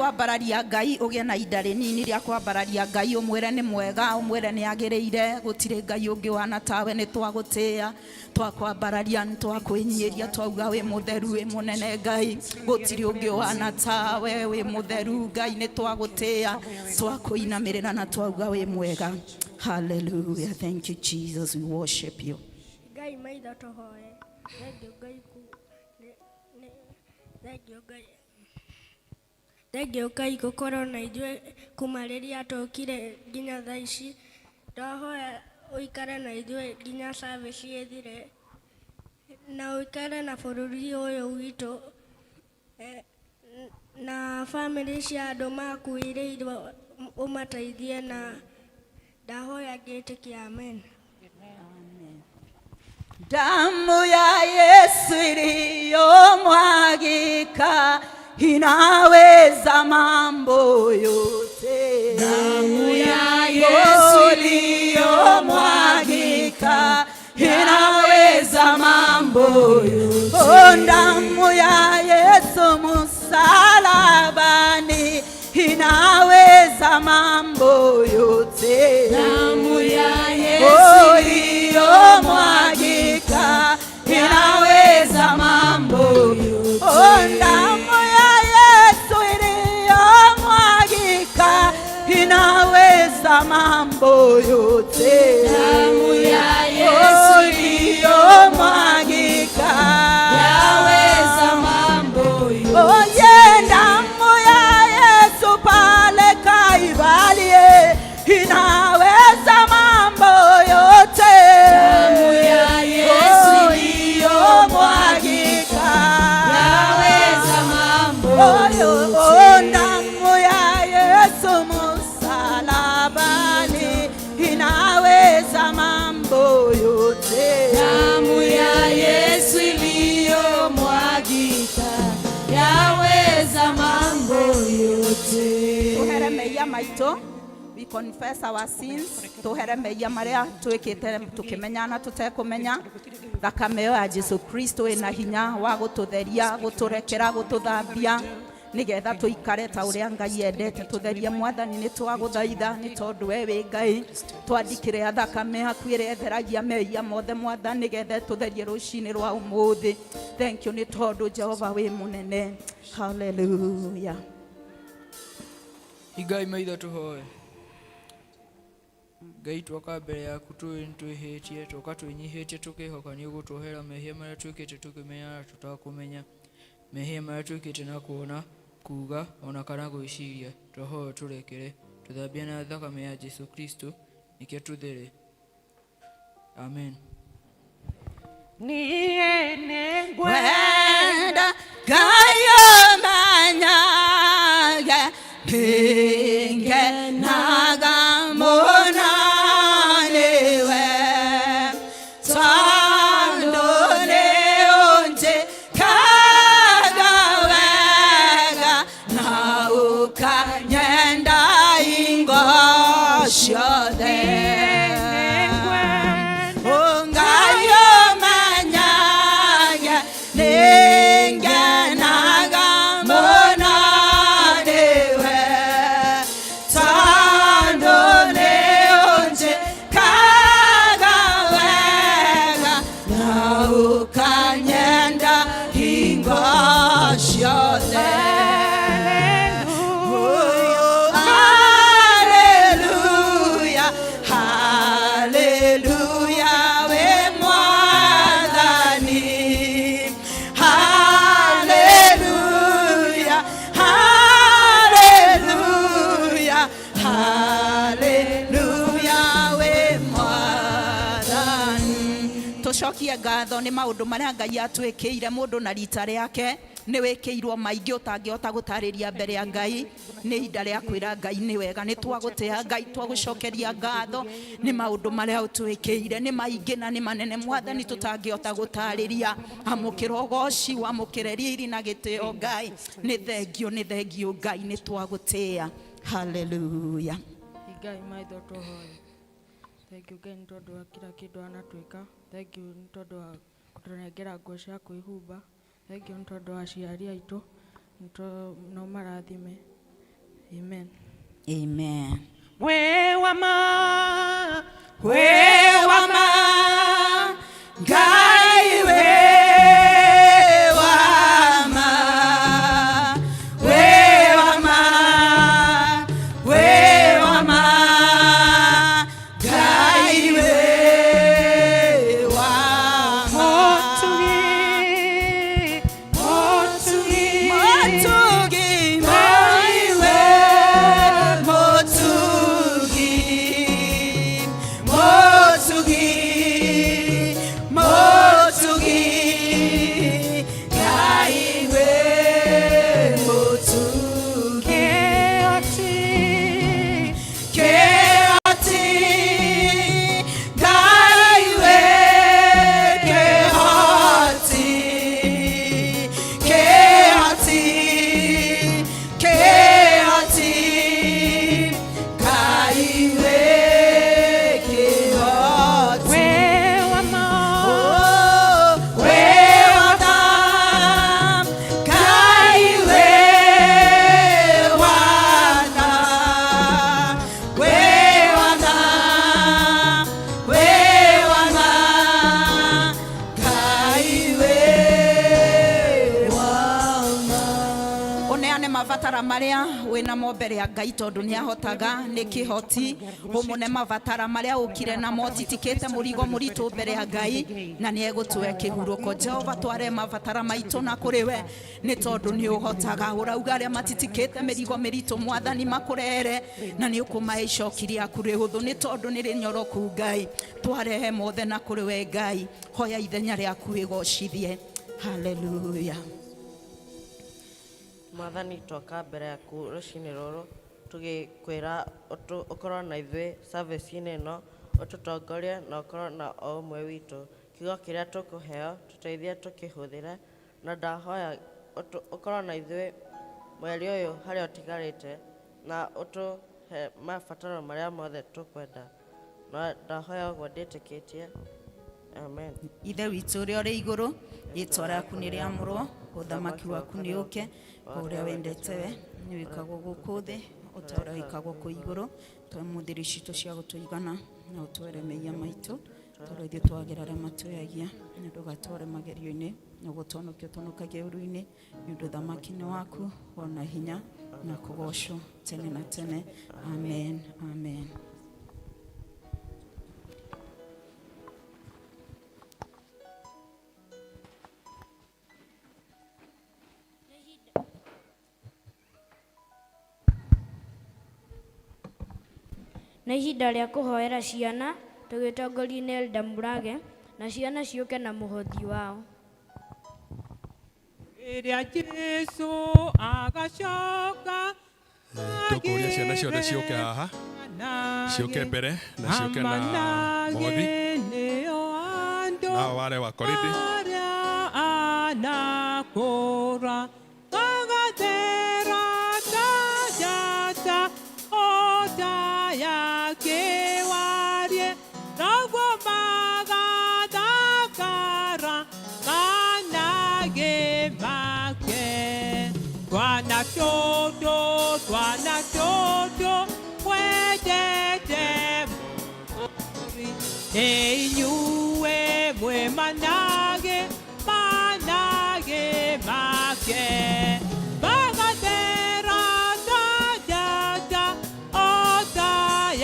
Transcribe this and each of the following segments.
Kwambararia Ngai, ũgĩe na ihinda rĩnini rĩa kwambararia Ngai, ũmwĩre nĩ mwega, ũmwĩre nĩ agĩrĩire, gũtirĩ Ngai ũngĩ wana tawe. Nĩ twagũtĩĩa, twakwambararia, nĩ twakwĩnyiria, twauga wĩ mũtheru, wĩ mũnene Ngai, gũtirĩ ũngĩ wana tawe, wĩ mũtheru Ngai, nĩ twagũtĩĩa, twakũinamĩrĩra na twauga wĩ mwega. Hallelujah. Thank you, Jesus. We worship you. Ngai maitho tũhoe. Thengiũ Ngai ku thengiũ Ngai. Thengiũ Ngai gũkorwo na ithuĩ kuma rĩrĩa tũkire nginya thaa ici. Twahoya ũikare na ithuĩ nginya service ĩthire, na ũikare na bũrũri ũyũ witũ, na bamĩrĩ cia andũ makuĩrĩirwo ũmateithie, na ndahoya ngĩtĩkia, amen. Damu ya Yesu iliyomwagika inaweza mambo yote. Damu ya Yesu iliyomwagika inaweza mambo yote. Oh, damu ya Yesu msalabani inaweza mambo yote. Damu ya Yesu Oh, iliyomwagika inaweza mambo yote. Oh, damu ya Yesu iliyomwagika inaweza mambo yote. Damu ya Yesu Oh, iliyomwagika yaweza mambo yote. Oh, yeah, damu ya Yesu pale Kalvari inaweza mambo yote. Damu ya Yesu Oh, iliyomwagika yaweza mambo Oh, oh, yote. damu ya Yesu msalabani inaweza mambo yote. Damu ya Yesu iliyomwagika yaweza mambo yote. Tuhere mehia maitũ. We confess our sins. Tuhere mehia marĩa twĩkĩte tũkĩmenya na tũtekũmenya. Thakame ĩyo ya Jesu Kristo ĩna hinya wa gũtũtheria, gũtũrekera, gũtũthambia, nĩgetha tũikare ta ũrĩa Ngai endete. Tũtherie, Mwathani, nĩ twagũthaitha, nĩ tondũ we wĩ Ngai. Twandikĩre thakame yaku ĩrĩa ĩtheragia mehia mothe, Mwathani, nĩgetha tũtherie rũcinĩ rwa ũmũthĩ. Thank you, nĩ tondũ Jehova wĩ mũnene. Hallelujah. Hingai maitho tũhoe. Ngai, twoka mbere yaku tũĩ nĩ twĩhĩtie, twoka twĩnyihĩtie tũkĩhoka nĩ ũgũtuohera mehia marĩa twĩkĩte tũkĩmenya na tũtakũmenya, mehia marĩa twĩkĩte na kuona, kuga ona kana gwĩciria. Twahoya tũrekere, tũthambie na thakame ya Jesu Kristo nĩkĩo tũthere. Amen. Niĩ nĩngwenda Wenda Ngai ũmenyage nĩngenaga mũno nĩwe, tondũ nĩ ũnjĩkaga wega na ũkanyenda hingo ciothe. Ngai ũmenyage nĩngenaga mũno nĩwe, tondũ nĩ ũnjĩkaga wega na ũkanyenda hingo ciothe. Oh, hallelujah, hallelujah, we Mwathani. Hallelujah, hallelujah, hallelujah, we Mwathani. Tũcokie ngatho nĩ maũndũ marĩa Ngai atwĩkĩire. Mũndũ na rita rĩake nĩ wĩkĩirwo maingĩ ũtangĩhota gũtarĩria mbere ya Ngai. Nĩ ihinda rĩa kwĩra Ngai nĩ wega. Nĩ twagũtĩa Ngai, twagũcokeria ngatho nĩ maũndũ marĩa ũtwĩkĩire, nĩ maingĩ na nĩ manene, Mwathani, tũtangĩhota gũtarĩria. Amũkĩra ũgoci, wamũkĩre riri na gĩtĩo. Ngai, nĩ thengio, nĩ thengio Ngai, nĩ twagũtĩa. Haleluya. Ngai maitho tũhoe. Thank you, Ngai, nĩ tondũ wa kila kĩndũ anatwĩka. Thank you nĩ tondũ wa kũtũnengera nguo cia kwĩhumba. Thank you nĩ tondũ wa aciari aitũ, no marathime. Amen. Amen. We wama, we wama, Ngai we wama, we wama, we wama, Ngai we wama. Motugi, motugi, Motugi, Ngai we motugi, motugi, motugi, Ngai we motugi. Keoti, Keoti, Ngai we kehoti, kehoti, kehoti, Ngai we kehoti. we wama, Oh, we wama, Ngai we wana, we wana, we wana, Ngai we wana. Ũneane mabatara marĩa wĩnamo mbere ya Ngai tondũ nĩ ahotaga nĩ kĩhoti ũmũne mabatara marĩa ũkire namo titikĩte mũrigo mũritũ mbere ya Ngai na nĩ egũtũhe kĩhurũko. Jehova tware mabatara maitũ na kũrĩ we nĩ tondũ nĩ ũhotaga. Ũrauga arĩa matitikĩte mĩrigo mĩritũ Mwathani makũrere na nĩ ũkũmahe icoki rĩaku rĩhũthũ nĩ tondũ nĩ rĩnyoroku. Ngai twarehe mothe na kũrĩ we. Ngai hoya ithenya rĩaku ĩgocithie. Haleluya. Mwathani, twoka mbere yaku rũcinĩ rũrũ tũgĩkwĩra ũkorwo na ithuĩ service-inĩ ĩno, ũtũtongorie na ũkorwo na o ũmwe witũ. Kiugo kĩrĩa tũkũheo tũteithie tũkĩhũthĩre, na ndahoya ũkorwo na ithuĩ mweri ũyũ harĩa ũtigarĩte na ũtũhe mabataro marĩa mothe tũkwenda, na ndahoya ũguo ndĩtĩkĩtie. Amen. Ithe witũ ũrĩa ũrĩ igũrũ, rĩtwa rĩaku nĩ rĩamũrwo, ũthamaki waku nĩ ũke, o ũrĩa wendete we nĩ wĩkagwo gũkũ thĩ o ta ũrĩa wĩkagwo kũu igũrũ. Tũhe mũthĩrĩ citũ cia gũtũigana na ũtwere mehia maitũ tondũ ithuĩ twagĩra arĩa matwĩhagia, na ndũgatware magerio-inĩ na gũtũhonokia ũtũhonokagie ũru-inĩ, nĩ ũndũ ũthamaki nĩ waku ona hinya na kũgocwo tene na tene. Amen, amen. Nĩ ihinda rĩa kũhoera ciana tũgĩtongorio nĩ Elder Murage, na ciana ciũke na mũhothi wao. Rĩrĩa Jesu agacoka. Tũkũria ciana ciothe ciũke haha, ciũke mbere na ciũke na mũhothi. Nĩo andũ Nao wale wa koridi arĩa anakũra magathera ta njata ota ya kĩwarie, noguo magathakara manage make. Twana tũtũ, twana tũtũ wendete nĩ inyuĩ mwĩ manage manage make, magathera ta njata ota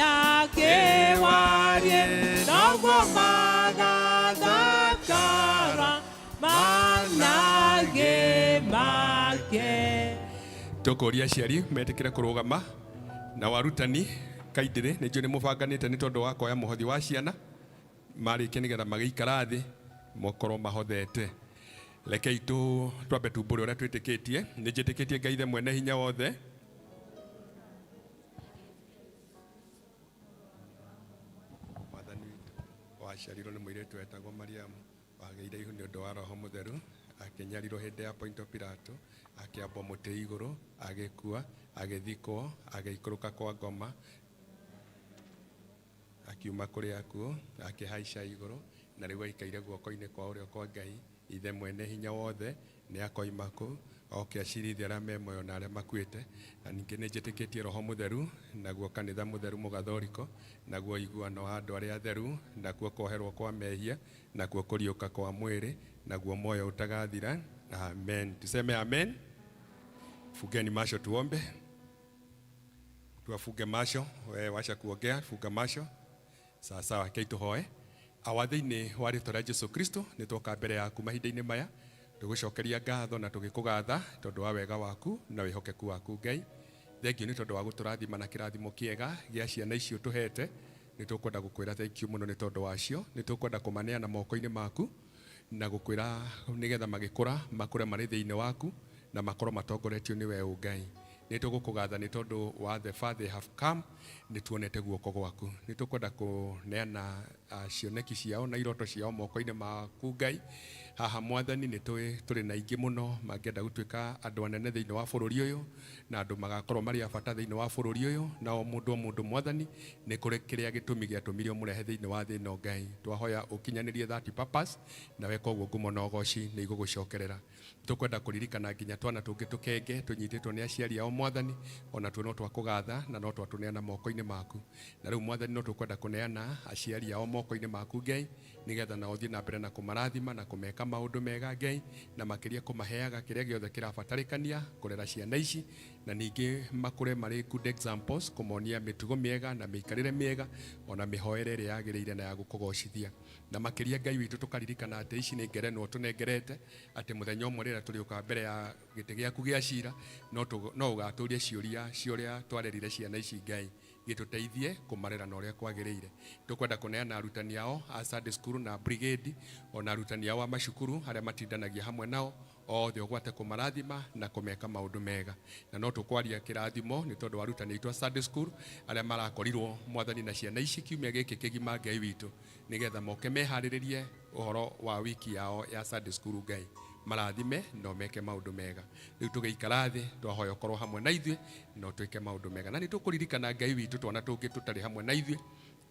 ya kĩwarie, noguo magathakara manage make. Tũkũria aciari metĩkĩre kũrũgama na warutani kaindĩrĩ nĩ njũĩ nĩ mũbanganĩte nĩ tondũ wa kuoya mũhothi wa ciana marĩkia nĩgetha magĩikara thĩ mokorwo mahothete. Rekei tu twambe tumbũre ũrĩa twĩtĩkĩtie. Nĩ njĩtĩkĩtie Ngai Ithe mwene hinya wothe, Mwathani witũ, waciarirwo nĩ mũirĩtu wetagwo Mariamu, wagĩire ihu nĩ ũndũ wa Roho Mũtheru, akĩnyarirwo hĩndĩ ya Ponto Pilato, akĩambwo mũtĩ igũrũ, agĩkua, agĩthikwo, agĩikũrũka kwa ngoma, akiuma kũrĩ akuũ, akĩhaica igũrũ, na rĩu aikaire guoko-inĩ kwa ũrĩo kwa Ngai Ithe mwene hinya wothe. Nĩ akoima kũu. Oke acirithie arĩa me muoyo na arĩa makuĩte. Na ningĩ nĩ njĩtĩkĩtie Roho Mũtheru, naguo kanitha mũtheru mũgathoriko, naguo iguano wa andũ arĩa atheru, nakuo kuoherwo kwa mehia, nakuo kũriũka kwa mwĩrĩ, naguo muoyo utagathira. Amen. Tuseme amen. Fungeni macho tuombe. Tuafunge macho. We wacha kuongea, funga macho. Sawa sawa, kei tuhoe. Awa thĩinĩ wa rĩtwa rĩa Jesu Kristo nĩ twoka mbere yaku mahinda-inĩ maya tũgũcokeria ngatho na tũgĩkũgatha tondũ wa wega waku na wĩhokeku waku Ngai. Thengiũ nĩ tondũ wa gũtũrathima na kĩrathimo kĩega gĩa ciana icio tũhete. Nĩ tũkwenda gũkwĩra thank you mũno nĩ tondũ wacio. Nĩ tũkwenda kũmaneana moko-inĩ maku na gũkwĩra nĩgetha magĩkũra makũre marĩ thĩinĩ waku na makorwo matongoretio nĩ we Ngai. Nĩ tũgũkũgatha nĩ tondũ wa the far they have come, nĩ tuonete guoko gwaku. Nĩ tũkwenda kũneana cioneki ciao na iroto ciao moko-inĩ maku Ngai. Haha Mwathani nĩ tũrĩ na aingĩ mũno mangĩenda gũtuĩka andũ anene thĩinĩ wa bũrũri ũyũ na andũ magakorwo marĩ a bata thĩinĩ wa bũrũri ũyũ, na o mũndũ o mũndũ Mwathani nĩ kũrĩ kĩrĩa gĩtũmi gĩatũmire ũmũrehe thĩinĩ wa thĩ ĩno Ngai. Twahoya ũkinyanĩrie that purpose na weka ũguo ngumo na ũgoci nĩ igũgũcokerera. Tũkwenda kũririkana nginya twana tũngĩ tũkenge tũnyitĩtwo nĩ aciari ao Mwathani, ona tuo no twakũgatha na no twatũneana moko-inĩ maku. Na rĩu Mwathani no tũkwenda kũneana aciari ao moko-inĩ maku Ngai, nĩgetha nao ũthiĩ na mbere na kũmarathima na kũmeka maũndũ mega Ngai, na makĩria kũmaheaga kĩrĩa gĩothe kĩrabatarĩkania kũrera ciana ici, na ningĩ makũre marĩ good examples, kũmonia mĩtugo mĩega na mĩikarĩre mĩega ona mĩhoere ĩrĩa yagĩrĩire na ya gũkũgocithia. Na makĩria Ngai witũ tũkaririkana atĩ ici nĩ ngerenwa tũnengerete, atĩ mũthenya ũmwe rĩrĩa tũrĩũka mbere ya gĩtĩ gĩaku gĩa cira no ũgatũria ciũria cia ũrĩa twarerire ciana ici Ngai, gĩtũteithie kũmarera na ũrĩa kwagĩrĩire. Tũkwenda kũneana arutani ao a Sunday school na brigade, ona arutani ao a macukuru arĩa matindanagia hamwe nao othe, ũgwate kũmarathima na kũmeka maũndũ mega. Na no tũkwaria kĩrathimo nĩ tondũ wa arutani aitũ a Sunday school arĩa marakorirwo Mwathani na ciana ici kiumia gĩkĩ kĩgima Ngai witũ, nĩgetha moke meharĩrĩrie ũhoro wa wiki yao ya Sunday school Ngai. Marathime no meke maũndũ mega. Rĩu tũgĩikara thĩ twahoya ũkorwo hamwe na ithuĩ no twĩke maũndũ mega. Na nĩ tũkũririkana Ngai witũ twana tũngĩ tũtarĩ hamwe na ithuĩ,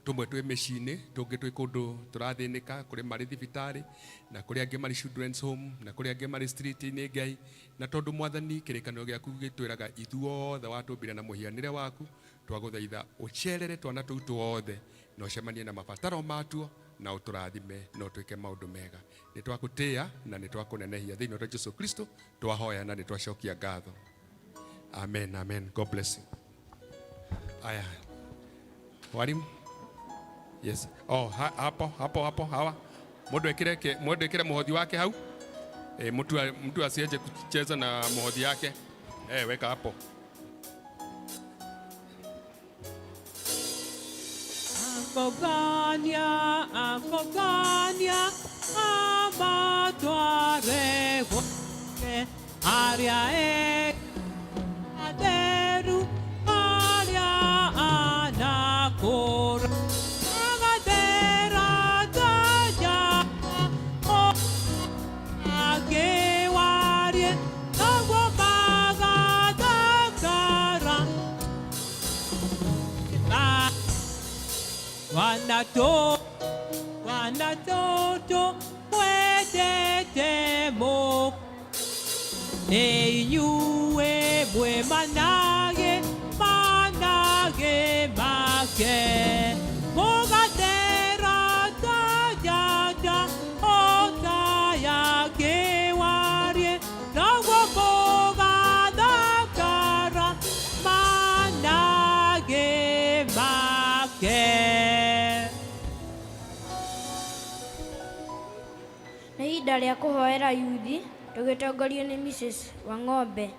tũmwe twĩ mĩciĩ-inĩ, tũngĩ twĩ kũndũ tũrathĩnĩka, kũrĩ marĩ thibitarĩ na kũrĩ angĩ marĩ children's home na kũrĩ angĩ marĩ street-inĩ Ngai. Na tondũ Mwathani kĩrĩkanĩro gĩaku gĩtwĩraga ithuothe watũmbire na mũhianĩre waku, twagũthaitha ũcerere twana tũu tuothe na ũcemanie na mabataro matuo na ũtũrathime na ũtwĩke maũndũ mega. Nĩ twakũtĩĩa na nĩ twakũnenehia thĩinĩ wa Jesu Kristo twahoya na nĩ twacokia ngatho. Amen, amen. God bless you. Aya. Mwalimu? Yes. Oh, hapo hapo hapo hawa. Mũndũ ekire mũndũ ekire mũhothi wake hau. Mtu asieje kucheza na mũhothi yake. Weka hapo. Akogania, akogania, amatware gwake, aria e atheru, aria anakũra. Agathera ta njata, o akĩwarie, noguo magathakara. Wanatoto mwendete mũ nĩ inyuĩ mwĩ manage manage make, mũgathera ta njata o ta ya kĩwarie, noguo mũgathakara manage make. Nĩ ihinda rĩa kũhoera yuthi tũgĩtongorio nĩ Mrs. Wang'ombe.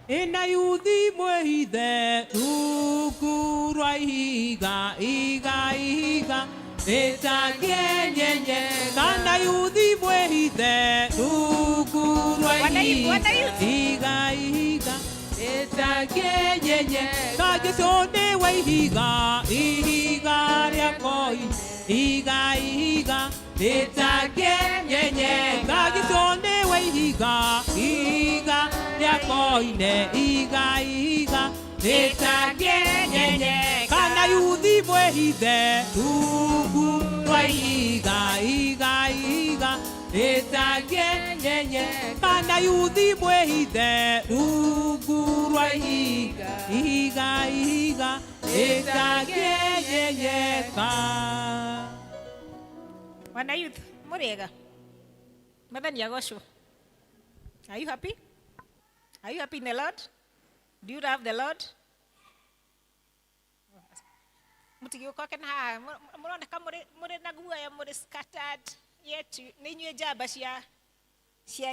Ina yuthi mwĩhithe rungu rwa ihiga iga ihiga rĩtangĩenyenye, kana yuthi mwĩhithe rungu rwa ihiga iga ihiga rĩtangĩenyenye, ka Jesũ nĩwe ihiga ihiga rĩa koi iga ihiga rĩtangĩenyenye, ka Jesũ nĩwe ihiga ihiga rĩa koine iga ihiga rĩtangĩenyenye, kana yuthi mwĩhithe rungu rwa ihiga iga ihiga Ĩtangĩenyenyeka na yuthi mwĩhithe rungu rwa ihiga ihiga ihiga ĩtangĩenyenyeka. Wana youth, muriega. Mwathani agocwo. Are you happy? Are you happy in the Lord? Do you love the Lord? Mutigĩũka kena haha mũroneka mũrĩ na guoya, mũrĩ scattered, yet nĩ inyuĩ njamba cia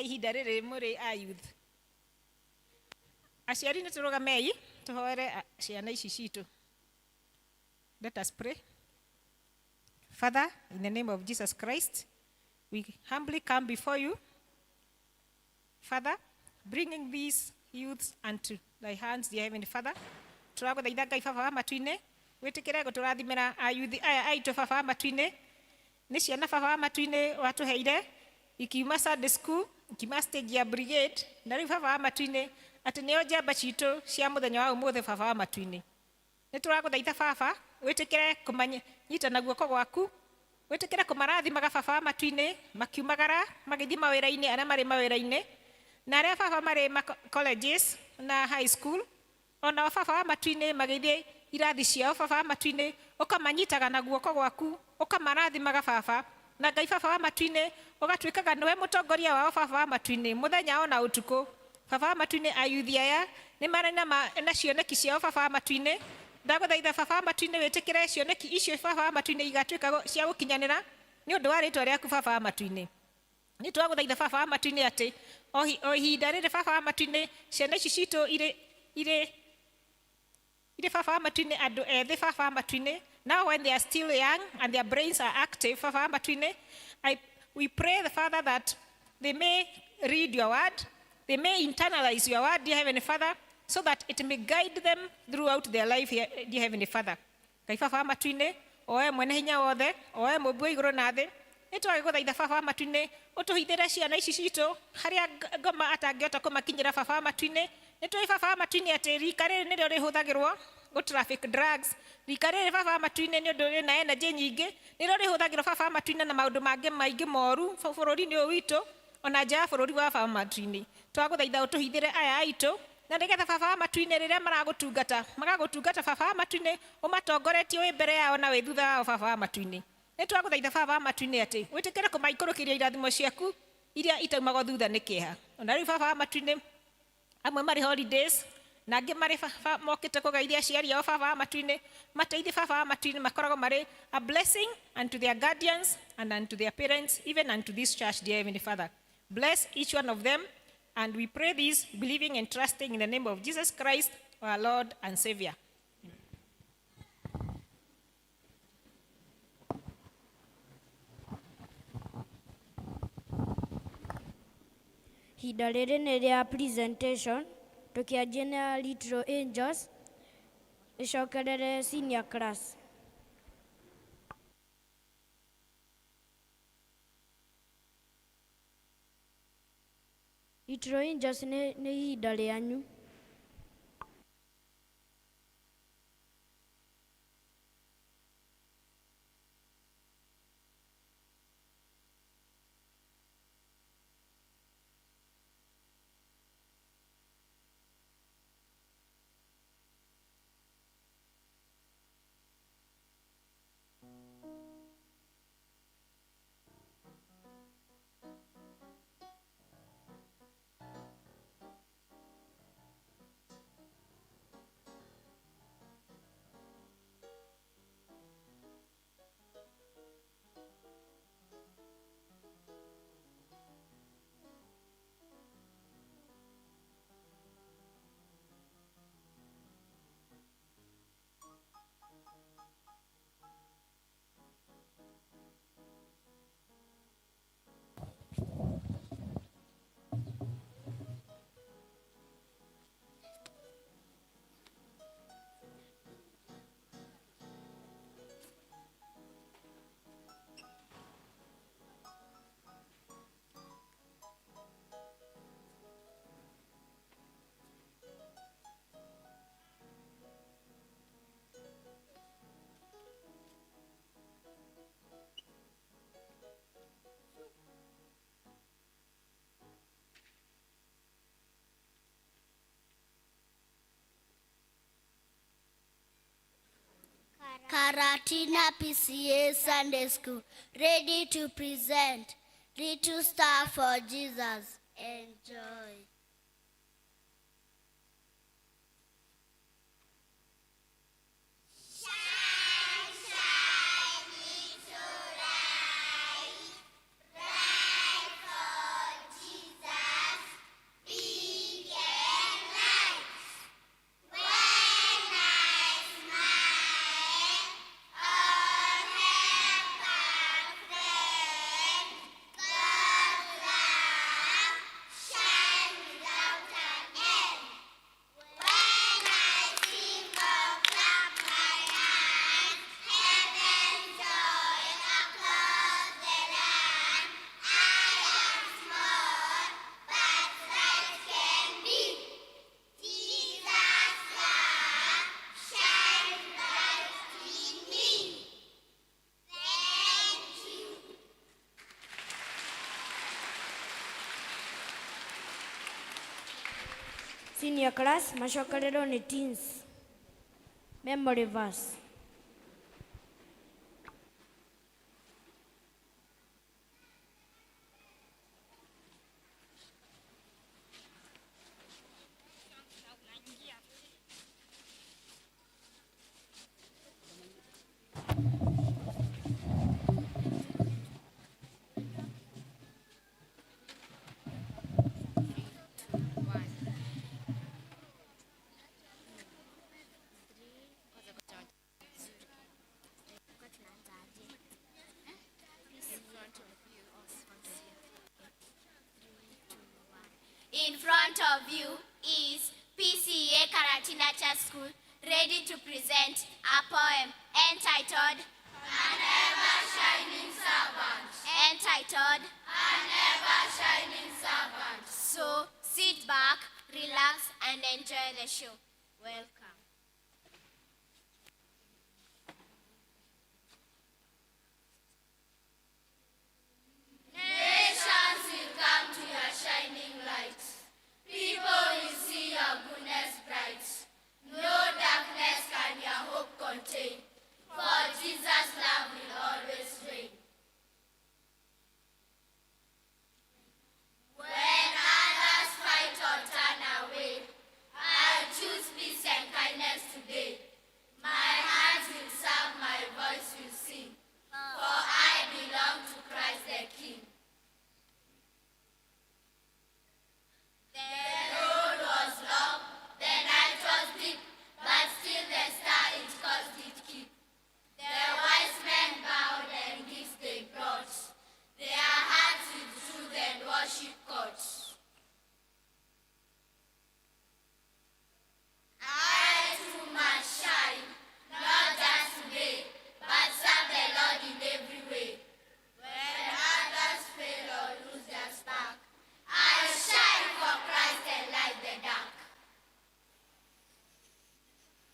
ihinda rĩrĩ mũrĩ a youth. Aciari, nĩ tũrũgamei tũhoere ciana ici citũ. Let us pray. Father, in the name of Jesus Christ, we humbly come before you, Father, bringing these youths unto thy hands, dear Heavenly Father. Tũragũthaitha Ngai Baba wa matu-inĩ, wĩtĩkĩre gũtũrathimĩra ayuthi aya aitũ Baba wa matu-inĩ. Nĩ ciana Baba wa matu-inĩ watũheire ikiuma Sunday school, ikiuma stage ya brigade, na rĩu Baba wa matu-inĩ atĩ nĩo njamba citũ cia mũthenya wa ũmũthĩ Baba wa matu-inĩ. Nĩ tũragũthaitha Baba, wĩtĩkĩre kũmanyita na guoko gwaku, wĩtĩkĩre kũmarathimaga Baba wa matu-inĩ makiumagara magĩthiĩ mawĩra-inĩ, arĩa marĩ mawĩra-inĩ na arĩa Baba marĩ ma colleges na high school, onao Baba wa matu-inĩ magĩthiĩ irathi ciao Baba wa matu-inĩ, ũkamanyitaga na guoko gwaku, ũkamarathimaga Baba. Na Ngai Baba wa matu-inĩ, ũgatuĩkaga nĩwe mũtongoria wao Baba wa matu-inĩ mũthenya ona ũtukũ. Baba wa matu-inĩ, ayuthi aya nĩ marĩ na cioneki ciao Baba wa matu-inĩ. Ndagũthaitha Baba wa matu-inĩ, wĩtĩkĩre cioneki icio Baba wa matu-inĩ igatuĩka cia gũkinyanĩra nĩ ũndũ wa rĩtwa rĩaku Baba wa matu-inĩ. Nĩ twagũthaitha Baba wa matu-inĩ atĩ o ihinda rĩrĩ Baba wa matu-inĩ, ciana ici citũ irĩ Baba wa matu-inĩ andũ ethĩ Baba wa matu-inĩ, now when they are still young and their brains are active Baba wa matu-inĩ, we pray the Father that they may read your word, they may internalize your word, dear Heavenly Father, so that it may guide them throughout their life here, dear Heavenly Father. Ngai Baba wa matu-inĩ, o we mwene hinya wothe, o we mũmbi wa igũrũ na thĩ, nĩ twagĩgũthaitha Baba wa matu-inĩ ũtũhithĩre ciana ici citũ harĩa ngoma atangĩhota kũmakinyĩra Baba wa matu-inĩ. Nĩ tũĩ Baba wa matu-inĩ atĩ rika rĩrĩ nĩrĩo rĩhũthagĩrwo gũ traffic drugs. Rika rĩrĩ Baba wa matu-inĩ, nĩ ũndũ rĩna energy nyingĩ, nĩrĩo rĩhũthagĩrwo Baba wa matu-inĩ na maũndũ mangĩ maingĩ moru bũrũri-inĩ ũyũ witũ ona nja ya bũrũri wa Baba wa matu-inĩ. Twagũthaitha ũtũhithĩre aya aitũ, na nĩgetha Baba wa matu-inĩ rĩrĩa maragũtungata, magagũtungata Baba wa matu-inĩ ũmatongoretie wĩ mbere yao na wĩ thutha wao Baba wa matu-inĩ. Nĩ twagũthaitha Baba wa matu-inĩ atĩ wĩtĩkĩre kũmaikũrũkĩria irathimo ciaku iria itaumagwo thutha nĩ kĩeha. Ona rĩu Baba wa matu-inĩ, amwe marĩ holidays na angĩ marĩ mokĩte kũgeithia aciari ao Baba wa matu-inĩ, mateithie Baba wa matu-inĩ makoragwo marĩ a blessing unto their guardians and unto their parents, even unto this church, dear Heavenly Father. Bless each one of them, and we pray this believing and trusting in the name of Jesus Christ, our Lord and Savior. Ihinda rĩrĩ nĩ rĩa presentation, tũkĩanjia na Little Angels, ĩcokerere senior class. Little Angels, nĩ ihinda rĩanyu. Karatina PCA Sunday School, ready to present Little Star for Jesus. Enjoy. Senior class macokererwo nĩ teens. Memory verse. In front of you is PCA Karatina Church School, ready to present a poem entitled An Ever Shining Servant. Entitled An Ever Shining Servant. So sit back, relax, and enjoy the show. Welcome. Nations will come to your shining light. People will see your goodness bright. No darkness can your hope contain, for Jesus' love will always reign. When others fight or turn away, I choose peace and kindness today. My hands will serve, my voice will sing, for I belong to Christ the King. The road was long, the night was deep, but still the star its course did keep. The wise men bowed and gifts they brought, their hearts with truth and worship caught. I too must shine, not just today, but serve the Lord in every way. When others fail or lose their spark, I shine for Christ and light the dark.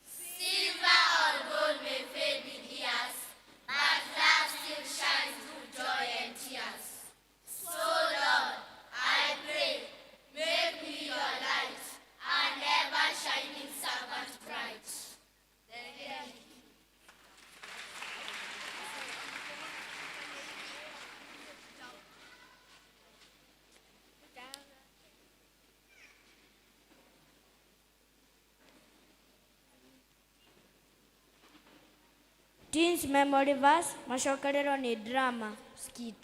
Silver or gold may fade with years, but love still shines through joy and tears. So, Lord, I pray, make me your light, an ever shining servant bright. Thank you. Teens memory verse macokererwo nĩ drama skit.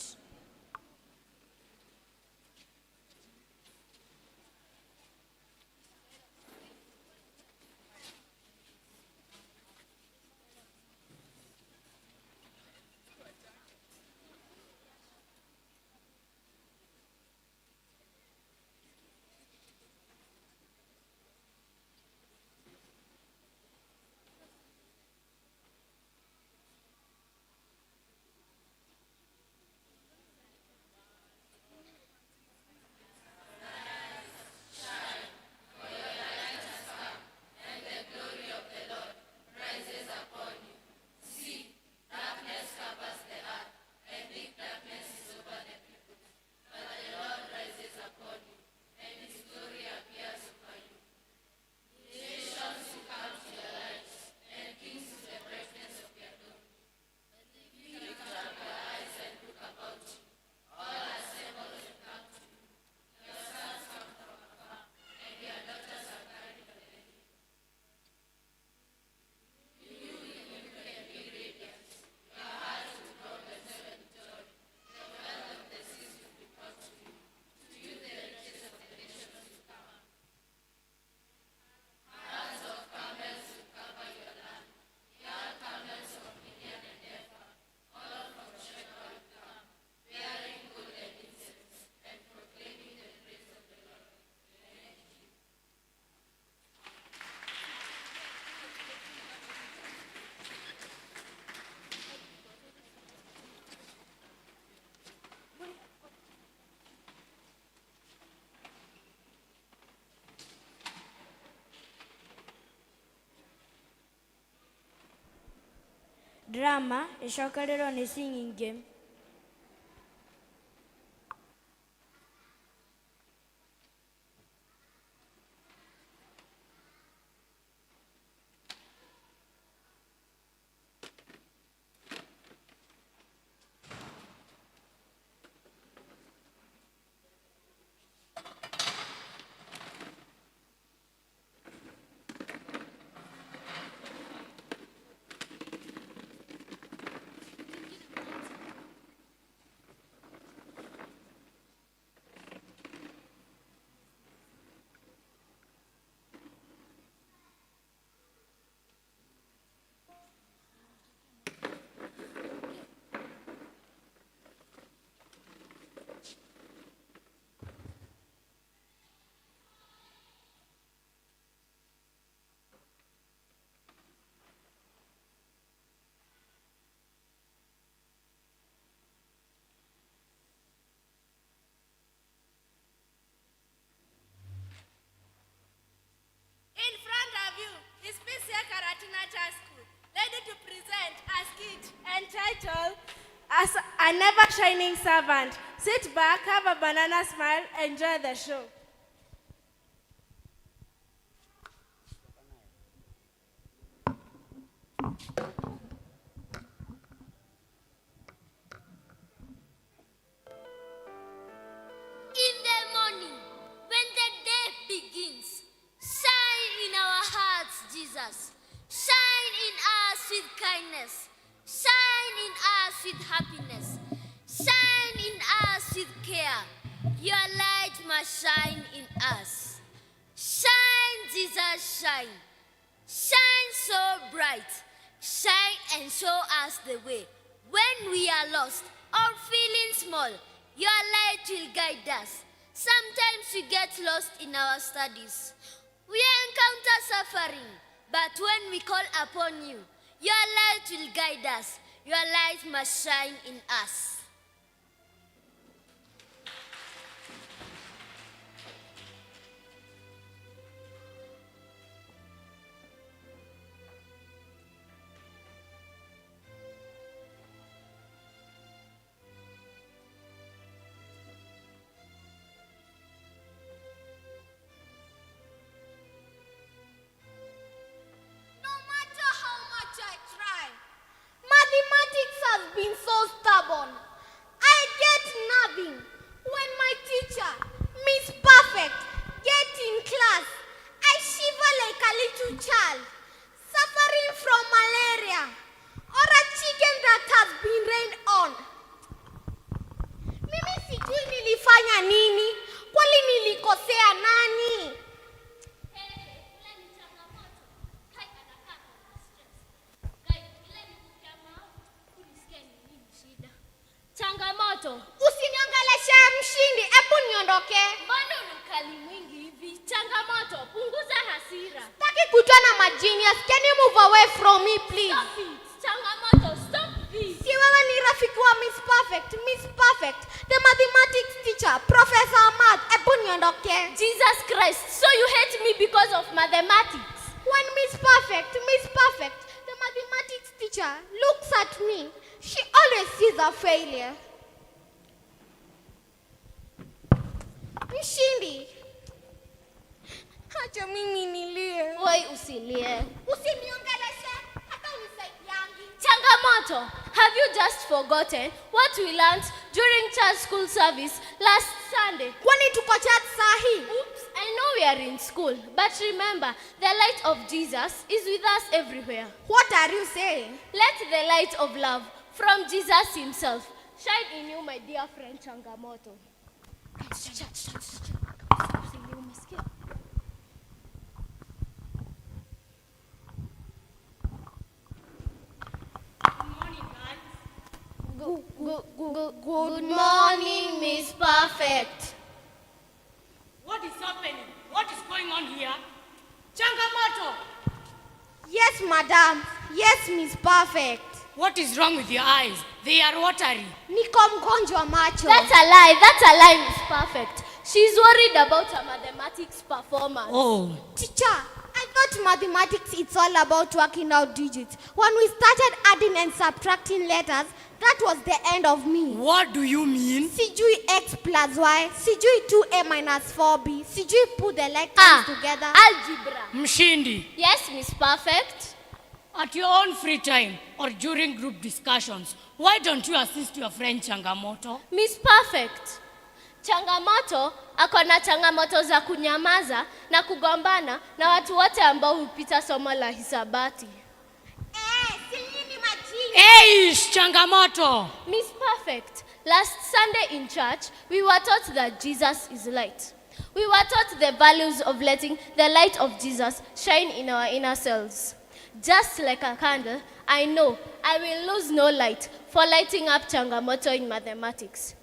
Drama ĩcokererwo nĩ singing game. In front of you is PCA Karatina Church School, ready to present a skit entitled As a Never Shining Servant. Sit back, have a banana smile, enjoy the show. In the morning, when the day begins, shine in our hearts, Jesus. Shine in us with kindness. Shine in us with happiness. Shine in us with care. Your light must shine in us. Shine, Jesus, shine. Shine so bright. Shine and show us the way. When we are lost or feeling small, your light will guide us. Sometimes we get lost in our studies. We encounter suffering, but when we call upon you, your light will guide us. Your light must shine in us. No matter how much I try, mathematics has been so stubborn. I get nothing. When my teacher, Miss Perfect, gets in class, I shiver like a little child suffering from malaria or a chicken that has been rained on. Mimi sijui nilifanya nini, kwani nilikosea nani? Changamoto. Usiniongeleshe mshindi, hebu niondoke. Mbona una ukali mwingi hivi? Changamoto, punguza hasira. Sitaki kutwa na magenius. Can you move away from me please? Stop it. Changamoto, stop this. Si wewe ni rafiki wa Miss Perfect, Miss Perfect, the mathematics teacher, Professor Math. Hebu niondoke. Jesus Christ, so you hate me because of mathematics? When Miss Perfect, Miss Perfect, the mathematics teacher looks at me, she always sees a failure. Mshindi, acha mimi nilie. Woi, usilie. Usiniongeleshe, hata unisaidiangi. Changamoto, have you just forgotten what we learned during church school service last Sunday? Kwani tuko church sahi? Oops, I know we are in school, but remember, the light of Jesus is with us everywhere. What are you saying? Let the light of love from Jesus himself shine in you, my dear friend Changamoto. Good morning, Miss Perfect. What is happening? What is going on here? Changamoto! Yes, madam. Yes, Miss Perfect. What is wrong with your eyes? They are watery. Niko mgonjwa macho. That's a lie. That's a lie, Miss Perfect. She's worried about her mathematics performance. Oh. Teacher, I thought mathematics it's all about working out digits. When we started adding and subtracting letters, that was the end of me. What do you mean? Sijui x plus y, sijui 2a minus 4b, sijui put the like terms together. Algebra. Mshindi. Yes, Miss Perfect. At your own free time or during group discussions, why don't you assist your friend Changamoto? Miss Perfect. Changamoto ako na changamoto za kunyamaza na kugombana na watu wote ambao hupita somo la hisabati. Eish, Changamoto! Miss Perfect, last Sunday in church, we were taught that Jesus is light. We were taught the values of letting the light of Jesus shine in our inner selves. Just like a candle, I know I will lose no light for lighting up Changamoto in mathematics.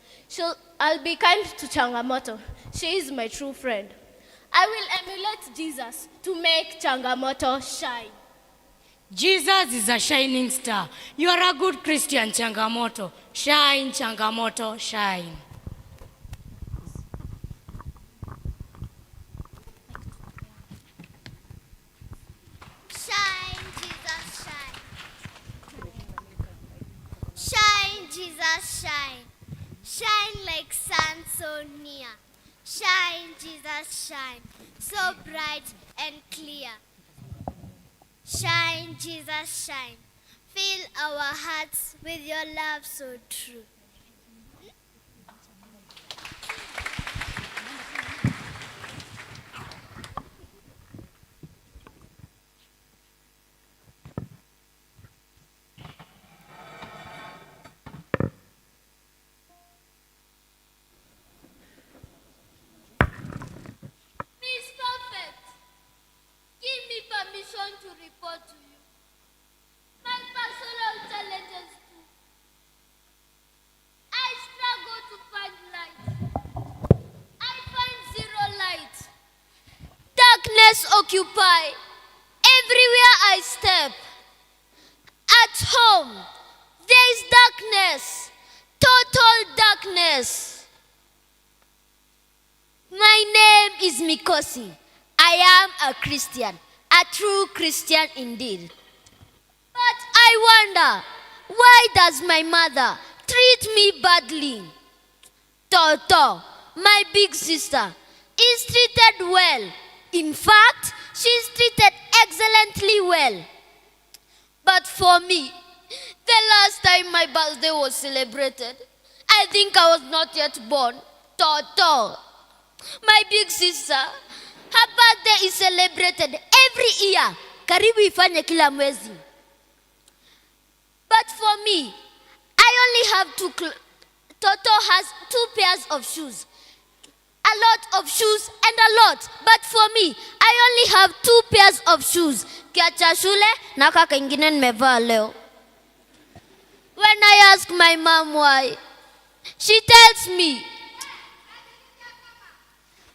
I'll be kind to Changamoto. She is my true friend. I will emulate Jesus to make Changamoto shine. Jesus is a shining star. You are a good Christian, Changamoto. Shine, Changamoto, shine. Shine, Jesus, shine. Shine, Jesus, shine. Shine like sun so near. Shine, Jesus, shine. So bright and clear. Shine, Jesus, shine. Fill our hearts with your love so true. Miss Perfect, give me permission to report to you my personal challenges too. I struggle to find light. I find zero light. Darkness occupy everywhere I step. At home, there is darkness, total darkness. My name is Mikosi. I am a Christian, a true Christian indeed. But I wonder, why does my mother treat me badly? Toto, my big sister, is treated well. In fact, she is treated excellently well. But for me, the last time my birthday was celebrated, I think I was not yet born. Toto, my big sister, her birthday is celebrated every year. Karibu ifanye kila mwezi. But for me, I only have two. Toto has two pairs of shoes. A lot of shoes and a lot. But for me, I only have two pairs of shoes. Kiacha shule na kaka ingine nimevaa leo. When I ask my mom why, she tells me.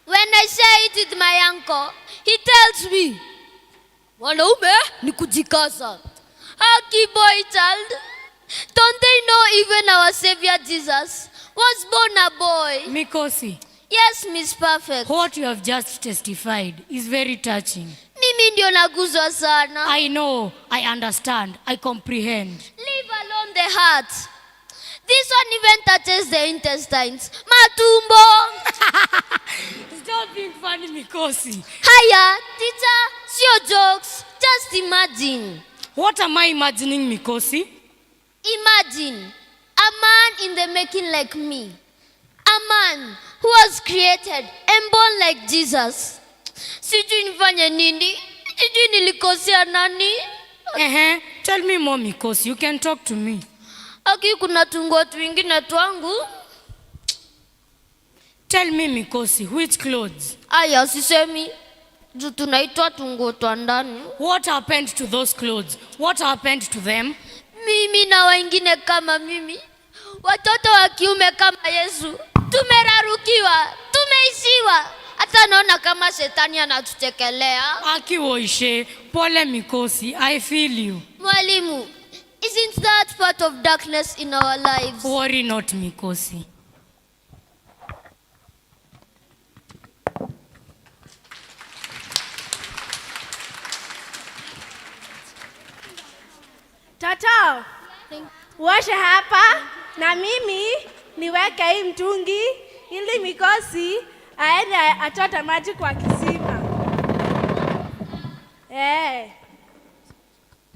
When I share it with my uncle, he tells me, mwanaume ni kujikaza. Haki boy child, don't they know even our Savior Jesus was born a boy? Mikosi. Yes, Miss Perfect. What you have just testified is very touching. Mimi ndio naguzwa sana. I know, I understand, I comprehend. Leave alone the heart. This one even touches the intestines. Matumbo. Stop being funny, Mikosi. Haya, teacher, sio jokes. Just imagine. What am I imagining, Mikosi? Imagine a man in the making like me. A man who was created and born like Jesus. Sijui nifanye nini? Sijui nilikosea nani? Ehe, tell me more, Mikosi. You can talk to me. Aki kuna tunguo twingine twangu. Tell me, Mikosi, which clothes? Aya, sisemi. Juu tunaitwa tunguo twa ndani. What happened to those clothes? What happened to them? Mimi na wengine kama mimi, watoto wa kiume kama Yesu, tumerarukiwa, tumeishiwa. Hata naona kama shetani anatuchekelea. Aki woishe, pole Mikosi, I feel you. Mwalimu, isn't that part of darkness in our lives? Worry not, Mikosi. Toto, uoshe hapa na mimi niweke hii mtungi ili Mikosi aende achote maji kwa kisima. Eh.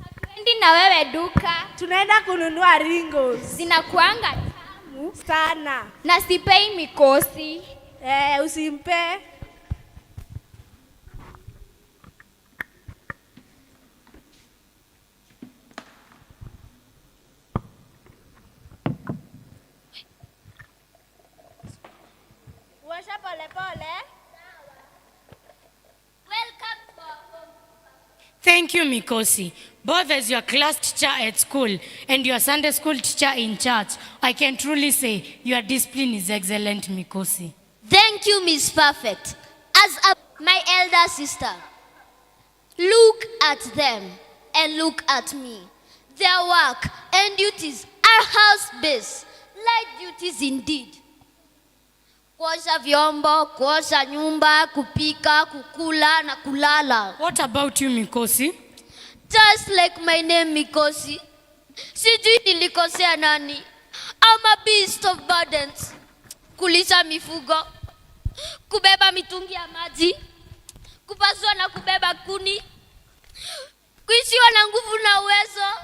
Hatuendi na wewe duka. Tunaenda kununua Ringos. Zinakuanga tamu sana. Na sipei Mikosi. Eh, usimpe. Uosha pole pole. Welcome to our home. Thank you, Mikosi. Both as your class teacher at school and your Sunday school teacher in church, I can truly say your discipline is excellent, Mikosi. Thank you, Miss Perfect. As my elder sister, look at them and look at me. Their work and duties are house-based, light duties indeed. Kuosha vyombo, kuosha nyumba, kupika, kukula na kulala. What about you, Mikosi? Just like my name, Mikosi. Sijui nilikosea nani. I'm a beast of burdens. Kulisha mifugo, kubeba mitungi ya maji, kupasua na kubeba kuni, kuishiwa na nguvu na uwezo.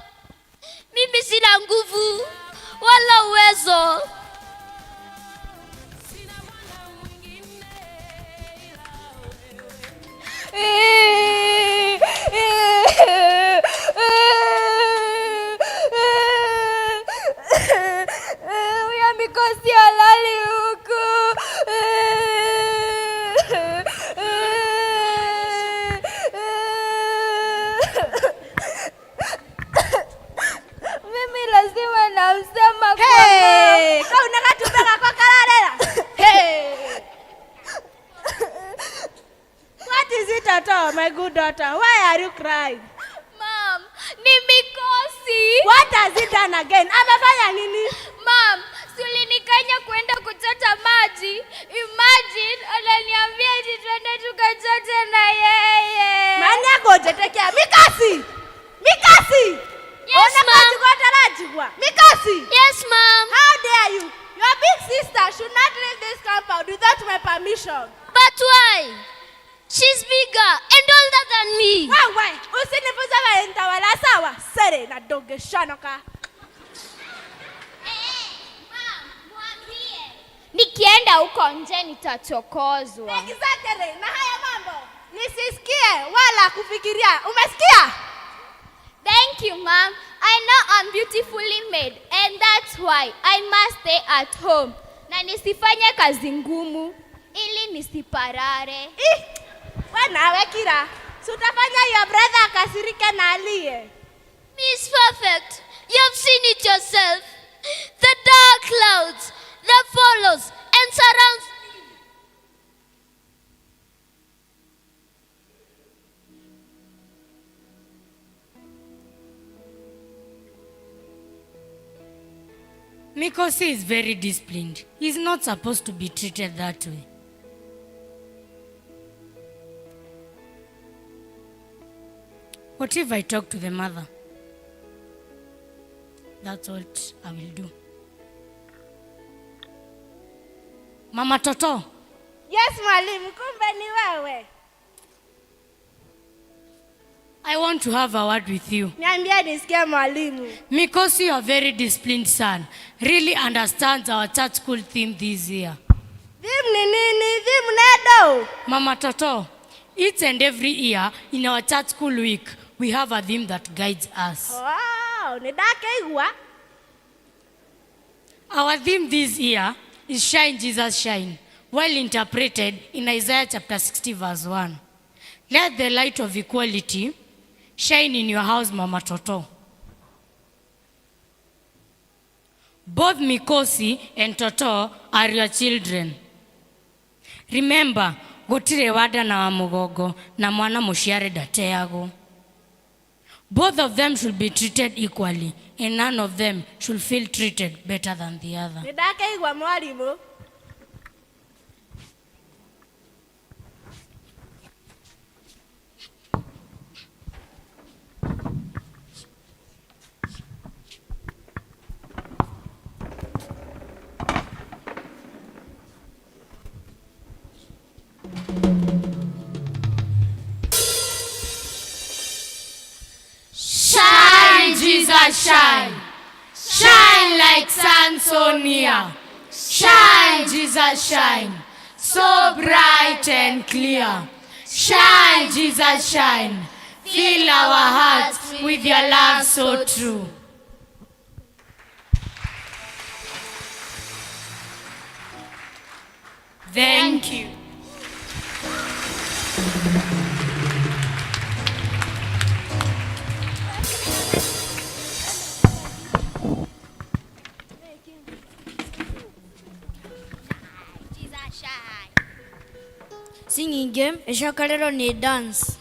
Mimi sina nguvu wala uwezo. Huyo Mikosi halali huku. Mimi lazima namsema kwa Hey, kauna katumbe gakwa kararĩra. Hey. What is it at all, my good daughter? Why are you crying? Mom, ni Mikosi. What has he done again? Amefanya nini? Mom, si ulinikanya kwenda kuchota maji. Imagine ananiambia eti twende tukachote na yeye. Mani agonjetekea. Mikosi! Mikosi! Yes, Ona ma'am. kajigwa tarajigwa. Mikosi! Yes, ma'am. How dare you? Your big sister should not leave this compound without my permission. But why? She's bigger and older than me. Wewe, usinifunze vile nitawala sawa. Sere na dogeshanoka. Nikienda huko nje nitachokozwa. Exactly. Na haya mambo nisisikie wala kufikiria. Umesikia? Thank you, ma'am. I know I'm beautifully made and that's why I must stay at home. Na nisifanye kazi ngumu ili nisiparare. Ih, we nawe Kira, si utafanya your brother akasirike na alie. Miss Perfect, you've seen it yourself. The dark clouds that follows and surrounds me. Mikosi is very disciplined. He's not supposed to be treated that way. What if I talk to the mother? That's what I will do. Mama Toto, Yes, mwalimu, kumbe ni wewe. I want to have a word with you. Niambie nisikie mwalimu. Mikosi, you are very disciplined son, really understands our church school theme this year. Theme ni nini? Theme nedo. Mama Toto, each and every year in our church school week, we have a theme that guides us. Wow, nĩndakĩigua. Our theme this year is Shine Jesus Shine, well interpreted in Isaiah chapter 60, verse 1. Let the light of equality shine in your house, Mama Toto. Both Mikosi and Toto are your children. Remember, gũtirĩ wanda na wa mũgongo na mwana mũciare ndateagwo. Both of them should be treated equally and none of them should feel treated better than the other. Nĩndakĩigua mwarimũ. Jesus, shine. Shine like sun so near. Shine, Jesus, shine. So bright and clear. Shine, Jesus, shine. Fill our hearts with your love so true. Thank you. Jesus shine. Singing game icokererwo nĩ dance.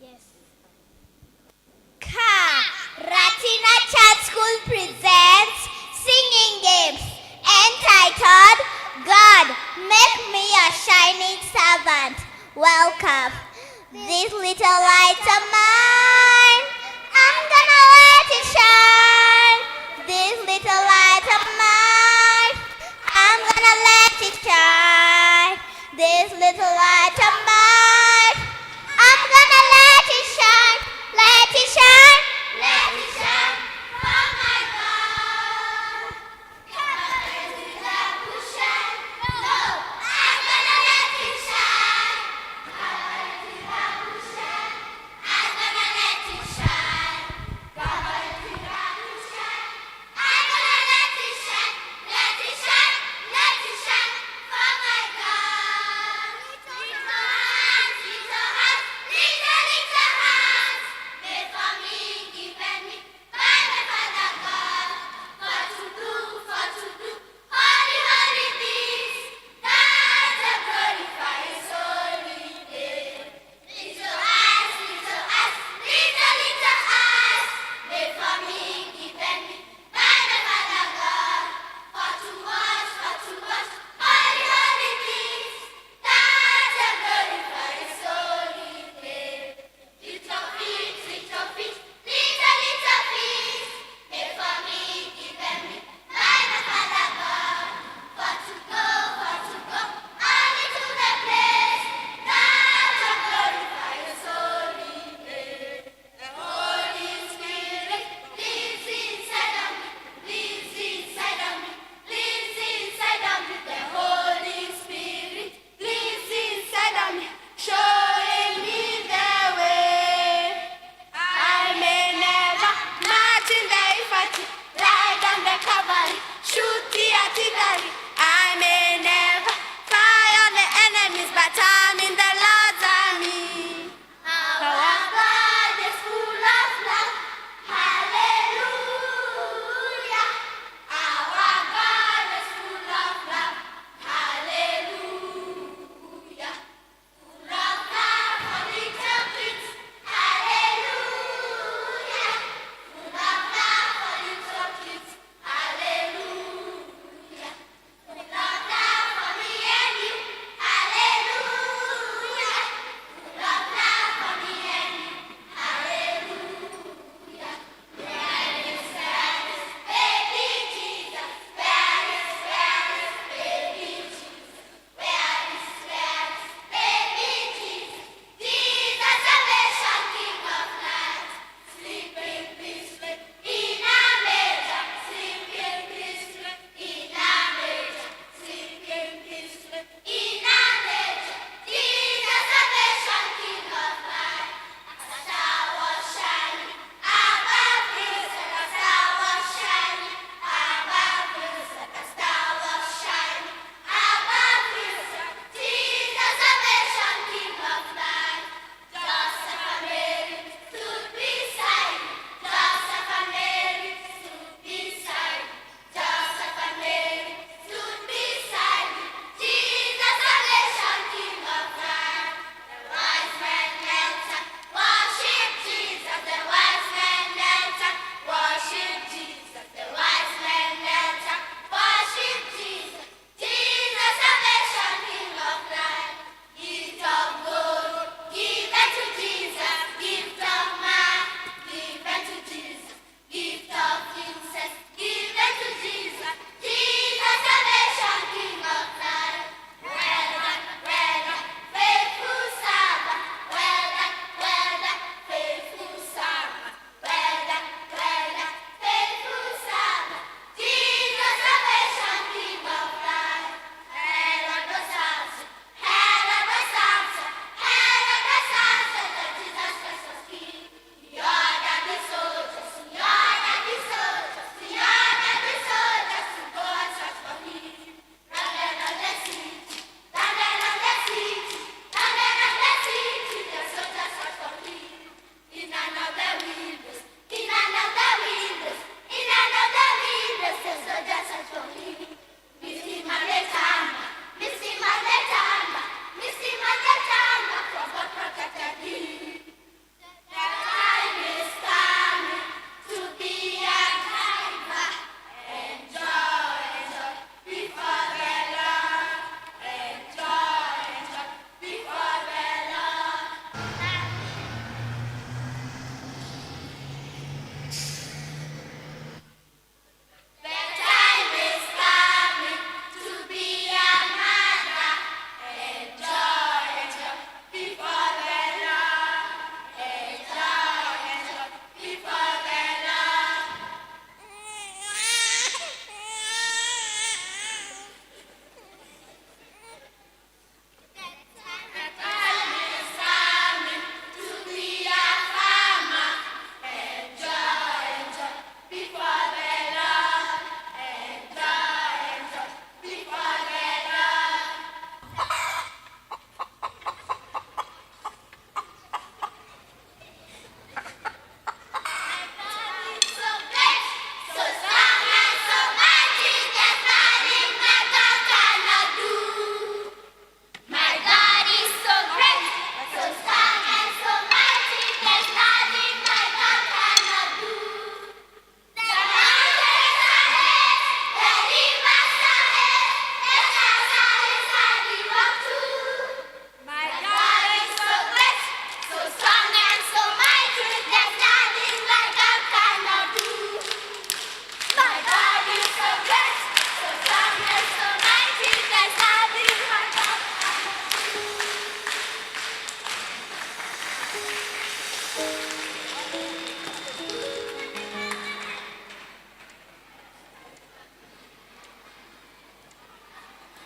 Yes. Karatina Church School presents Singing Games entitled God, Make Me a Shining Servant. Welcome. These little lights are mine. I'm gonna let it shine. These little lights are mine. I'm gonna let it shine. These little lights are mine. I'm gonna let it shine. Let it shine. Let it shine for my God. Come to the shine. No, I'm gonna let it shine. Come to the shine. I'm gonna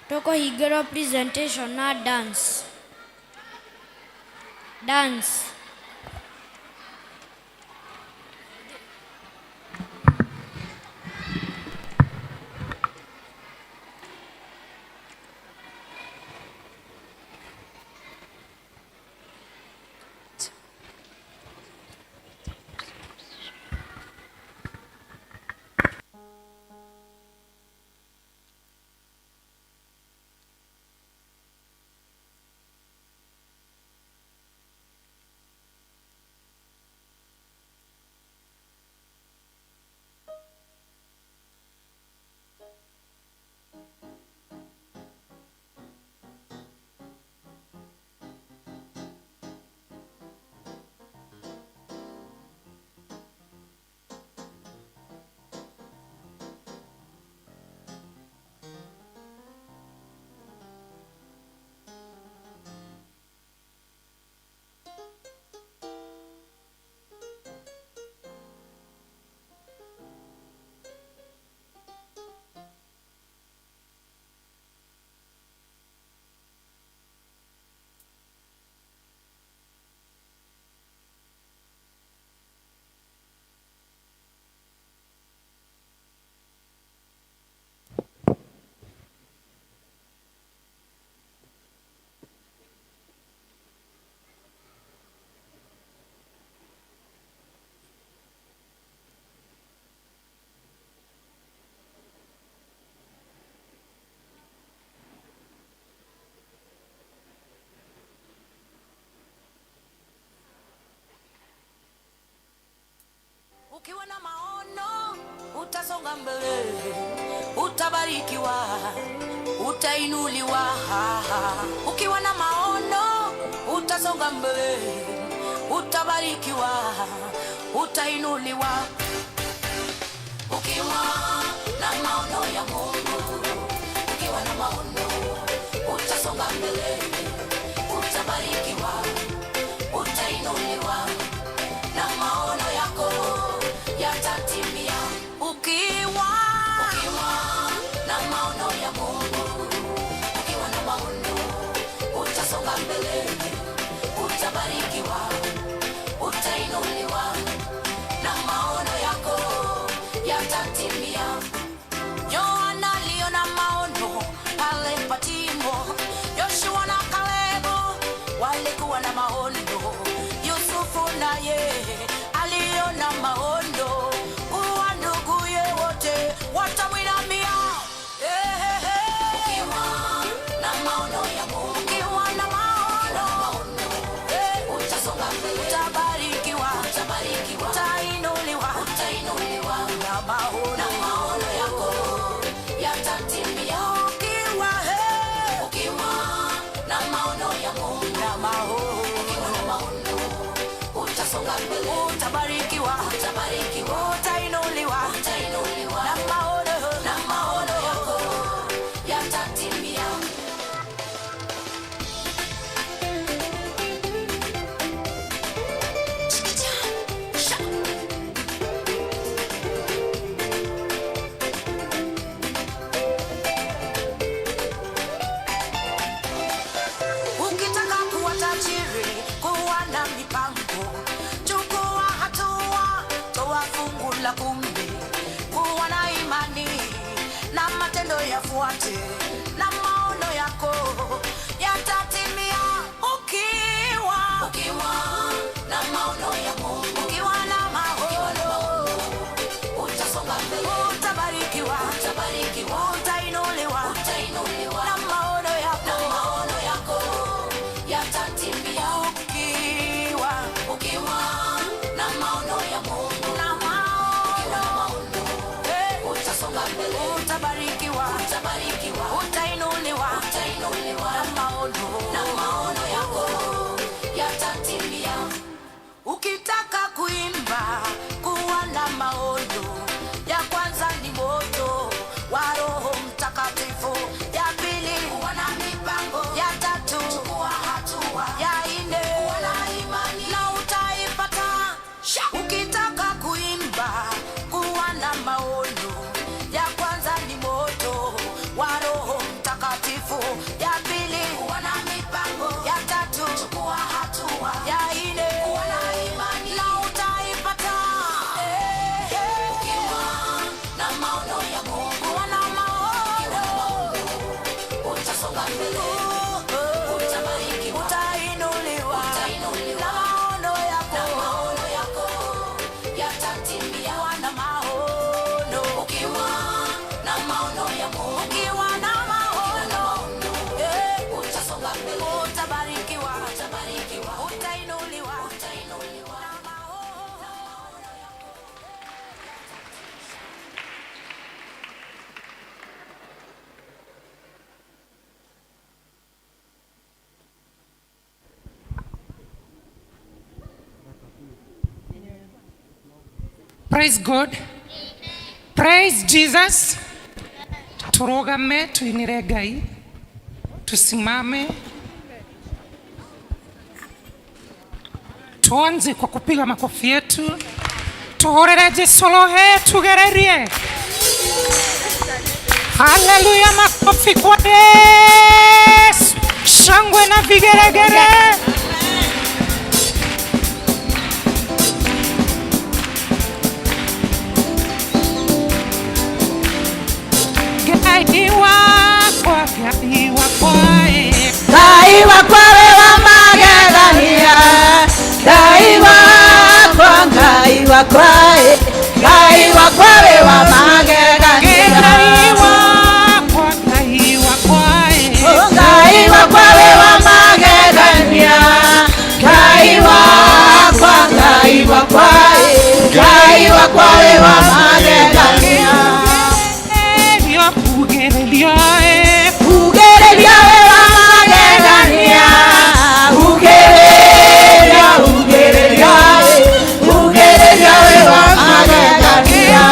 Tũkũhingĩrwo presentation na dance. Dance. Ukiwa na maono utasonga mbele, utabarikiwa, utainuliwa. Ukiwa na maono utasonga mbele, utabarikiwa, utainuliwa. Ukiwa na maono ya Mungu, ukiwa na maono utasonga mbele, utabarikiwa, utainuliwa na maono yako yatatimia. Ukiwa na maono ya Mungu, ukiwa na maono utasonga mbele, utabarikiwa, utainuliwa na maono yako yatatimia. Yohana aliona maono pale Patimo, Yoshua na Kalebu walikuwa na maono, Yusufu naye aliona maono kuwa nduguye wote watamwinamia. Ukiwa na maono ya Mungu, ukiwa na maono, utasonga mbele, utabarikiwa, utainuliwa, na maono yako yatatimia. Ukiwa na maono ya Mungu, na maono, ukiwa na maono utasonga mbele, utabarikiwa, utainuliwa, na maono yako yatatimia. Ukitaka kuwa tajiri, kuwa na mipango, chukua hatua, toa fungu la kumi, kuwa na imani na matendo yafuate, na maono yako yatatimia. Ukiwa na maono ya Mungu, ukiwa na maono utasonga mbele, utabarikiwa, utainuliwa, na maono yako yatatimia. Ukiwa na maono ya Mungu, na maono utasonga mbele, utabarikiwa, utainuliwa, na maono yako yatatimia. Ukitaka Praise God. Praise Jesus. Turugame tuinire Ngai. Tusimame. Tuanze kwa kupiga makofi yetu. Tuhorere Jesu rohe tugererie. Haleluya, makofi kwa Yesu. Shangwe na vigeregere. Ngai wakwa, Ngai wakwa, eh. Ngai wakwa we wa magegania, Ngai wakwa, Ngai wakwa, eh. Ngai wakwa we wa magegania. Ngai wakwa, Ngai wakwa, eh. Oh, Ngai wakwa we wa magegania, Ngai wakwa, Ngai wakwa, eh. Ngai wakwa we wa magegania. Ugereria, eh. Ugereria we wa magegania, ugereria, ugereria, eh. Ugereria we wa magegania.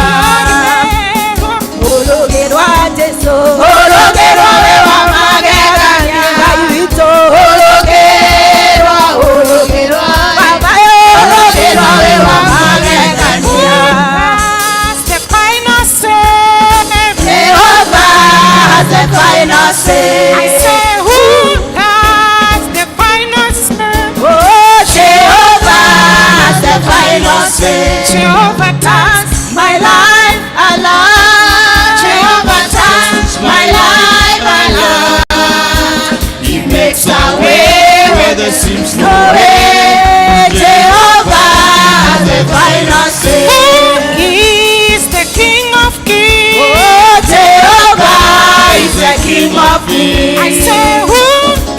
Urugi rwa Jesu, urugi rwa we wa magegania. Ngai witũ, urugi rwa, urugi rwa, Baba yo, urugi rwa we wa magegania. Has the final say. Jehovah has the final say. I say, who has the final say? Oh, Jehovah has the final say. Jehovah does my life alive. Jehovah touch my life alive. He makes a way where there seems no way. Jehovah has the final say. Who is the King of Kings? Oh, Jehovah is the King of Kings. I say, who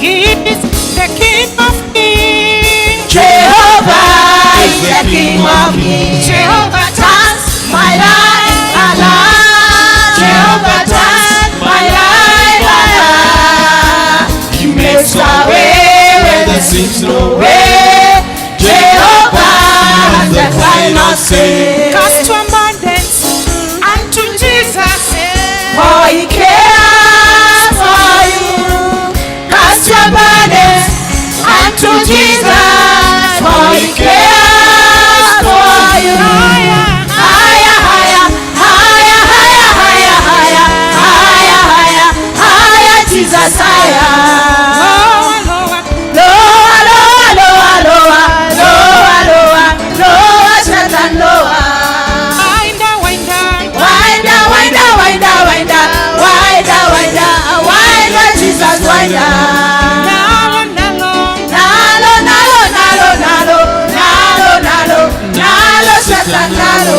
is the King of Kings? Jehovah is the King of Kings. Jehovah turns my life alive. Jehovah turns my life alive. He makes a way where there seems no way. Jehovah has the final say. Cast your burdens unto Jesus. For he cares for you. Cast your burdens unto Jesus. For he cares for you. Higher, higher, higher, higher, higher, higher, higher, higher, higher, Jesus, higher. Lower, lower, Lower, lower, lower, lower, lower, lower, lower, Satan, lower. Winder, winder, Winder, winder, winder, winder, winder, winder, winder, Jesus, winder. Nalo, nalo, Nalo, nalo, nalo, nalo, nalo, nalo, nalo, Satan, nalo.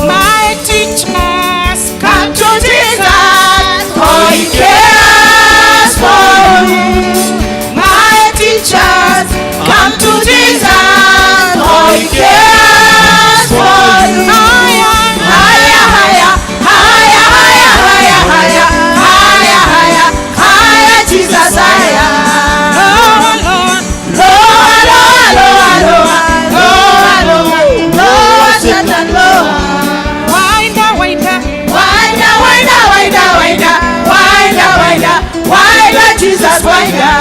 My teachers, Come to Jesus, for he cares for you. My teachers, come to Jesus, for he cares for you. Higher, Higher, higher, higher, higher, higher, higher, higher, higher, higher, Jesus, higher. Lower, lower, Lower, lower, lower, lower, lower, lower, lower, Satan, lower. Winder, winder, Winder, winder, winder, winder, winder, winder, winder, Jesus, winder.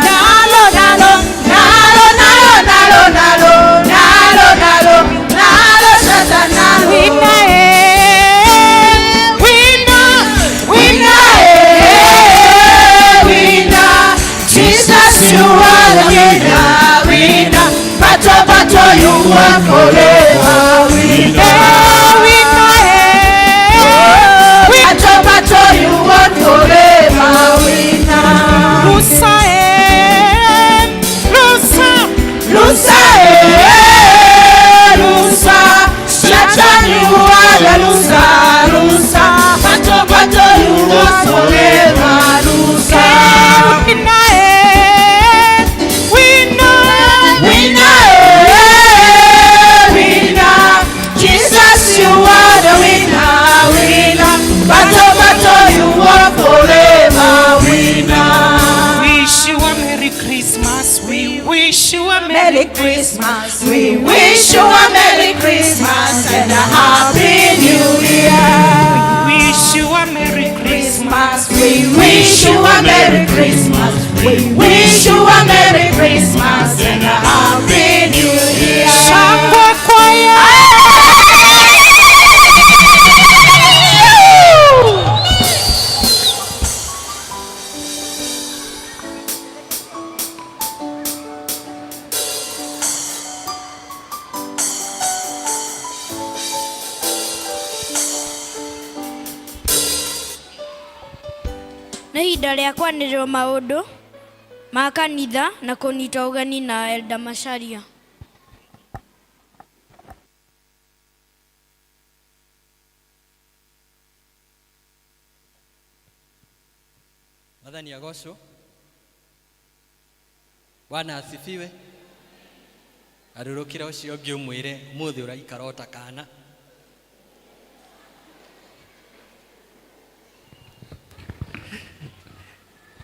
Nalo, nalo, nalo, nalo, nalo, nalo, nalo, nalo, nalo, Satan, nalo. Winner, eh, winner, Winner, eh, winner. Jesus, you are the winner, winner. Battle, battle, you are forever, winner. Eh, winner, eh, Battle, battle, you are forever, winner. Lusa, eh, Lusa, Lusa, eh, Lusa. Satan, you are the loser, loser. Battle, battle, you are forever, loser. Winner, eh, winner, Winner, eh, winner. Jesus, you are the winner, winner. Battle, battle, you are forever, winner. Wish you a Merry Christmas. We wish you a Merry Christmas. We wish you a Merry Christmas and a Christmas. We wish you a Merry Christmas and a Happy New Year. Shangwe kwaya. Nĩ ihinda rĩa kwanĩrĩrwo maũndũ ma kanitha na kũnyita ũgeni na Elda Macharia. Mwathani agocwo. Bwana asifiwe. Arurukira ucio ũngĩ ũmwĩre ũmũthĩ ũraikara o ta kana.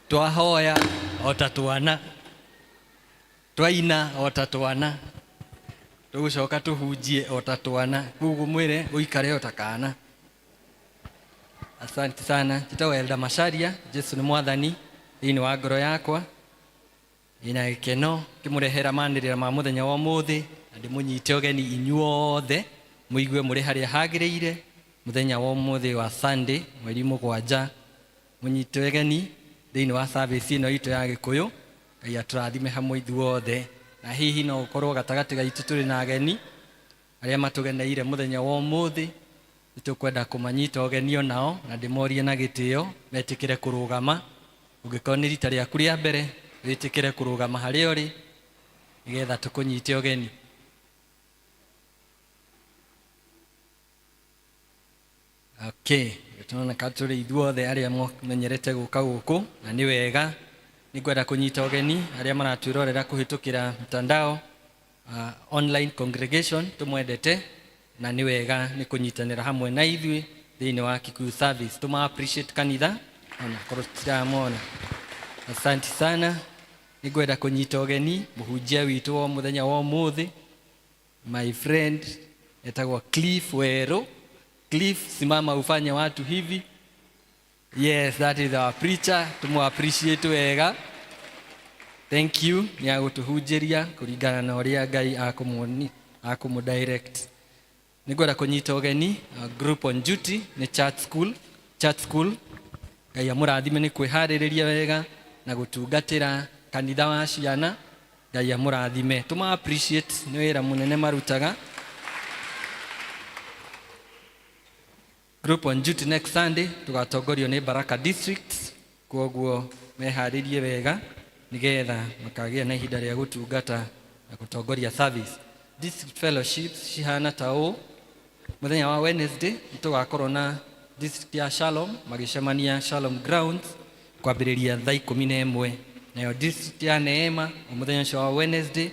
Twahoya o ta twana, twaina o ta twana, tũgũcoka tũhunjie o ta twana, koguo mwĩre ũikare o ta kana. Asante sana. Njĩtagwo Elda Macharia. Jesu nĩ mwathani thĩinĩ wa ngoro yakwa. Ndĩna gĩkeno ngĩmũrehera manĩrĩra ma mũthenya wa ũmũthĩ na ndĩmũnyite ũgeni inyuothe mũigue mũrĩ harĩa hagĩrĩire mũthenya wa ũmũthĩ wa Sunday mweri 7 mũnyite ũgeni thĩinĩ wa service ĩno itũ ya Gĩkũyũ. Ngai atũrathime hamwe ithuothe, na hihi no gũkorwo gatagatĩ gaitũ tũrĩ na ageni arĩa matũgeneire mũthenya wa ũmũthĩ. Nĩtũkwenda kũmanyita ũgeni onao na ndĩmorie na gĩtĩo metĩkĩre kũrũgama. Ũngĩkorwo nĩ rita rĩaku rĩa mbere wĩtĩkĩre kũrũgama harĩa ũrĩ nĩgetha tũkũnyite ũgeni. Okay, turoneka tũrĩ ithuothe arĩa menyerete gũka gũkũ na nĩ wega. Nĩngwenda kũnyita ũgeni arĩa maratwĩrorera kũhĩtũkĩra mtandao, online congregation tũmwendete, na nĩ wega nĩ kũnyitanĩra hamwe na ithuĩ thĩinĩ wa Kikuyu service. Tũma appreciate kanitha ona korwo tũtiramona. Asante sana. Nĩngwenda kũnyita ũgeni mũhunjia witũ wa mũthenya wa ũmũthĩ, my friend etagwo Cliff Weru. Cliff, simama ufanye watu hivi. Yes, that is our preacher. Tumu appreciate wega. Thank you. Nĩ agũtũhunjĩria kũringana na ũrĩa Ngai akũmuoni akũmũ direct. Nĩngwenda kũnyita ũgeni group on duty nĩ church school. Church school Ngai amũrathime nĩ kwĩharĩrĩria wega na gũtungatĩra kanitha wa ciana. Ngai amũrathime. Tũma appreciate nĩ wĩra mũnene marutaga. Group on duty next Sunday tũgatongorio nĩ Baraka District, kwoguo meharĩrie wega nĩgetha makagĩa na ihinda rĩa gũtungata na gũtongoria service. District fellowships cihana ta ũũ: mũthenya wa Wednesday nĩtũgakorwo na district ya Shalom magĩcemania Shalom Grounds kwambĩrĩria thaa 11. Nayo district ya Neema o mũthenya ũcio wa Wednesday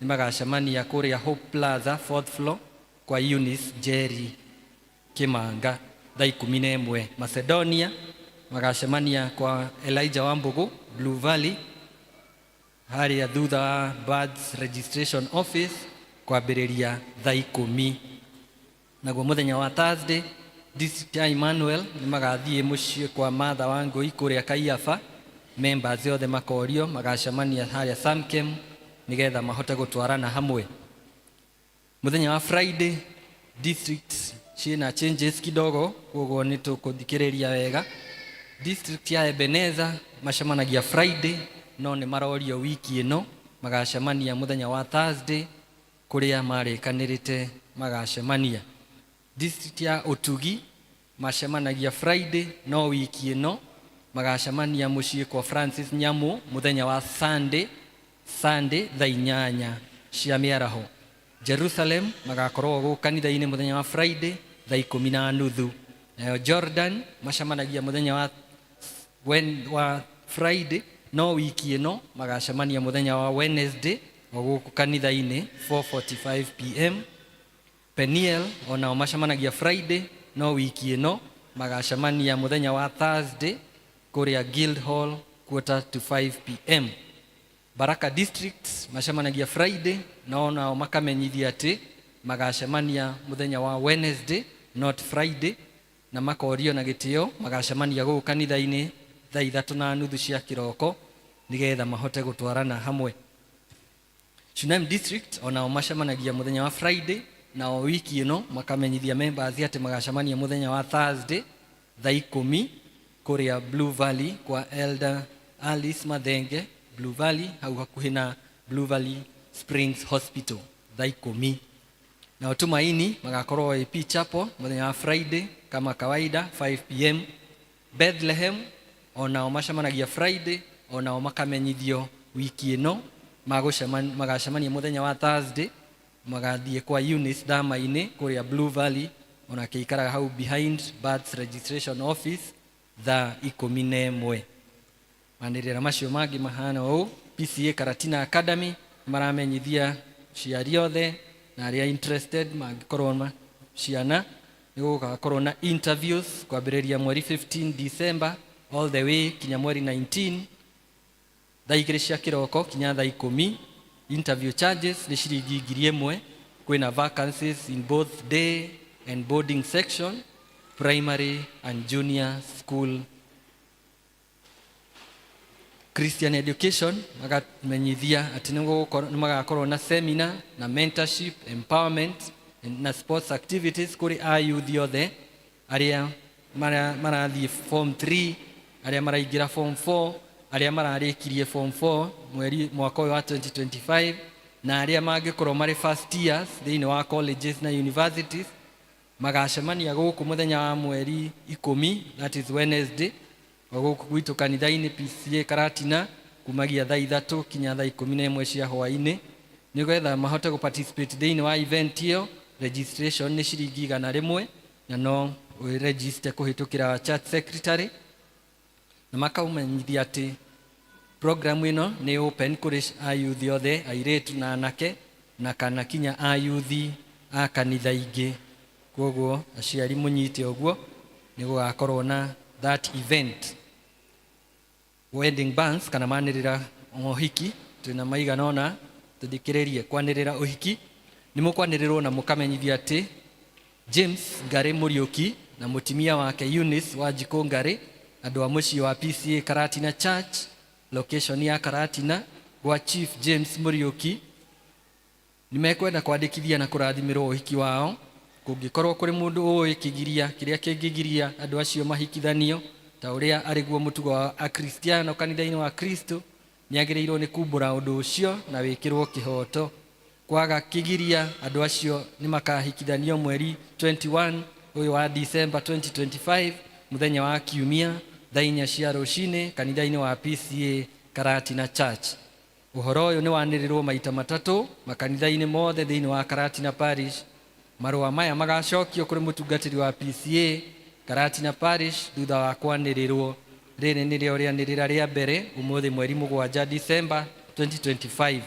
nĩmagacemania kũrĩa Hope Plaza 4th floor kwa Eunice Jerry Kimanga thaa 11. Macedonia magacemania kwa Elijah Wambugu Blue Valley harĩa thutha wa Birds Registration Office kwambĩrĩria thaa 10. Naguo mũthenya wa Thursday district ya Emmanuel nĩmagathiĩ mũciĩ kwa Martha Wangũi kũrĩa Kaiafa. Members othe makorio magacemania harĩa Samkem nĩgetha mahote gũtwarana hamwe. Mũthenya wa Friday district ciĩna changes kidogo, koguo nĩ tũkũthikĩrĩria wega. District ya Ebenezer macemanagia Friday, no nĩ marorio wiki ĩno magacemania mũthenya wa Thursday kũrĩa marĩkanĩrĩte magacemania. District ya Ũtugi macemanagia Friday, no wiki ĩno magacemania mũciĩ kwa Francis Nyamu mũthenya wa Sunday, Sunday thaa 8 cia mĩaraho. Jerusalem magakorwo gũkũ kanitha-inĩ mũthenya wa Friday thaa 10:30. Nayo Jordan macemanagia mũthenya wa wa Friday, no wiki ĩno magacemania mũthenya wa Wednesday o gũkũ kanitha-inĩ 4:45 pm. Peniel onao macemanagia Friday, no wiki ĩno magacemania mũthenya wa Thursday kũrĩa Guild Hall 4:45 pm. Baraka District macemanagia Friday, no nao makamenyithia atĩ magacemania mũthenya wa Wednesday not Friday, na makorio na gĩtĩo magacemania gũkũ kanitha-inĩ thaa ithatũ na nuthu cia kĩroko nĩgetha mahote gũtwarana hamwe. Shunem District onao macemanagia mũthenya wa Friday, nao wiki ĩno makamenyithia members atĩ magacemania mũthenya wa Thursday thaa ikũmi kũrĩa Blue Valley kwa Elder Alice Mathenge, Blue Valley hau hakuhĩ na Blue Valley Springs Hospital thaa ikũmi. Nao Tumaini magakorwo AP Chapel mũthenya wa Friday kama kawaida 5 p.m. Bethlehem onao macemanagia Friday, onao makamenyithio wiki ĩno magacemania mũthenya wa Thursday, magathiĩ kwa Eunice Thama-inĩ kũrĩa Blue Valley, onake ikaraga hau behind Births Registration Office thaa 11. Manĩrĩra macio mangĩ mahana ũũ: PCA Karatina Academy maramenyithia ciari othe na arĩa interested mangĩkorwo na ciana nĩ gũgakorwo na interviews kwambĩrĩria mweri 15 December all the way kinya mweri 19, thaa 2 cia kĩroko kinya thaa 10. Interview charges nĩ ciringi 1000. Kwĩna vacancies in both day and boarding section, primary and junior school. Christian Education makamenyithia atĩ nĩ magakorwo na seminar na mentorship, empowerment na sports activities kũrĩ a youth othe arĩa marathiĩ form 3, arĩa maraingĩra form 4, arĩa mararĩkirie form 4 mweri mwaka ũyũ wa 2025, na arĩa mangĩkorwo marĩ first years thĩinĩ wa colleges na universities. Magacemania gũkũ mũthenya wa mweri 10, that is Wednesday, o gũkũ gwitũ kanitha-inĩ PCA Karatina, kumagia thaa 3 kinya thaa 11 cia hwaĩ-inĩ, nĩgetha mahote gũ participate thĩinĩ wa event ĩyo. Registration nĩ ciringi 100, na no register kũhĩtũkĩra church secretary. Na makaumenyithia atĩ program ĩno nĩ open kũrĩ ayuthi othe, airĩtu na anake, na kana kinya ayuthi a kanitha ingĩ. Koguo aciari mũnyite ũguo, nĩ gũgakorwo na that event. Wedding bands kana manĩrĩra ũhiki, twĩna maigana ũna tũthikĩrĩrie. Kwanĩrĩra ũhiki, nĩ mũkwanĩrĩrwo na mũkamenyithio atĩ James Ngarĩ Mũriũki na mũtumia wake Eunice Wanjikũ Ngarĩ, andũ a mũciĩ wa PCA Karatina Church, location ya Karatina gwa Chief James Mũriũki, nĩ mekwenda kwandĩkithia na kũrathimĩrwo ũhiki wao. Kũngĩkorwo kũrĩ mũndũ ũĩ kĩgiria kĩrĩa kĩngĩgiria andũ acio mahikithanio ta ũrĩa arĩguo mũtugo wa akristiano kanitha-inĩ wa Kristo, nĩ agĩrĩirwo nĩ kumbũra ũndũ ũcio na wĩkĩrwo kĩhoto. Kwaga kĩgiria, andũ acio nĩ makahikithanio mweri 21 ũyũ wa December 2025, mũthenya wa Kiumia, thaa 4 cia rũcinĩ kanitha-inĩ wa PCA Karatina Church. Ũhoro ũyũ nĩ wanĩrĩrwo maita matatũ makanitha-inĩ mothe thĩinĩ wa Karatina Parish. Marũa maya magacokio kũrĩ mũtungatĩri wa PCA Karatina Parish thutha wa kwanĩrĩrwo. Rĩrĩ nĩrĩo rĩanĩrĩra rĩa mbere, ũmũthĩ mweri 7 December 2025.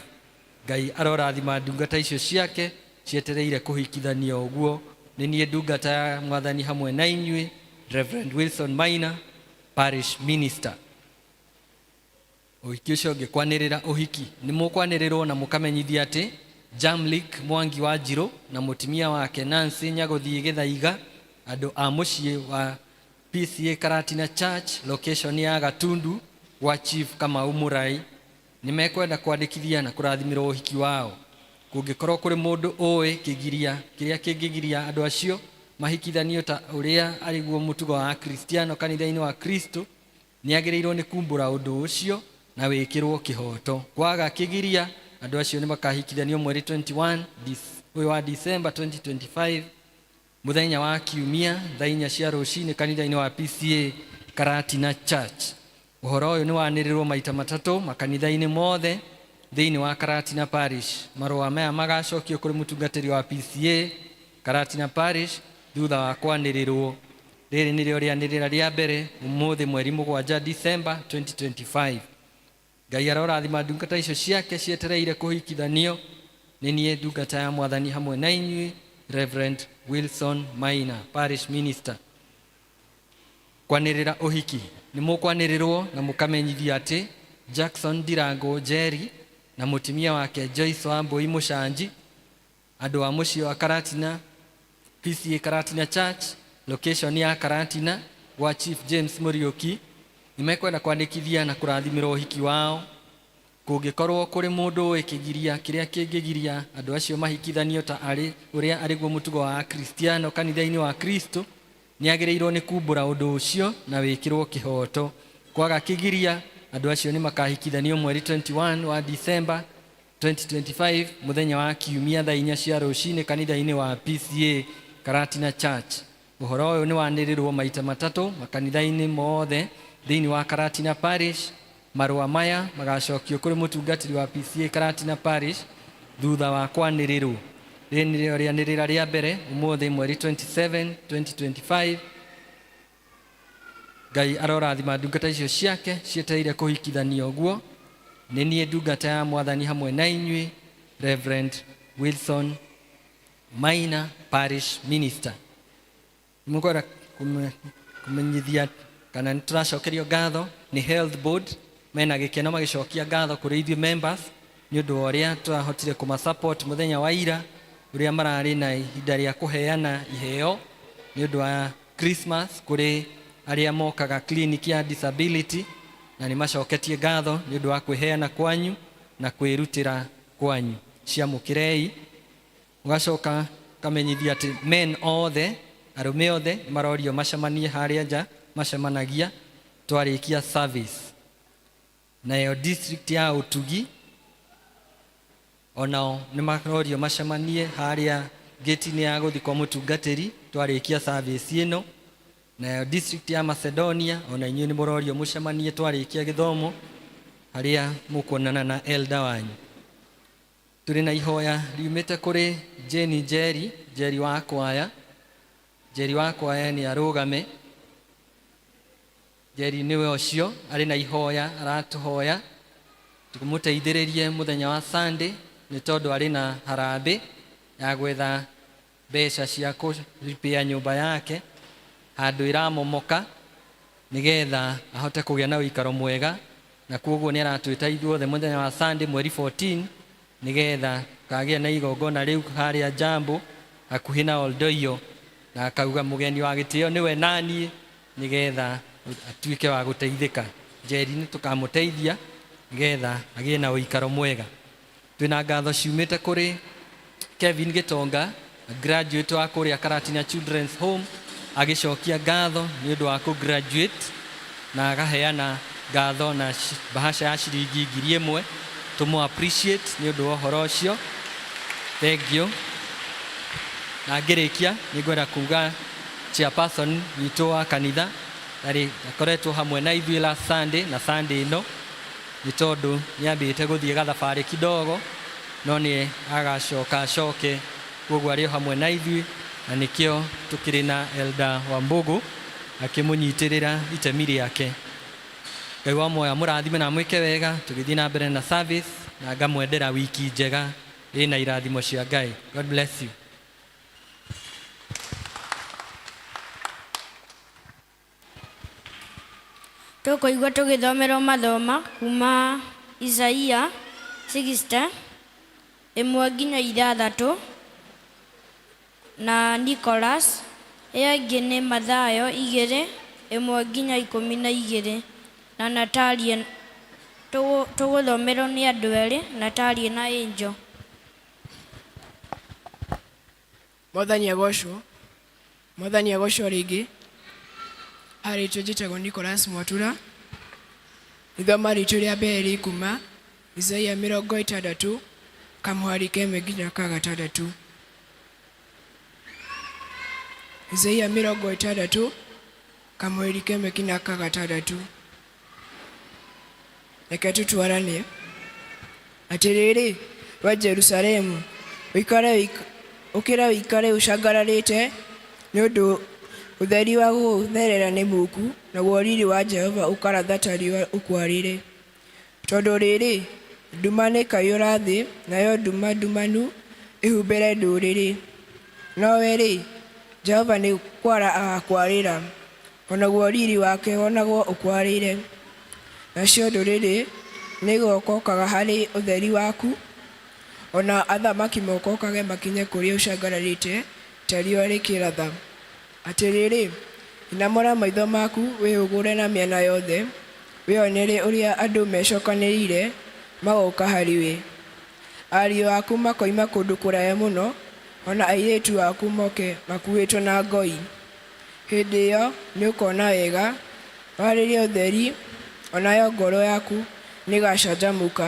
Ngai arorathima ndungata icio ciake cietereire kũhikithanio ũguo. Nĩ niĩ ndungata ya Mwathani hamwe na inyuĩ, Reverend Wilson Maina, parish minister. Ũhiki ũcio ũngĩ, kwanĩrĩra ũhiki, nĩ mũkwanĩrĩrwo na mũkamenyithia atĩ Jamlik Mwangi wa Njirũ na mũtumia wake Nancy Nyagũthiĩ Gĩthaiga, andũ a mũciĩ wa PCA Karatina Church, location ya Gatundu gwa Chief Kamau Mũrai, nĩ mekwenda kwandĩkithia na kũrathimĩrwo ũhiki wao. Kũngĩkorwo kũrĩ mũndũ ũĩ kĩgiria kĩrĩa kĩngĩgiria andũ acio mahikithanio ta ũrĩa arĩguo mũtugo wa akristiano kanitha-inĩ wa Kristo, nĩ agĩrĩirwo nĩ kumbũra ũndũ ũcio na wĩkĩrwo kĩhoto. Kwaga kĩgiria, andũ acio nĩ makahikithanio mweri 21 ũyũ wa December 2025, mũthenya wa Kiumia, thaa 4 cia rũcinĩ kanitha-inĩ wa PCA Karatina Church. Ũhoro ũyũ nĩ wanĩrĩrwo maita matatũ makanitha-inĩ mothe thĩinĩ wa Karatina Parish. Marũa maya magacokio kũrĩ mũtungatĩri wa PCA Karatina Parish thutha wa kwanĩrĩrwo. Rĩrĩ nĩrĩo rĩanĩrĩra rĩa mbere, ũmũthĩ mweri 7 December 2025. Ngai arorathima ndungata icio ciake cietereire kũhikithanio. Nĩ niĩ ndungata ya Mwathani hamwe na inyuĩ, Reverend Wilson Maina, parish minister. Kwanĩrĩra ũhiki, nĩ mũkwanĩrĩrwo na mũkamenyithio atĩ Jackson Ndirango Njeri na mũtumia wake Joyce Wambui Mũcanji, andũ a mũciĩ wa Karatina PCA Karatina Church, location ya Karatina gwa Chief James Mũriũki, Nĩ mekwenda kwandĩkithia na kũrathimĩrwo ũhiki wao. Kũngĩkorwo kũrĩ mũndũ ũĩ kĩgiria kĩrĩa kĩngĩgiria andũ acio mahikithanio ta arĩ ũrĩa arĩguo mũtugo wa Akristiano kanitha-inĩ wa Kristo, nĩ agĩrĩirwo nĩ kumbũra ũndũ ũcio na wĩkĩrwo kĩhooto. Kwaga kĩgiria, andũ acio nĩ makahikithanio mweri 21 wa Disemba 2025 mũthenya wa Kiumia thaa inya cia rũcinĩ kanitha-inĩ wa PCEA Karatina Church. Ũhoro ũyũ nĩ wanĩrĩrwo maita matatũ makanitha-inĩ mothe thĩinĩ wa Karatina Parish. Marũa maya magacokio kũrĩ mũtungatĩri wa PCEA Karatina Parish thutha wa kwanĩrĩrwo. Rĩrĩ nĩrĩo rĩanĩrĩra rĩa mbere ũmũthĩ mweri 27 2025. Ngai arorathima ndungata icio ciake cietereire kũhikithanio ũguo. Nĩ niĩ ndungata ya Mwathani hamwe na inyuĩ, Reverend Wilson Maina, Parish Minister. Nĩmũkwenda kũmenyithia kana nĩ tũracokerio ngatho nĩ Health Board mena gĩkeno magĩcokia ngatho kũrĩ ithuĩ members nĩ ũndũ wa ũrĩa tũrahotire kũma support mũthenya wa ira ũrĩa mararĩ na ihinda rĩa kũheana iheo nĩ ũndũ wa Christmas kũrĩ arĩa mokaga clinic ya disability na nĩ macoketie ngatho nĩ ũndũ wa kwĩheana kwanyu na kwĩrutĩra kwanyu. Ciamũkĩrei. Ũgacoka ũkamenyithio atĩ men othe, arũme othe nĩ marorio macemanie harĩa nja macemanagia twarĩkia service. Nayo district ya Ũtugi onao nĩ marorio macemanie harĩa gate-inĩ ya gũthiĩ kwa mũtungatĩri twarĩkia service ĩno. Nayo district ya Macedonia ona inyuĩ nĩ mũrorio mũcemanie twarĩkia gĩthomo harĩa mũkuonana na elder wanyu. Tũrĩ na ihoya riumĩte kũrĩ Jane Njeri, Njeri wa kwaya. Njeri wa kwaya nĩ arũgame. Njeri nĩwe ũcio arĩ na ihoya aratũhoya tũmũteithĩrĩrie mũthenya wa Sunday nĩ tondũ arĩ na harambĩ ya gwetha mbeca cia kũripĩa nyũmba yake handũ ĩramomoka nĩgetha ahote kũgĩa na ũikaro mwega, na kwoguo nĩ aratwĩta ithuothe mũthenya wa Sunday mweri 14 nĩgetha kagĩa na igongona rĩu harĩa Jambo hakuhĩ na Oldoiyo, na akauga mũgeni wa gĩtĩo nĩwe naniĩ nĩgetha atuĩke wa gũteithĩka. Njeri nĩ tũkamũteithia nĩgetha agĩe na ũikaro mwega. Twĩna ngatho ciumĩte kũrĩ Kevin Gitonga, graduate wa kũrĩa Karatina Children's Home, agĩcokia ngatho nĩ ũndũ wa kũ graduate na akaheana ngatho na bahasha ya ciringi 1000. Tũmũ appreciate nĩ ũndũ wa ũhoro ũcio. Thank you. Na ngĩrĩkia nĩ ngwenda kuga chairperson witũ wa kanitha arĩ akoretwo hamwe na ithuĩ last Sunday na Sunday ĩno nĩ tondũ nĩ ambĩte gũthiĩ gathabarĩ kidogo no nĩ agacoka acoke, koguo arĩ o hamwe na ithuĩ na nĩkĩo tũkĩrĩ na Elder Wambugu akĩmũnyitĩrĩra itemi rĩake. Ngai wa muoyo amũrathime na amwĩke wega tũgĩthiĩ na mbere na service, na ngamwendera wiki njega ĩna irathimo cia Ngai. God bless you. Tũkũigua tũgĩthomerwo mathoma kuma Isaia 60 ĩmwe nginya ithathatũ na Nicholas, ĩyo ĩngĩ nĩ Mathayo igĩrĩ ĩmwe nginya ikũmi na igĩrĩ na Natalie. Tũgũthomerwo nĩ andũ erĩ, Natalie na Angel. Mwathani agocwo. Mwathani agocwo rĩngĩ. Harĩtwo njĩtagwo Nicholas Mwatura. Ithoma ritũ rĩa mbere rĩ kuma Isaia 60 kamũhari kemwe nginya ka gatandatũ. Isaia 60 kamũhari kemwe nginya ka gatandatũ. Reke tũtwarane. Atĩrĩrĩ, wee Jerusalemu, ũikare ũkĩra ũikare ũcangararĩte, nĩ ũndũ ũtheri wa gũgũtherera nĩ mũũku, naguo riri wa Jehova ũkaratha ta riũa ũkwarĩre. Tondũ rĩrĩ, nduma nĩĩkaiyũra thĩ, nayo nduma ndumanu ĩhumbĩre ndũrĩrĩ, no we-rĩ, Jehova nĩ kwara agakwarĩra, o naguo riri wake wonagwo ũkwarĩire. Nacio ndũrĩrĩ nĩigokokaga harĩ ũtheri waku, o na athamaki mokokage makinye kũrĩa ũcangararĩte ta riũa rĩkĩratha. Atĩrĩrĩ, inamũra maitho maku wĩhũgũre na mĩena yothe, Wĩonere ũrĩa andũ mecokanĩrĩire magoka harĩ we. Ariũ aku makoima kũndũ kũraya mũno, o na airĩtu aku moke makuuĩtwo na ngoi. Hĩndĩ ĩyo nĩũkona wega, warĩrie ũtheri, o nayo ngoro yaku nĩĩgacanjamũka,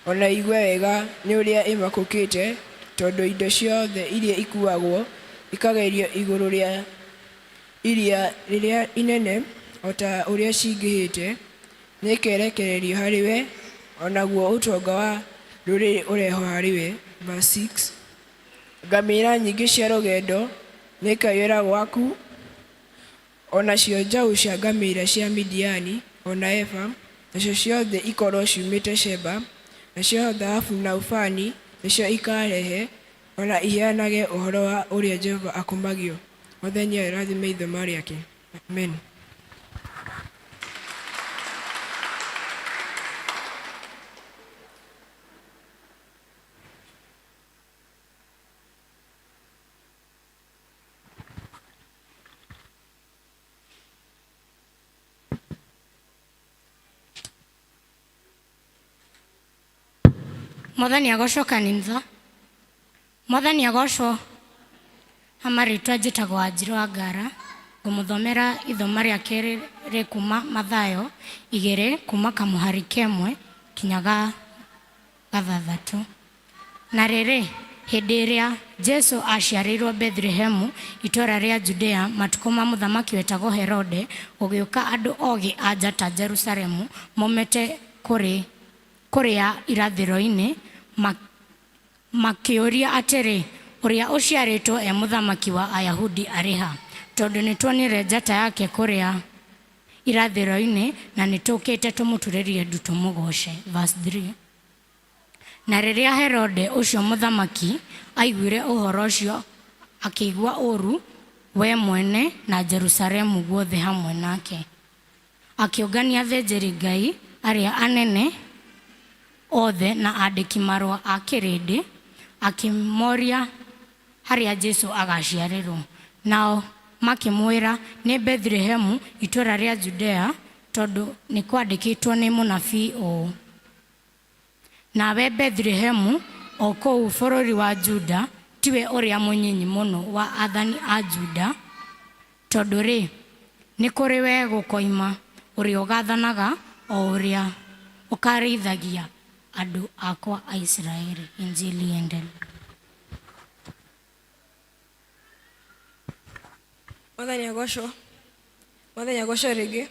o na ĩigue wega nĩ ũrĩa ĩmakũkĩte, tondũ indo ciothe iria ikuuagwo ikagerio igũrũ rĩa iria rĩrĩa inene o ta ũrĩa cingĩhĩte, nĩĩkerekererio harĩ we, o naguo ũtonga wa ndũrĩrĩ ũrehwo harĩ we. Verse 6. Ngamĩra nyingĩ cia rũgendo nĩikaiyũra gwaku, o nacio njaũ cia ngamĩra cia Midiani, o na Efa, nacio ciothe ikorũo ciumĩte Sheba, nacio thahabu na ubani nĩcio ikarehe, o na iheanage ũhoro wa ũrĩa Jehova akumagio. Mwathani arathime ithoma rĩake. Amen. Mwathani agocwo kanitha. Mwathani agocwo. Amarĩtwa njĩtagwo Wanjirũ wa Ngara. Ngũmũthomera ithoma rĩa kerĩ rĩ kuma Mathayo igĩrĩ kuma kamũhari kemwe kinya ga gathathatũ. Na rĩrĩ, hĩndĩ ĩrĩa Jesu aaciarĩirwo Bethilehemu, itũũra rĩa Judea, matukũ ma mũthamaki wetagwo Herode, gũgĩũka andũ ogĩ a njata Jerusalemu, moimĩte kũrĩ kũrĩa irathĩro-inĩ, makĩũria atĩrĩ, Ũrĩa ũciarĩtwo e mũthamaki wa Ayahudi arĩ ha? Tondũ nĩtuonire njata yake kũrĩa irathĩro-inĩ, na nĩtũũkĩte tũmũturĩrie ndu tũmũgooce. Verse 3. Na rĩrĩa Herode ũcio mũthamaki aiguire ũhoro ũcio, akĩigua ũũru we mwene na Jerusalemu guothe hamwe nake. Akĩũngania athĩnjĩri-Ngai arĩa anene othe na andĩki-marũa a kĩrĩndĩ, akĩmoria harĩa Jesu agaciarĩrũo. Nao makĩmwĩra, Nĩ Bethilehemu, itũũra rĩa Judea, tondũ nĩkwandĩkĩtwo nĩ mũnabii ũũ, Nawe Bethilehemu, o kũu bũrũri wa Juda, tiwe ũrĩa mũnyinyi mũno wa aathani a Juda, tondũ-rĩ, nĩ kũrĩ wee gũkoima ũrĩa ũgaathanaga, o ũrĩa ũkarĩithagia andũ akwa a Isiraeli. Injili iendelee. Mwathani agocwo. Mwathani agocwo rĩngĩ.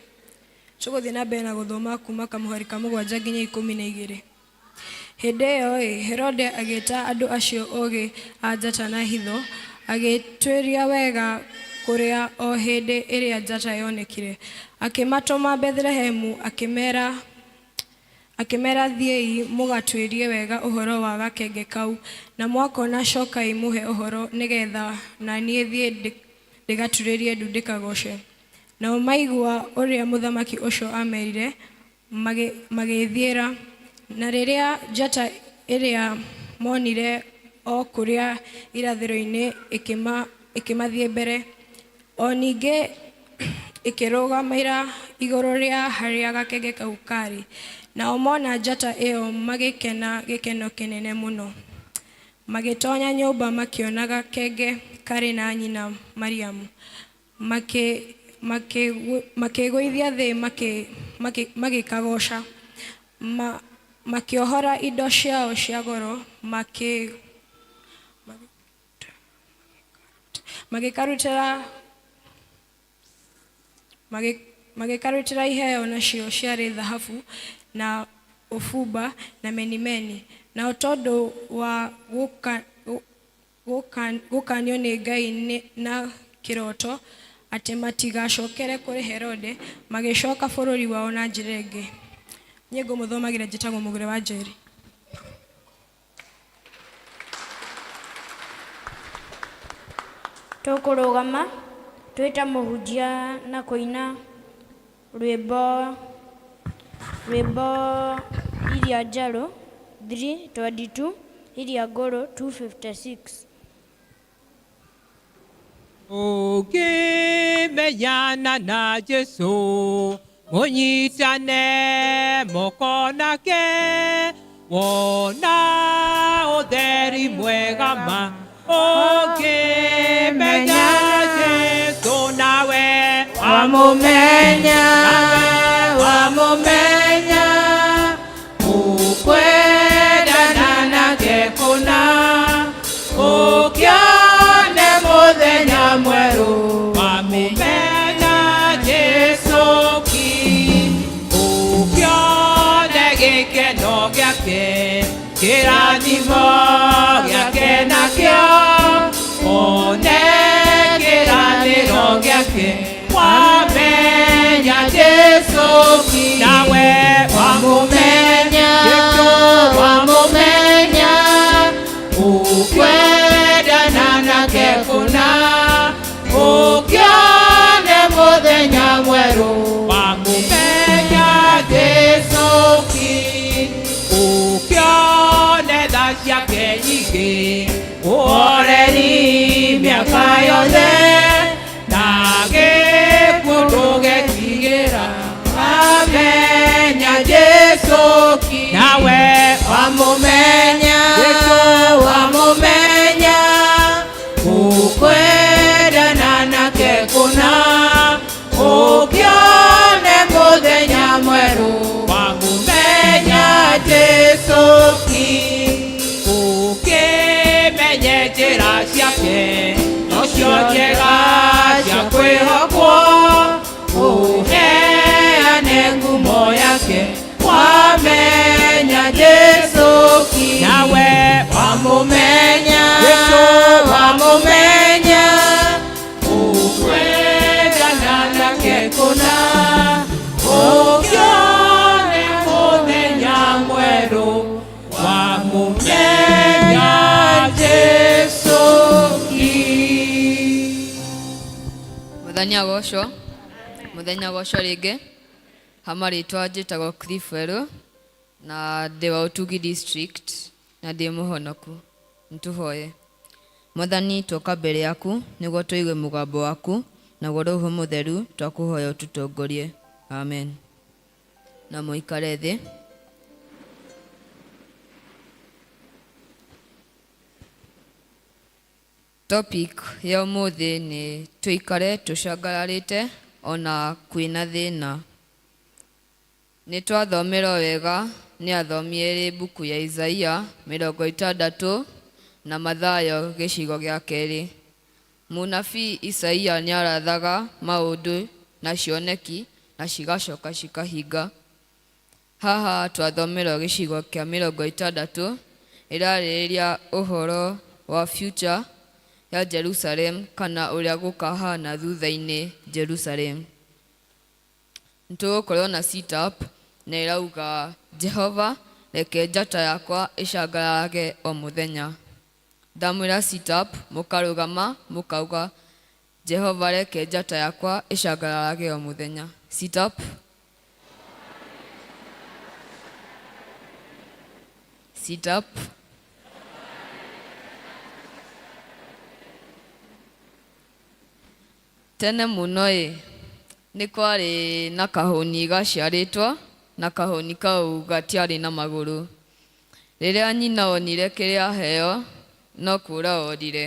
Tũgũthiĩ na mbere na gũthoma kuma kamũhari ka mũgwanja nginya ikũmi na igĩrĩ. Hĩndĩ ĩyo-ĩ, Herode agĩĩta andũ acio ogĩ a njata na hitho, agĩtuĩria wega kũrĩa o hĩndĩ ĩrĩa njata yonekire. Akĩmatũma Bethlehemu, akĩmera Akĩmeera, Thiĩi mũgatuĩrie wega ũhoro wa gakenge kau, na mwakona cokai mũhe ũhoro, nĩ getha na niĩ thiĩ ndĩgaturĩrie ndu ndĩkagooce. Nao maaigua ũrĩa mũthamaki ũcio aamerire, magĩĩthiĩra. Na rĩrĩa njata ĩrĩa moonire o kũrĩa irathĩro-inĩ ĩkĩmathiĩ mbere, O ningĩ ĩkĩrũgamĩra igũrũ rĩa harĩa gakenge kau kaarĩ. Nao mona njata ĩyo magĩkena gĩkeno kĩnene mũno. Magĩtonya nyũmba makĩona gakenge karĩ na nyina Mariamu, makĩĩgũithia thĩ magĩkagooca. Makĩohora indo ciao cia goro Magĩkarutĩra magĩkarutĩra iheo, nacio ciarĩ thahabu, na ũbumba, na menimeni. Nao tondũ wa gũkaanio nĩ Ngai na kĩroto atĩ matigacookere kũrĩ Herode, magĩcooka bũrũri wao na njĩra ĩngĩ. Niĩ ngũmũthomagĩra njĩtagwo Mũgũre wa Njeri. Tũkũrũgama twĩte mũhunjia na kũina rwĩmbo rwĩmbo iria njerũ 322 iria ngũrũ 256. Ũngĩmenyana na Jesu. Mũnyitane moko nake wona ũtheri mwega ma ũngĩmenya Jesũ nawe Wamũmenya, wamũmenya, ũkwendana nake kũna, ũkĩone mũthenya mwerũ. Wamũmenya Jesũ ki ũkĩone gĩkeno gĩake kĩrathimo gĩake nakĩo one kĩrathĩro gĩake wamenya Jesũ ki nawe Wamũmenya, wamũmenya, ũkwendana nake kũna, ũkĩone mũthenya mwerũ. Wamũmenya Jesũ ki ũkĩone tha ciake nyingĩ ũhoreri mĩaka yothe na gĩkuũ ndũgetigĩra Wamenya Jesũ ki nawe wamũmenya, wamũmenya, ũkwendana nake kũna, ũkĩone mũthenya mwerũ. Wamũmenya Jesũ ki ũkĩmenye njĩra ciake nocio njega cia kwĩhokwo ũheane ngumo yake Wamenya Jesũ ki nawe wamũmenya, Jesũ wamũmenya, ũkwendana nake kũna, ũkĩone mũthenya mwerũ. Wamũmenya Jesũ ki. Mũthenya agocwo, mũthenya agocwo rĩngĩ. Ha marĩtwa njĩtagwo Cliff Werũ na ndĩ wa Ũtugi district na ndĩ mũhonoku. Nĩtũhoye. Mwathani twoka mbere yaku nĩguo tũigue mũgambo waku naguo roho mũtheru twakũhoya ũtũtongorie. Amen. Na mũikare thĩ. Topic ya ũmũthĩ nĩ tũikare tũcangararĩte ona kwĩna thĩna. Nĩ twathomerwo wega nĩ athomi erĩ mbuku ya Isaia 60 na Mathayo gĩcigo gĩa kerĩ. Mũnabii Isaia nĩ arathaga maũndũ na cioneki na cigacoka cikahinga. Haha twathomerwo gĩcigo kĩa 60 ĩrarĩrĩria ũhoro wa future ya Jerusalem kana ũrĩa gũkahana thutha-inĩ Jerusalem. Nĩtũgũkorwo na sit up na ĩrauga Jehova reke njata yakwa ĩcangararage o mũthenya. Ndamwĩra sit up mũkarũgama mũkauga Jehova reke njata yakwa ĩcangararage o mũthenya. Sit up. Sit up. Tene mũno ĩ nĩ kwarĩ na kahũni gaciarĩtwo na kahũni kau gatiarĩ na magũrũ. Rĩrĩa nyina onire kĩrĩa aheo no kũra orire.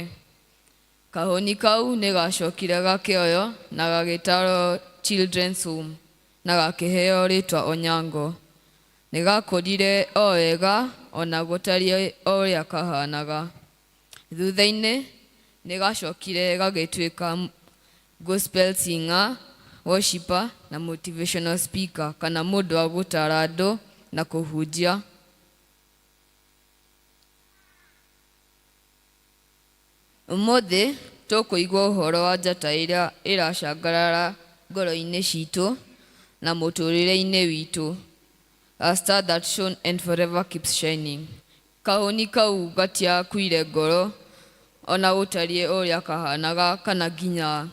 Kahũni kau nĩ gacokire gakĩoywo na gagĩtwarwo Children's Home na gakĩheo rĩtwa Onyango. Nĩ gakũrire o wega ona gũtariĩ o ũrĩa kahanaga. Thutha-inĩ nĩ gacokire gagĩtuĩka gospel singer, worshiper na motivational speaker kana mũndũ wa gũtara andũ na kũhunjia. Ũmũthĩ tũkũigua ũhoro wa njata ĩrĩa ĩracangarara ngoro-inĩ citũ na mũtũrĩre-inĩ witũ. A star that shone and forever keeps shining. Kahũni kau gatiakuire ngoro ona gũtariĩ ũrĩa kahanaga kana nginya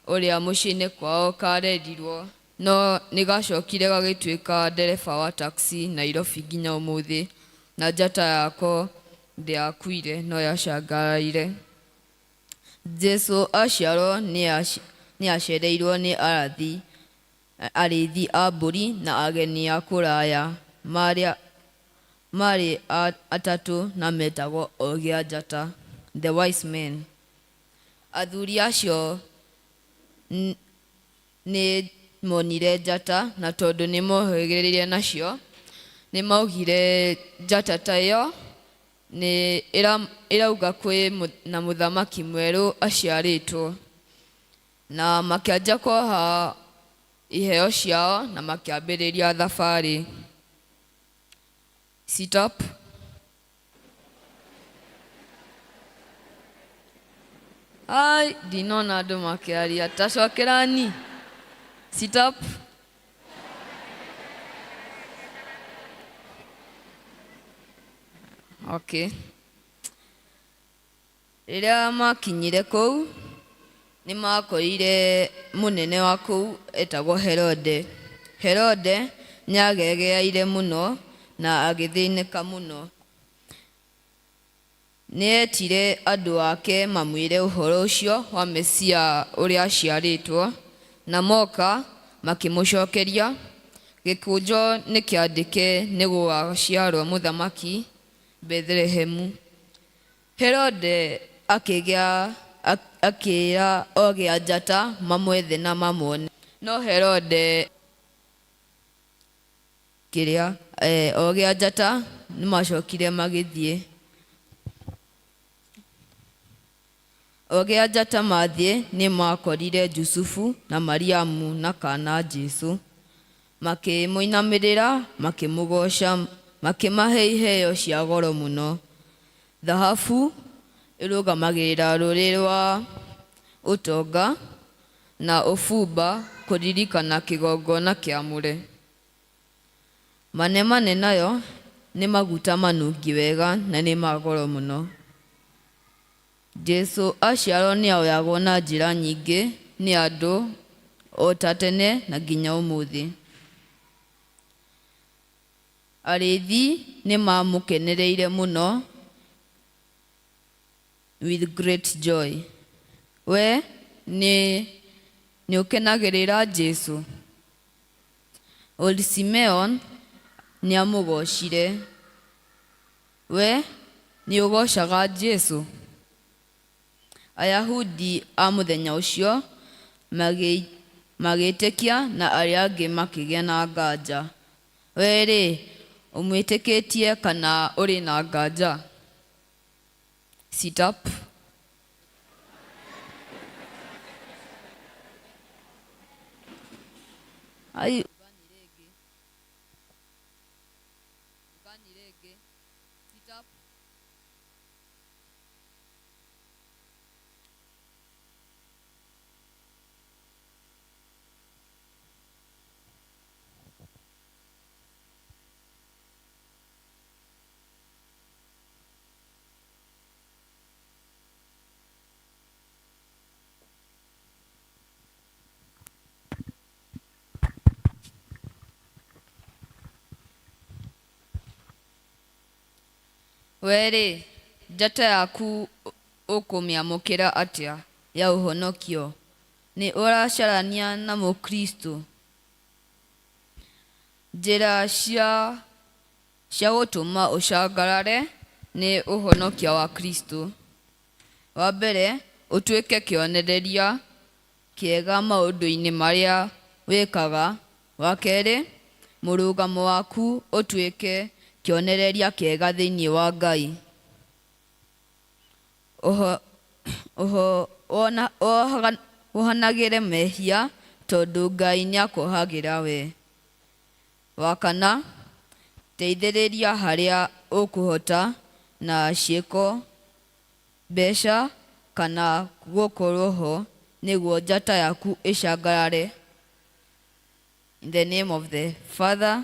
ũrĩa mũciĩ-inĩ kwao karerirwo, no nĩ gacokire gagĩtuĩka ndereba wa taxi Nairobi nginya ũmũthĩ, na njata yako ndĩakuire no yacangararire. Jesu aciarwo nĩ acereirwo nĩ arathi arĩithi a mbũri na ageni a kũraya marĩ atatũ na metagwo Ogĩ a Njata, the wise men. Athuri acio nĩ monire njata na tondũ nĩ mohĩgĩrĩire nacio nĩ maugire njata ta ĩyo nĩ ĩrauga kwĩ na mũthamaki mwerũ aciarĩtwo, na makĩanjia kuoha iheo ciao na makĩambĩrĩria thabarĩ. Sit up. Ai, ndinona andũ makĩaria. Tacokerani. Sit up. Okay. Rĩrĩa makinyire kũu, nĩ makorire mũnene wa kũu etagwo Herode. Herode nĩ agegeaire mũno na agĩthĩnĩka mũno. Nĩ etire andũ ake mamwĩre ũhoro ũcio wa Mesia ũrĩa aciarĩtwo, na moka makĩmũcokeria, gĩkũnjo nĩ kĩandĩke nĩ gũgaciarwo mũthamaki Bethlehemu. Herode akĩgĩa akĩra ogĩ a njata mamwethe na mamwone. No Herode kĩrĩa ogĩ a njata nĩ macokire magĩthiĩ. Ogĩ a njata mathiĩ nĩ makorire Jusufu na Mariamu na kana Jesu. Makĩmũinamĩrĩra makĩmũgooca makĩmahe iheo cia goro mũno. Thahabu ĩrũgamagĩrĩra rũrĩ rwa ũtonga na ũbumba kũririkana kĩgongona kĩamũre. Manemane nayo nĩ maguta manungi wega na nĩ ma goro mũno. Jesu aciarwo nĩ ahoyagwo na njĩra nyingĩ nĩ andũ o ta tene na nginya ũmũthĩ. Arĩithi nĩ mamũkenereire mũno with great joy. We nĩ ũkenagĩrĩra Jesu? Old Simeon nĩ amũgocire. We nĩ ũgocaga Jesu? Ayahudi a mũthenya ũcio magĩtĩkia na arĩa angĩ makĩgĩa na nganja. We-rĩ, ũmwĩtĩkĩtie kana ũrĩ na nganja? Sit up. Ai, Sit up. We-rĩ, njata yaku ũkũmĩamũkĩra atĩa ya ũhonokio? Nĩ ũracarania na Mũkristo? Njĩra cia cia gũtũma ũcangarare nĩ ũhonokia wa Kristo. Wa mbere, ũtuĩke kĩonereria kĩega maũndũ-inĩ marĩa wĩkaga. Wa kerĩ, mũrũgamo waku ũtuĩke kĩonereria kĩega thĩinĩ wa Ngai. Oho, oho, wohanagĩre mehia tondũ Ngai nĩakuohagĩra we. Wa kana, teithĩrĩria harĩa ũkũhota na ciĩko, mbeca kana gũkorwo ho nĩguo njata yaku ĩcangarare. In the name of the Father,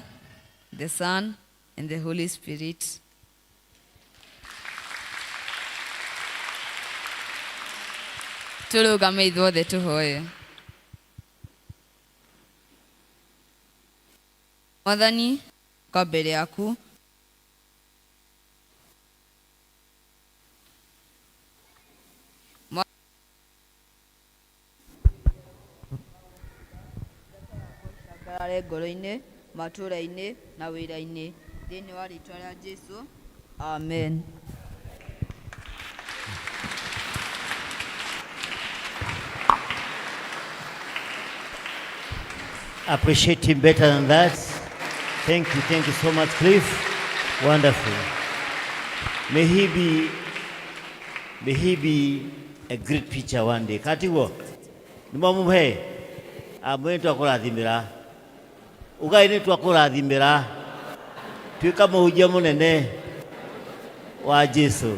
the Son, and the Holy Spirit. Tũrũgame ithuothe tũhoye. Mwathani, ka mbere yaku Ũcangarare ngoro-inĩ, matũũra-inĩ na wĩra-inĩ. Thĩinĩ wa rĩtwa rĩa Jesu, amen. Appreciate him better than that. Thank you so much, Cliff. Wonderful. May he be a great preacher one day. Katiwo, nimamumhe amwe twakurathimira ugai ni twakurathimira twika muhunjia munene wa Jesu.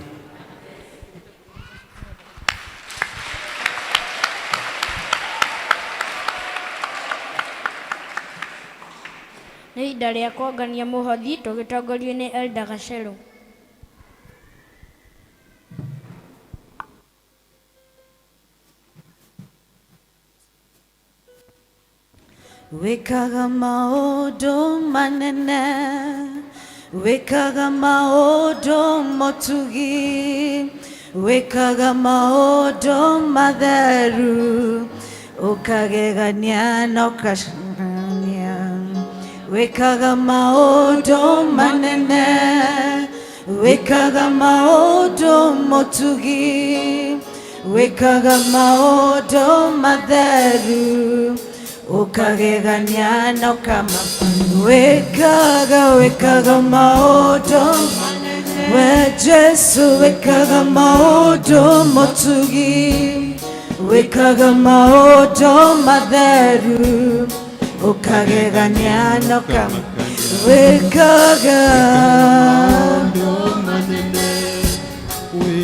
Nĩ ihinda rĩa kũngania mũhothi tũgĩtongorio nĩ Elder Gacerũ. Wĩkaga maũndũ manene, wĩkaga maũndũ motugi, wĩkaga maũndũ matheru, ũkagegania na ũkacangania. Wĩkaga maũndũ manene, wĩkaga maũndũ motugi, wĩkaga maũndũ matheru, ukagegania na ukama. Wĩkaga, wĩkaga maũndũ, we Jesu wĩkaga maũndũ motugi, wĩkaga maũndũ matheru, ukagegania na ukama. Wĩkaga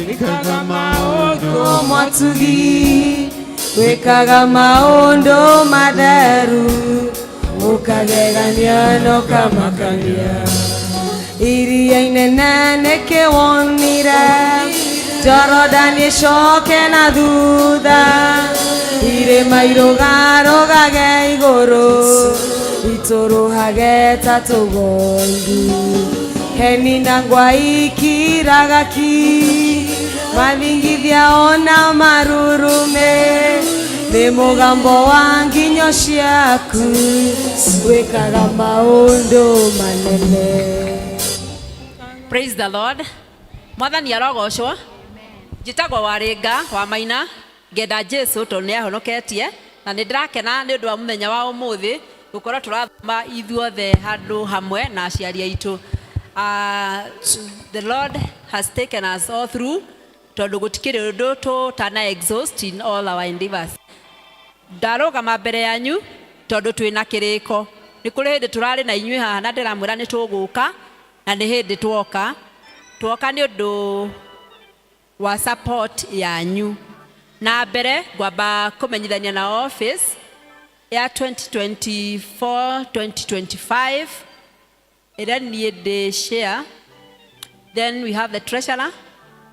wĩkaga maũndũ motugi, wĩkaga maũndũ matheru, ũkagegania na ũkamakania. Iria inene nĩkĩwonire, Jorodani ĩcoke na thutha, irĩma irũgarũgage igũrũ, itũrũhage ta tũgondu. Heni na ngwa ikiraga ki, mathingithia ona marurume, nĩ mũgambo wa nginyo ciaku, wĩkaga maũndũ manene. Praise the Lord. Mwathani arogocwo. Njĩtagwo Warĩnga wa Maina, ngenda Jesu tondũ nĩ ahonoketie, na nĩ ndĩrakena nĩ ũndũ wa mũthenya wa ũmũthĩ gũkorwo tũrathoma ithuothe handũ hamwe na aciari aitũ. The Lord has taken us all through tondũ gũtikĩrĩ ũndũ tũtana exhaust in all our endeavors. Ndarũgama mbere yanyu tondũ twĩna kĩrĩko. Nĩ kũrĩ hĩndĩ tũrarĩ na inyuĩ haha na ndĩramwĩra nĩ tũgũka, na nĩ hĩndĩ tuoka. Tuoka nĩ ũndũ wa support yanyu. Na mbere ngwamba kũmenyithania na office ya 2024-2025 ĩrĩa niĩ ndĩ share. Then we have the treasurer.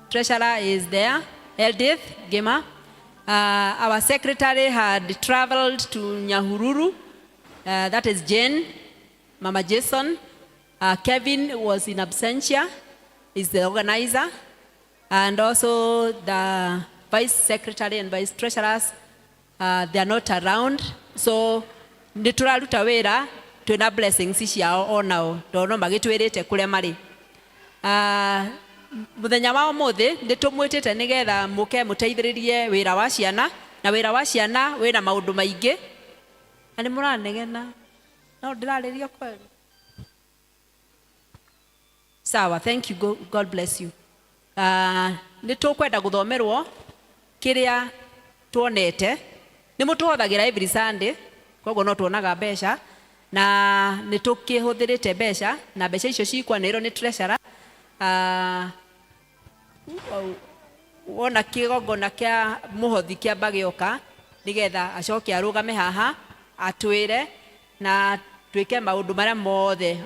Treasurer is there, Eldith Gema. Our secretary had traveled to Nyahururu. That is Jane, Mama Jason. Kevin was in absentia, is the organizer. And also the vice secretary and vice treasurers, they are not around. So, nĩ tũraruta wĩra, twĩna blessings ciao onao, tondũ no magĩtwĩrĩte kũrĩa marĩ. Mũthenya wa ũmũthĩ nĩ tũmwĩtĩte nĩgetha mũke mũteithĩrĩrie wĩra wa ciana, na wĩra wa ciana wĩna maũndũ maingĩ. Na nĩ mũranegena, no ndĩrarĩria kweli. Sawa, thank you, God bless you. Nĩ tũkwenda gũthomerwo kĩrĩa tuonete. Nĩ mũtũhothagĩra every Sunday, koguo no tuonaga mbeca, na nĩ tũkĩhũthĩrĩte mbeca, na mbeca icio cikwanĩrĩrwo nĩ treasurer. Wona kĩgongona kĩa mũhothi kĩamba gĩoka, nĩgetha acoke arũgame haha atwĩre na twĩke maũndũ marĩa mothe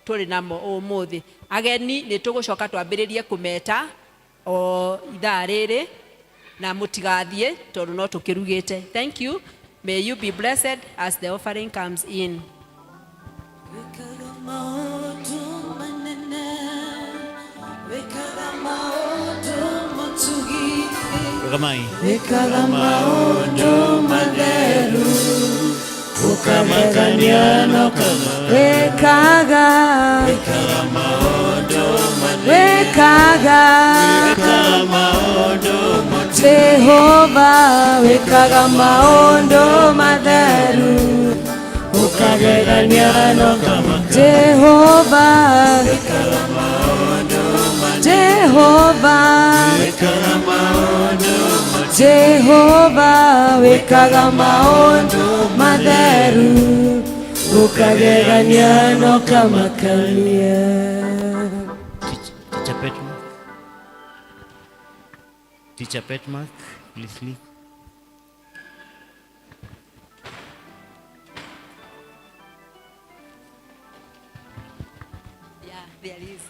tũrĩ namo ũmũthĩ. Ageni nĩ tũgũcoka twambĩrĩrie kũmeta o ithaa rĩrĩ, na mũtigathiĩ tondũ no tũkĩrugĩte. Thank you. May you be blessed as the offering comes in. Wĩkaga maũndũ manene, wĩkaga maũndũ motugi, Rũgamai. wĩkaga maũndũ matheru, ũkamagania Ũkagegania na ũkamakania. Wĩkaga. Wĩkaga maũndũ manene. Wĩkaga. Wĩkaga maũndũ matugi. Jehova wĩkaga maũndũ matheru Ũkagegania na ũkamakania. Jehova Wĩkaga maũndũ manene. Jehova Wĩkaga maũndũ matugi. Jehova wĩkaga maũndũ matheru ũkagegania na ũkamakania. Teacher Petmark. Teacher Petmark, please leave. Yeah, there is.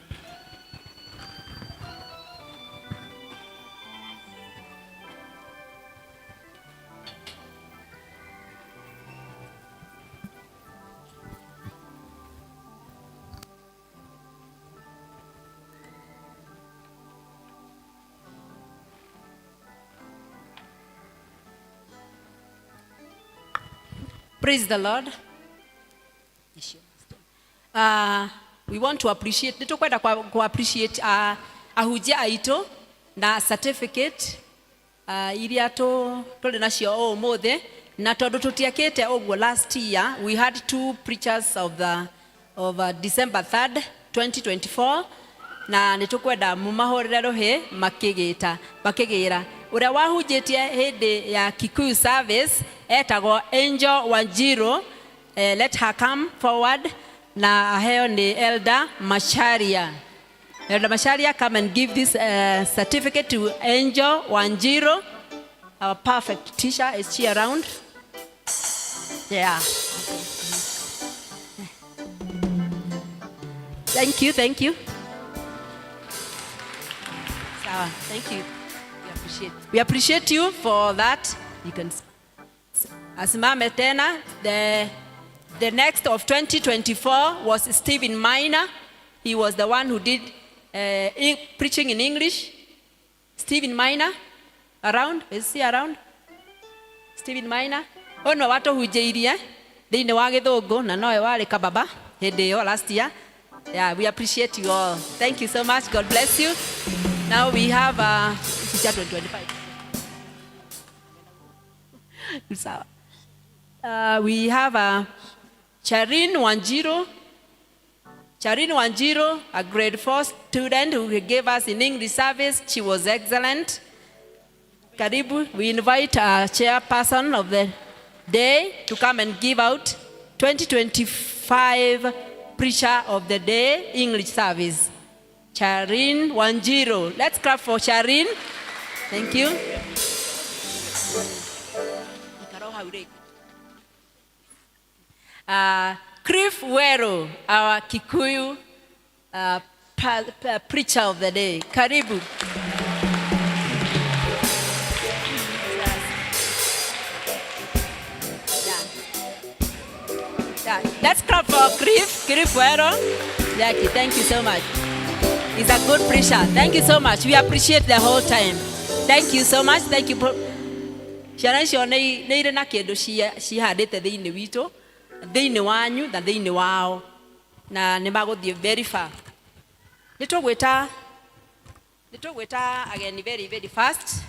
Praise the Lord. We want to appreciate, nĩ tũkwenda kwa appreciate ahunjia aitũ na certificate iria tũrĩ nacio o ũmũthĩ, na tondũ tũtiakĩte ũguo last year we had two preachers of the of December 3rd 2024, na nĩ tũkwenda mũmahũrĩre rũhĩ makĩgĩta makĩgĩra. Ũrĩa wahunjĩtie hĩndĩ ya Kikuyu service etagwo Angel Wanjiru. Let her come forward na aheo nĩ Elder Macharia. Elder Macharia, come and give this certificate to Angel Wanjiru, our perfect teacher. Is she around? Yeah. Thank you, thank you. Sawa, thank you. We appreciate. We appreciate you for that. You can asimame tena. The next of 2024 was Stephen Minor. He was the one who did preaching in English. Stephen Minor, around? Is he around? Stephen Minor. Oh no, watohunjĩirie thĩinĩ wa gĩthũngũ na nowe warĩ kababa hĩndĩ ĩyo last year. Yeah, we appreciate you all. Thank you so much. God bless you. Now we have this is 2025. Sawa. We have Charin Wanjiru. Charin Wanjiru, a grade 4 student who gave us in English service. She was excellent. Karibu, we invite our chairperson of the day to come and give out 2025 Preacher of the Day English service. Charin Wanjiru. Let's clap for Charin. Thank you. Cliff Wero, our Kikuyu preacher of the day. Karibu. Yeah. Let's clap for Cliff, Cliff Wero. Jackie, thank you so much. He's a good preacher. Thank you so much. We appreciate the whole time. Thank you so much. Thank you. Ciana icio nĩ irĩ na kĩndũ cihandĩte thĩinĩ witũ, thĩinĩ wanyu na thĩinĩ wao, na nĩ magũthiĩ very far. Nĩ tũgwĩta ageni very very fast.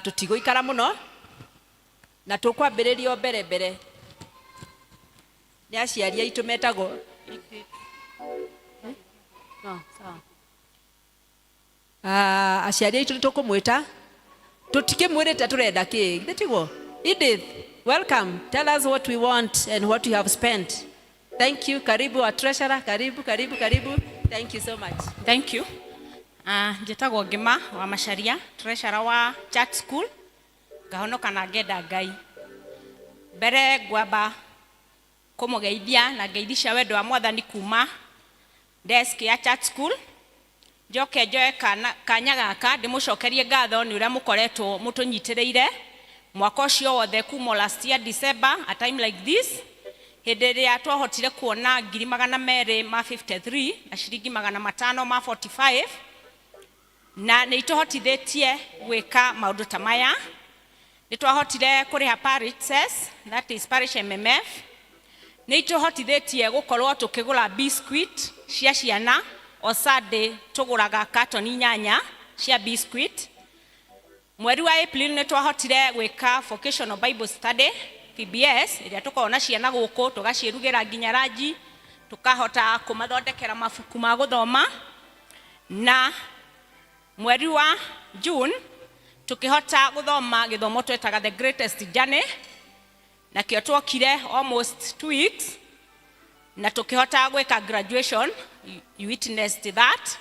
Tũtigũikara mũno na tũkwambĩrĩria o mbere mbere nĩ aciari aitũ metagwo. No, sawa. Aciari aitũ nĩ tũkũmwĩta, tũtikĩmwĩrĩte tũrenda kĩ, githĩ tiguo? Edith, welcome. Tell us what we want and what you have spent. Thank you. Karibu our treasurer. Karibu, karibu, karibu. Thank you so much. Thank you. Njĩtagwo Ngĩma wa Macharia, treasurer wa Church School. Ngahonoka na ngenda Ngai. Mbere ngwamba kũmũgeithia na ngeithi cia wendo wa Mwathani kuma desk ya Church School. Njoke njoe kanya gaka ndĩmũcokerie ngatho nĩ ũrĩa mũkoretwo mũtũnyitĩrĩire mwaka ũcio wothe kuma last year December, a time like this, hĩndĩ ĩrĩa twahotire kuona ngiri magana merĩ ma 53 na ciringi magana matano ma 45, na nĩ itũhotithĩtie gwĩka maũndũ ta maya. Nĩ twahotire kũrĩha parish cess, that is parish MMF. Nĩ itũhotithĩtie gũkorwo tũkĩgũra biscuit cia ciana o Sunday tũgũraga katoni inyanya cia biscuit. Mweri wa April nĩ twahotire gwĩka vocational Bible study VBS ĩrĩa tũkoragwo na ciana gũkũ tũgaciĩrugĩra nginya ranji tũkahota kũmathondekera mabuku ma gũthoma na mweri wa June tũkĩhota gũthoma gĩthomo twetaga the greatest journey nakĩo twokire almost 2 weeks na tũkĩhota gwĩka graduation. You witnessed that.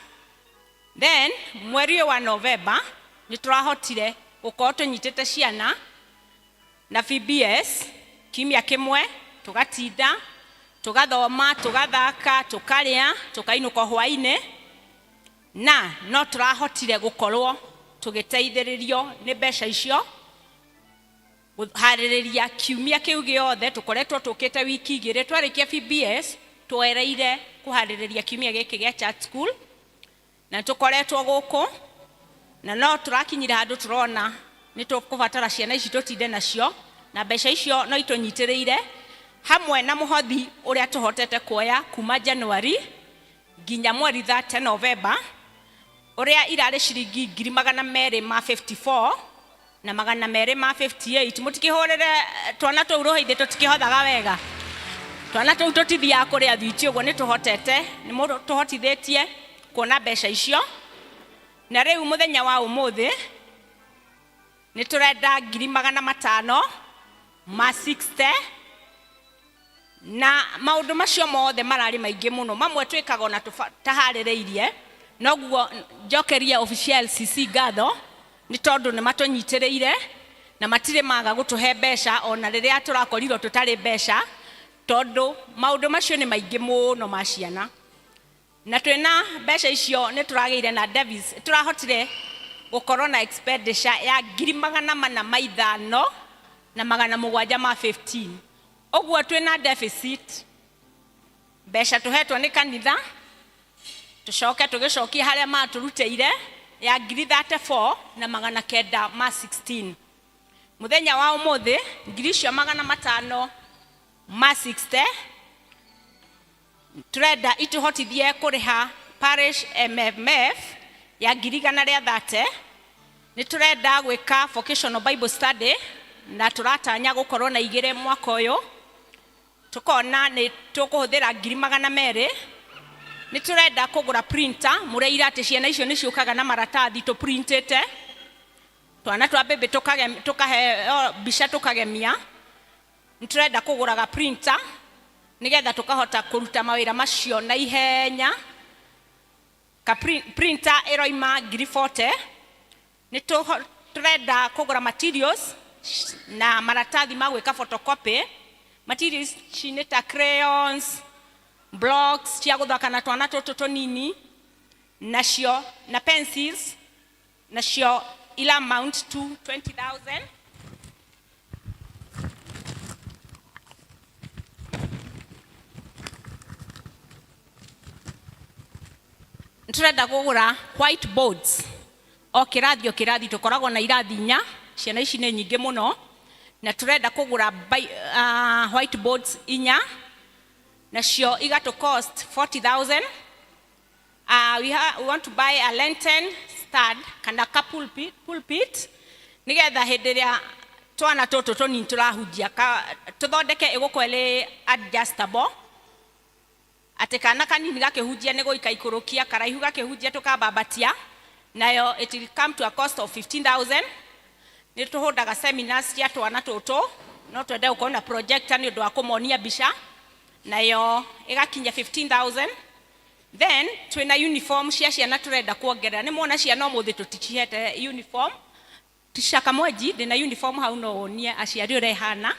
Then mweri ũyũ wa November nĩ tũrahotire gũkorwo tũnyitĩte ciana na VBS kiumia kĩmwe, tũgatinda tũgathoma, tũgathaka, tũkarĩa, tũkainũka hwainĩ, na no tũrahotire gũkorwo tũgĩteithĩrĩrio nĩ mbeca icio kũharĩrĩria kiumia kĩu gĩothe. Tũkoretwo tũkĩte wiki 2 twarĩkia VBS, twereire kũharĩrĩria kiumia gĩkĩ gĩa church school, na tũkoretwo gũkũ na no tũrakinyire handũ tũrona nĩ tũkũbatara ciana ici tũtinde nacio, na mbeca icio no itũnyitĩrĩire hamwe na mũhothi ũrĩa tũhotete kuoya kuma January nginya mweri 30 November, ũrĩa irarĩ ciringi 254,258 ngiri na magana merĩ ma 58. Mũtikĩhũrĩre twana tũu rũhĩ, ithe tũtikĩhothaga wega, twana tũu tũtithiaga kũrĩa thwiti. Ũguo nĩ tũhotete, nĩ tũhotithĩtie kuona mbeca icio, na rĩu mũthenya wa ũmũthĩ nĩ tũrenda 560,000 na maũndũ macio mothe mararĩ maingĩ mũno, mamwe twĩkaga ona tũtaharĩrĩirie. Noguo njokerie official CC ngatho nĩ tondũ nĩ matũnyitĩrĩire na matirĩ maga gũtũhe mbeca ona rĩrĩa tũrakorirwo tũtarĩ mbeca, tondũ maũndũ macio nĩ maingĩ mũno ma ciana. Na twĩna mbeca icio nĩ tũragĩire na deficit, tũrahotire gũkorwo na expenditure ya 405,715. Ũguo twĩna deficit mbeca tũhetwo nĩ kanitha, tũcoke tũgĩcokie harĩa matũrutĩire ya 34,916. Mũthenya wa ũmũthĩ ngiri icio 560 tũrenda itũhotithie kũrĩha parish MMF ya 130,000. Nĩ tũrenda gwĩka vocational Bible study na tũratanya gũkorwo na igĩrĩ mwaka ũyũ, tũkona nĩ tũkũhũthĩra 200,000. Nĩ tũrenda kũgũra printer, mũreira atĩ ciana icio nĩ ciũkaga na maratathi tũprintĩte, twana twa mbĩmbĩ tũkaheo mbica tũkagemia. Nĩ tũrenda kũgũraga printer nĩgetha tũkahota kũruta mawĩra macio na ihenya. Ka printer ĩroima 40,000. Nĩ tũrenda kũgũra materials na maratathi ma gwĩka photocopy. Materials ici nĩ ta crayons, blocks cia gũthaka na twana tũtũ tũnini nacio na pencils, nacio ila amount to 20,000. Tũrenda kũgũra whiteboards o kĩrathi o kĩrathi, tũkoragwo na irathi inya, ciana ici nĩ nyingĩ mũno, na tũrenda kũgũra whiteboards inya, nacio igatũ cost 40,000. We want to buy a lantern stand kana ka pulpit, pulpit nigetha hĩndĩ ĩrĩa twana tũtũ tũnini tũrahunjia tũthondeke ĩgũkorwo ĩrĩ adjustable, atĩ kana kanini gakĩhunjia nĩ gũikaikũrũkia, karaihu gakĩhunjia tũkambambatia. Nayo it will come to a cost of 15,000. Nĩ tũhũndaga seminars cia twana tũtũ, no twende gũkorwo na projector nĩ ũndũ wa kũmonia mbica, nayo ĩgakinya 15,000. Then twĩna uniform cia ciana tũrenda kuongerera. Nĩ muona ciana ũmũthĩ tũticihete uniform. Tisha Kamwenji, ndĩna uniform hau, no wonie aciari ũrĩa ĩhana.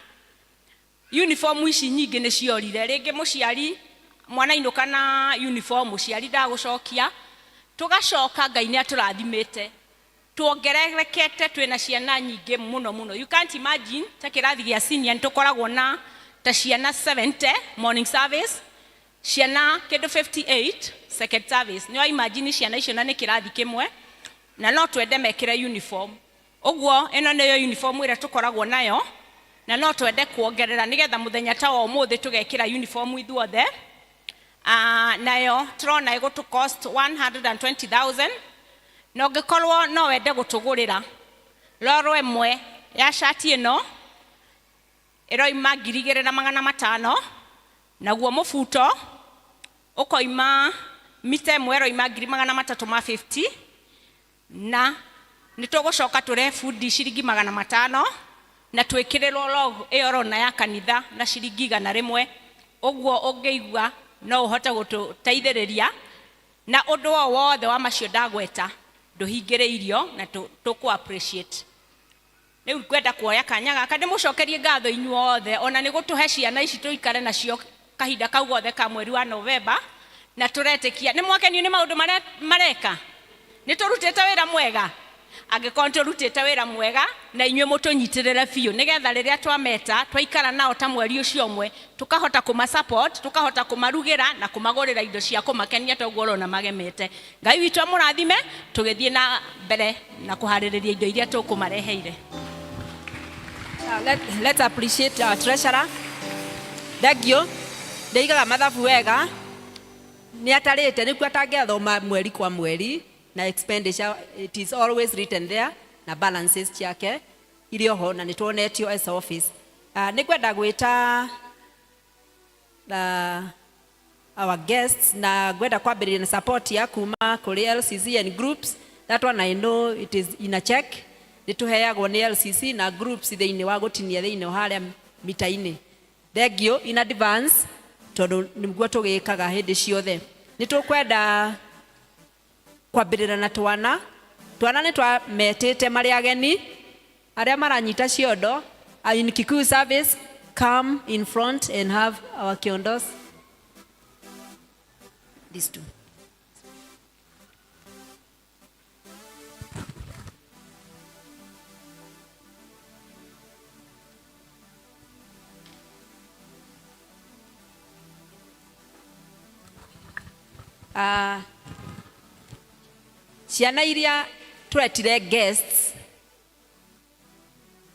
Uniform ici nyingĩ nĩ ciorire, rĩngĩ mũciari mwana inũka na uniform, mũciari ndagũcokia. Tũgacoka Ngai nĩ atũrathimĩte, tuongererekete, twĩna ciana nyingĩ mũno mũno, you can't imagine. Ta kĩrathi gĩa senior nĩ tũkoragwo na ta ciana 70 morning service, ciana kĩndũ 58 second service. Nĩ wa imagine ciana icio, na nĩ kĩrathi kĩmwe, na no twende mekĩre uniform. Ũguo ĩno nĩyo uniform ĩrĩa tũkoragwo nayo na no twende kuongerera nĩgetha mũthenya ta wa ũmũthĩ tũgekĩra uniform ithuothe. Nayo tũrona ĩgũtũ cost 120,000 na ũngĩkorwo no wende gũtũgũrĩra roro ĩmwe ya cati ĩno ĩroima 2500, naguo mũbuto ũkoima mita ĩmwe ĩroima 350,000, na nĩ tũgũcoka tũrehe bundi ciringi 500 na twĩkĩrĩrwo logo ĩyo ũrona ya kanitha na ciringi 100. Ũguo ũngĩigua no ũhote gũtũteithĩrĩria na ũndũ o wothe wa macio ndagweta, ndũhingĩrĩirio na tũkũ appreciate. Rĩu ngwenda kuoya kanya gaka ndĩmũcokerie ngatho inyuothe ona nĩ gũtũhe ciana ici tũikare nacio kahinda kau gothe ka mweri wa Novemba, na tũretĩkia nĩ mwakenio nĩ maũndũ marĩa mareka. Nĩ tũrutĩte wĩra mwega. Angĩkorwo nĩ tũrutĩte wĩra mwega, na inyuĩ mũtũnyitĩrĩre biũ nĩgetha rĩrĩa twameta twaikara nao ta mweri ũcio ũmwe tũkahota kũma support, tũkahota kũmarugĩra na kũmagũrĩra indo cia kũmakenia ta ũguo ũrona magemete. Ngai witũ amũrathime tũgĩthiĩ na mbere na kũharĩrĩria indo iria tũkũmareheire. Let's appreciate our treasurer. Thank you. Ndeigaga mathabu wega. Nĩ atarĩte nĩkuo atangĩathoma mweri kwa mweri na expenditure, it is always written there na balances ciake irĩ oho na nĩ tuonetio as office. Nĩ ngwenda gwĩta our guests na ngwenda kwambĩrĩria na support ya kuma kũrĩ LCC and groups. That one I know it is in a check. Nĩ tũheagwo nĩ LCC na groups thĩinĩ wa gũtinia thĩinĩ harĩa mita-inĩ. Thank you in advance tondũ nĩguo tũgĩkaga hĩndĩ ciothe. Nĩ tũkwenda kwambĩrĩra na twana. Twana nĩ twametĩte marĩ ageni arĩa maranyita ciondo. In Kikuyu service, come in front and have our kiondos. These two. Ciana iria twetire guests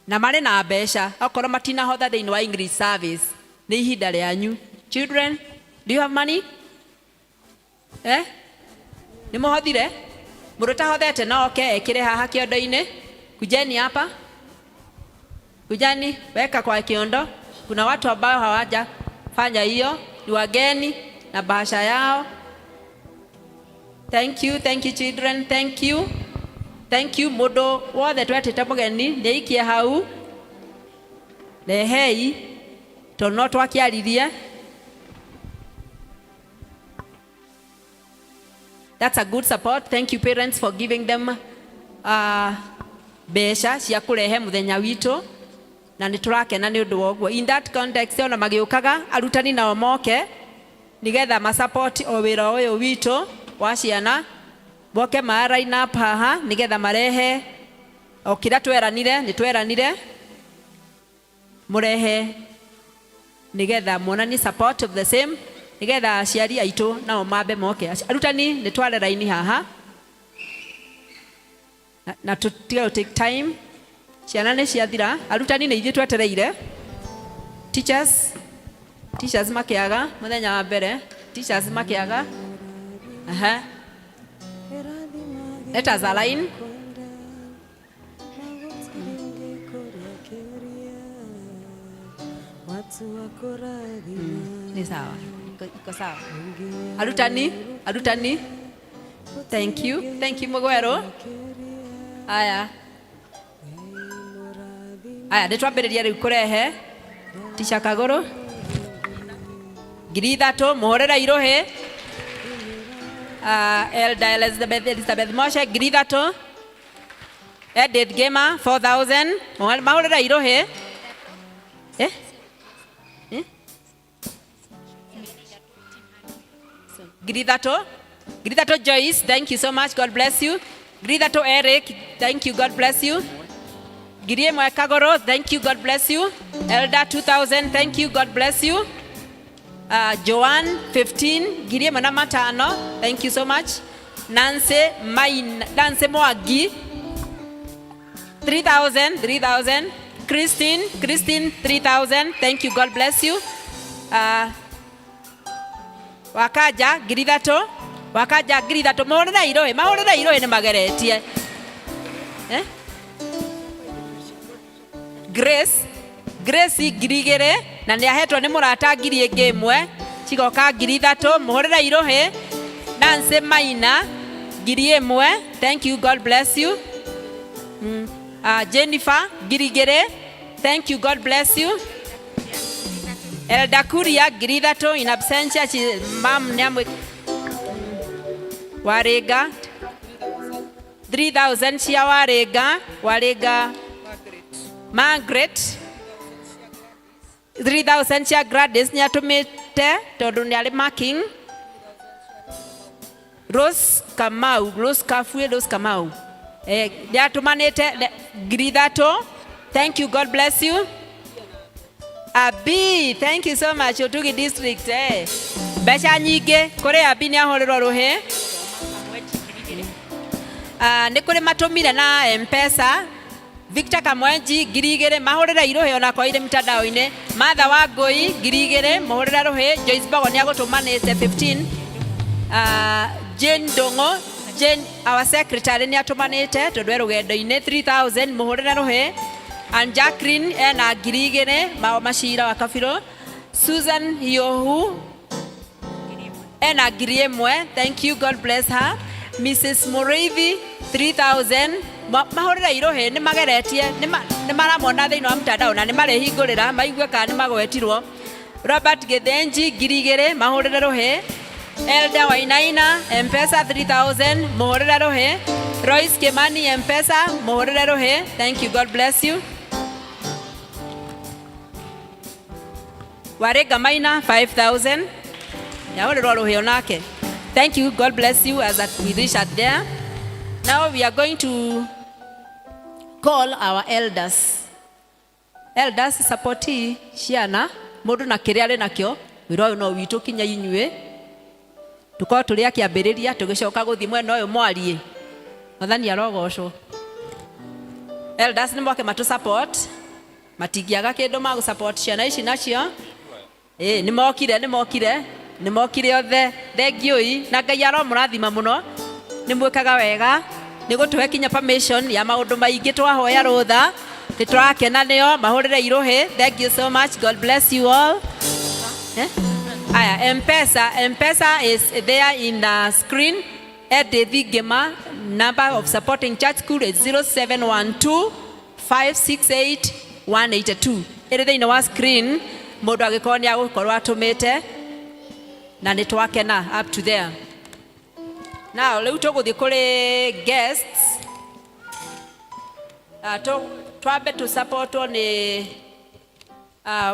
na marĩ na mbeca okorwo matinahotha thĩinĩ wa English service, nĩ ihinda rĩanyu. Children, do you have money? Eh? Nĩ mũhothire? Mũndũ ũtahothete no oke ekĩre haha kĩondo-inĩ. Kujeni hapa. Kujani, weka kwa kiondo. Kuna watu ambao hawajafanya hiyo, ni wageni na bahasha yao. Thank you, thank you children, thank you. Thank you mũndũ wothe twetĩte mũgeni nĩ aikie hau. Rehei tondũ no twakĩaririe. That's a good support. Thank you parents for giving them mbeca cia kũrehe mũthenya witũ na nĩ tũrakena nĩ ũndũ wa ũguo. In that context ona magĩũkaga arutani nao moke nĩgetha ma support o wĩra ũyũ witũ wa ciana, moke ma line up haha nĩgetha marehe o kĩrĩa tweranire, nĩ tweranire mũrehe nĩgetha muonanie support of the same, nĩgetha aciari aitũ nao mambe moke. Arutani nĩ tware raini haha na tũtige take time, ciana nĩ ciathira, arutani nĩ ithuĩ twetereire. Teachers, teachers makĩaga mũthenya wa mbere, teachers makĩaga. Aha. Let us align. Ni sawa. Iko sawa. Arutani, arutani. Thank you. Thank you Mugwero. Aya. Aya, nĩ twambĩrĩria rĩu kũrehe Tisha Kagũrũ 3000, mũhũrĩre irũhĩ. Elder Elizabeth Moshe 3000, Edith Gema 4000, mahũrĩre irũhĩ. Eh? Eh? 3000, 3000 Joyce, thank you so much, God bless you. 3000 Eric, thank you, God bless you. 1000 Kagoro, thank you, God bless you. Elder 2000, thank you, God bless you. Joanne 15, 1500, thank you so much. Nancy Main, Nancy Mwangi. 3000, 3000. Christine, Christine 3000. Thank you, God bless you. Wakaja 3000, wakaja 3000. Mahũrĩre irũĩ, mahũrĩre irũĩ nĩ mageretie. Eh? Grace, Grace 2000 na nĩ ahetwo nĩ mũrata 1000 cigoka 3000. Mũhũrĩre irũhĩ. Nancy Maina 1000. Thank you, God bless you. Jennifer 2000. Thank you, God bless you. Elda Kuria 3000 in absentia. Mam nĩ amwe Warĩnga 3000 cia Warĩnga, Warĩnga Margaret 3000 cia Gladys nĩ atũmĩte tondũ nĩ arĩ marking. Rose Kamau, Rose Kafue, Rose Kamau nĩ atũmanĩte 3000. Thank you, God bless you. Abi, thank you so much. Utugi district mbeca nyingĩ kũrĩ Abi nĩ ahũrĩrwo rũhĩ. Nĩ kũrĩ matũmire na Mpesa. Victor Kamwenji 2000, mahũrĩre irũhĩ onakorwo irĩ mitandao-inĩ. Martha Wangũi 2000, mũhũrĩre rũhĩ. Joyce Bogo nĩ agũtũmanĩte 15. Jane Ndung'u, Jane our secretary nĩ atũmanĩte tondũ e rũgendo-inĩ 3000, mũhũrĩre rũhĩ. And Jacqueline ena 2000, mao macira wa kabirũ. Susan Hiohu ena 1000. Thank you, God bless her. Mrs. Muriithi 3000. Mahũrĩre irũhĩ nĩ mageretie, nĩ maramona thĩinĩ wa mtandao na nĩ marĩhingũrĩra maigue kana nĩ magwetirwo. Robert Githenji 2000, mahũrĩre rũhĩ. Elda Wainaina Mpesa 3000, mũhũrĩre rũhĩ. Royce Kimani Mpesa, mũhũrĩre rũhĩ. Thank you, God bless you. Warĩnga Maina 5000, yahũrĩrwo rũhĩ onake. Thank you, God bless you as we reach out there. Now we are going to call our elders. Elders support ciana mũndũ na kĩrĩa arĩ nakĩo wĩra ũyũ no witũ kinya inyuĩ tũkorwo tũrĩ akĩambĩrĩria tũgĩcoka gũthiĩ mwena ũyũ mwarie. Mwathani arogocwo. Elders nĩ moke matũ support, matingĩaga kĩndũ magũ support ciana ici nacio. Ĩ nĩ mokire, nĩ mokire, nĩ mokire othe. Thengiũi na Ngai aromũrathima mũno, nĩ mwĩkaga wega nĩ gũtũhe kinya permission ya maũndũ maingĩ twahoya rũtha nĩ tũrakena nĩo. Mahũrĩre irũhĩ. Thank you so much, God bless you all. Eh? Aya, Mpesa, Mpesa is there in the screen. Edith Ngima, number of supporting church school is 0712 568 182. Ĩrĩ thĩinĩ wa screen mũndũ angĩkorwo nĩ agũkorwo atũmĩte na nĩ twakena up to there. Now rĩu tũgũthiĩ kũrĩ guests. Twambe tũ supportwo nĩ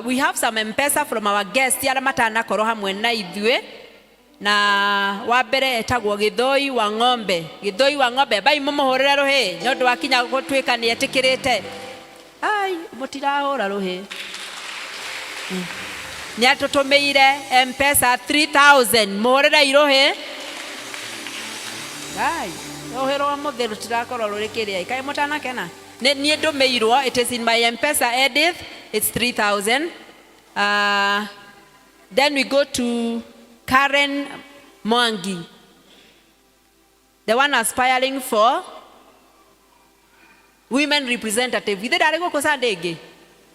we have some Mpesa from our guests arĩa matanakorwo hamwe na ithuĩ, na wa mbere etagwo Gĩthũi wa Ng'ombe. Gĩthũi wa Ng'ombe bai mũmũhũrĩre rũhĩ nĩ ũndũ wa kinya gũtuĩka nĩ etĩkĩrĩte. Ai mũtirahũra rũhĩ. Nĩ atũtũmĩire Mpesa 3000, mũhũrĩre irũhĩ. Ai rũhĩ rwa mũthĩ rũtirakorwo rũrĩ kĩrĩa kaĩ mũtanakena. Nĩ niĩ ndũmĩirwo, it is in my Mpesa. Edith, it's 3000. Then we go to Karen Mwangi, the one aspiring for women representative. Ithe ndarĩ gũkũ Sunday ĩngĩ?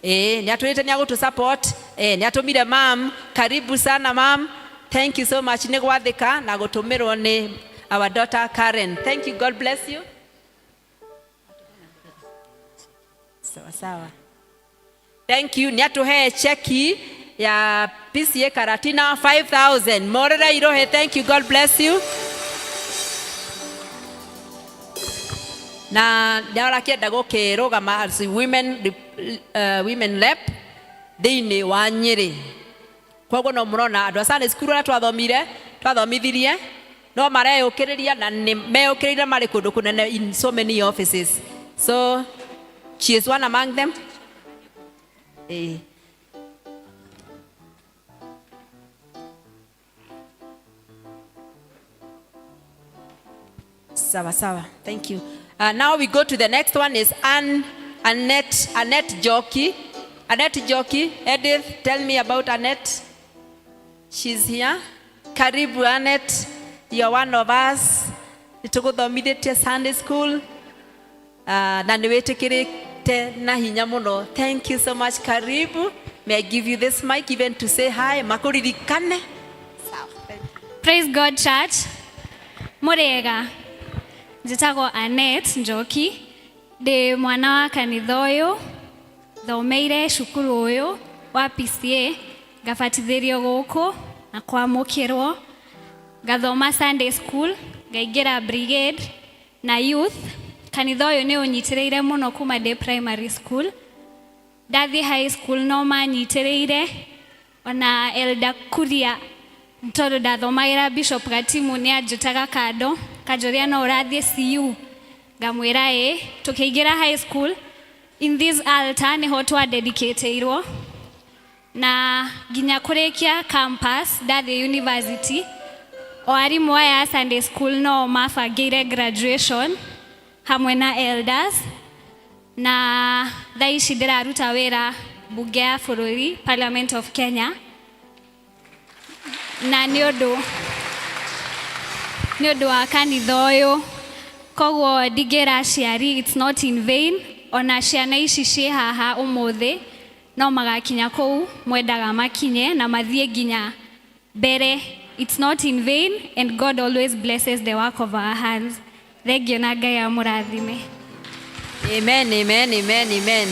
Ĩĩ, nĩ atwĩrĩte nĩ agũtũ support. Nĩ atũmire. Mam, karibu sana mam, thank you so much nĩ gwathĩka na gũtũmĩrwo nĩ our daughter Karen. Thank you, God bless you. Sawa sawa, thank you. Nĩ atũhe cheki ya PCA Karatina 5000, morere irohe. Thank you, God bless you. Na nĩ arakĩenda gũkĩrũgama as women rep thĩinĩ wa Nyĩrĩ. Koguo no mũrona andũ a Sunday school arĩa twathomire twathomithirie no mareyũkĩrĩria na nĩ meyũkĩrĩire marĩ kũndũ kũnene in so many offices, so she is one among them. Eh. Sawa sawa, thank you. Now we go to the next one is Ann, Annette, Annette Joki. Annette Joki, Edith, tell me about Annette. She's here. Karibu Annette, you're one of us. Nĩtũgũthomithĩtie Sunday school. Na nĩ wĩtĩkĩrĩte na hinya mũno. Thank you so much. Karibu. May I give you this mic even to say hi. Makũririkane. Praise God Church. Mũrĩega. Njĩtagwo Annette Njoki. Ndĩ mwana wa kanitha ũyũ. Thomeire cukuru ũyũ wa PCA. Ngabatithĩrio gũkũ na kwamũkĩrwo. Ngathoma Sunday school, ngaingĩra brigade na youth. Kanitha ũyũ nĩ ũnyitĩrĩire mũno kuma ndĩ primary school. Ndathiĩ high school no manyitĩrĩire ona Elder Kuria tondũ ndathomagĩra Bishop Gatimu nĩ anjĩtaga kando kanjũria no ũrathiĩ CU ngamwĩra ĩ. Tũkĩingĩra high school in this altar nĩho twadedicatĩirwo na nginya kũrĩkia campus ndathiĩ university o arimũ aya a Sunday school no mabangĩire graduation hamwe na elders na thaa ici ndĩraruta wĩra mbunge ya bũrũri, Parliament of Kenya, na nĩ ũndũ wa kanitha ũyũ. Koguo ndingĩra aciari it's not in vain. Ona ciana ici ciĩ haha ũmũthĩ no magakinya kũu mwendaga makinye na mathiĩ nginya mbere. It's not in vain and God always blesses the work of our hands. Thengiũ na Ngai amũrathime. Amen, amen, amen, amen.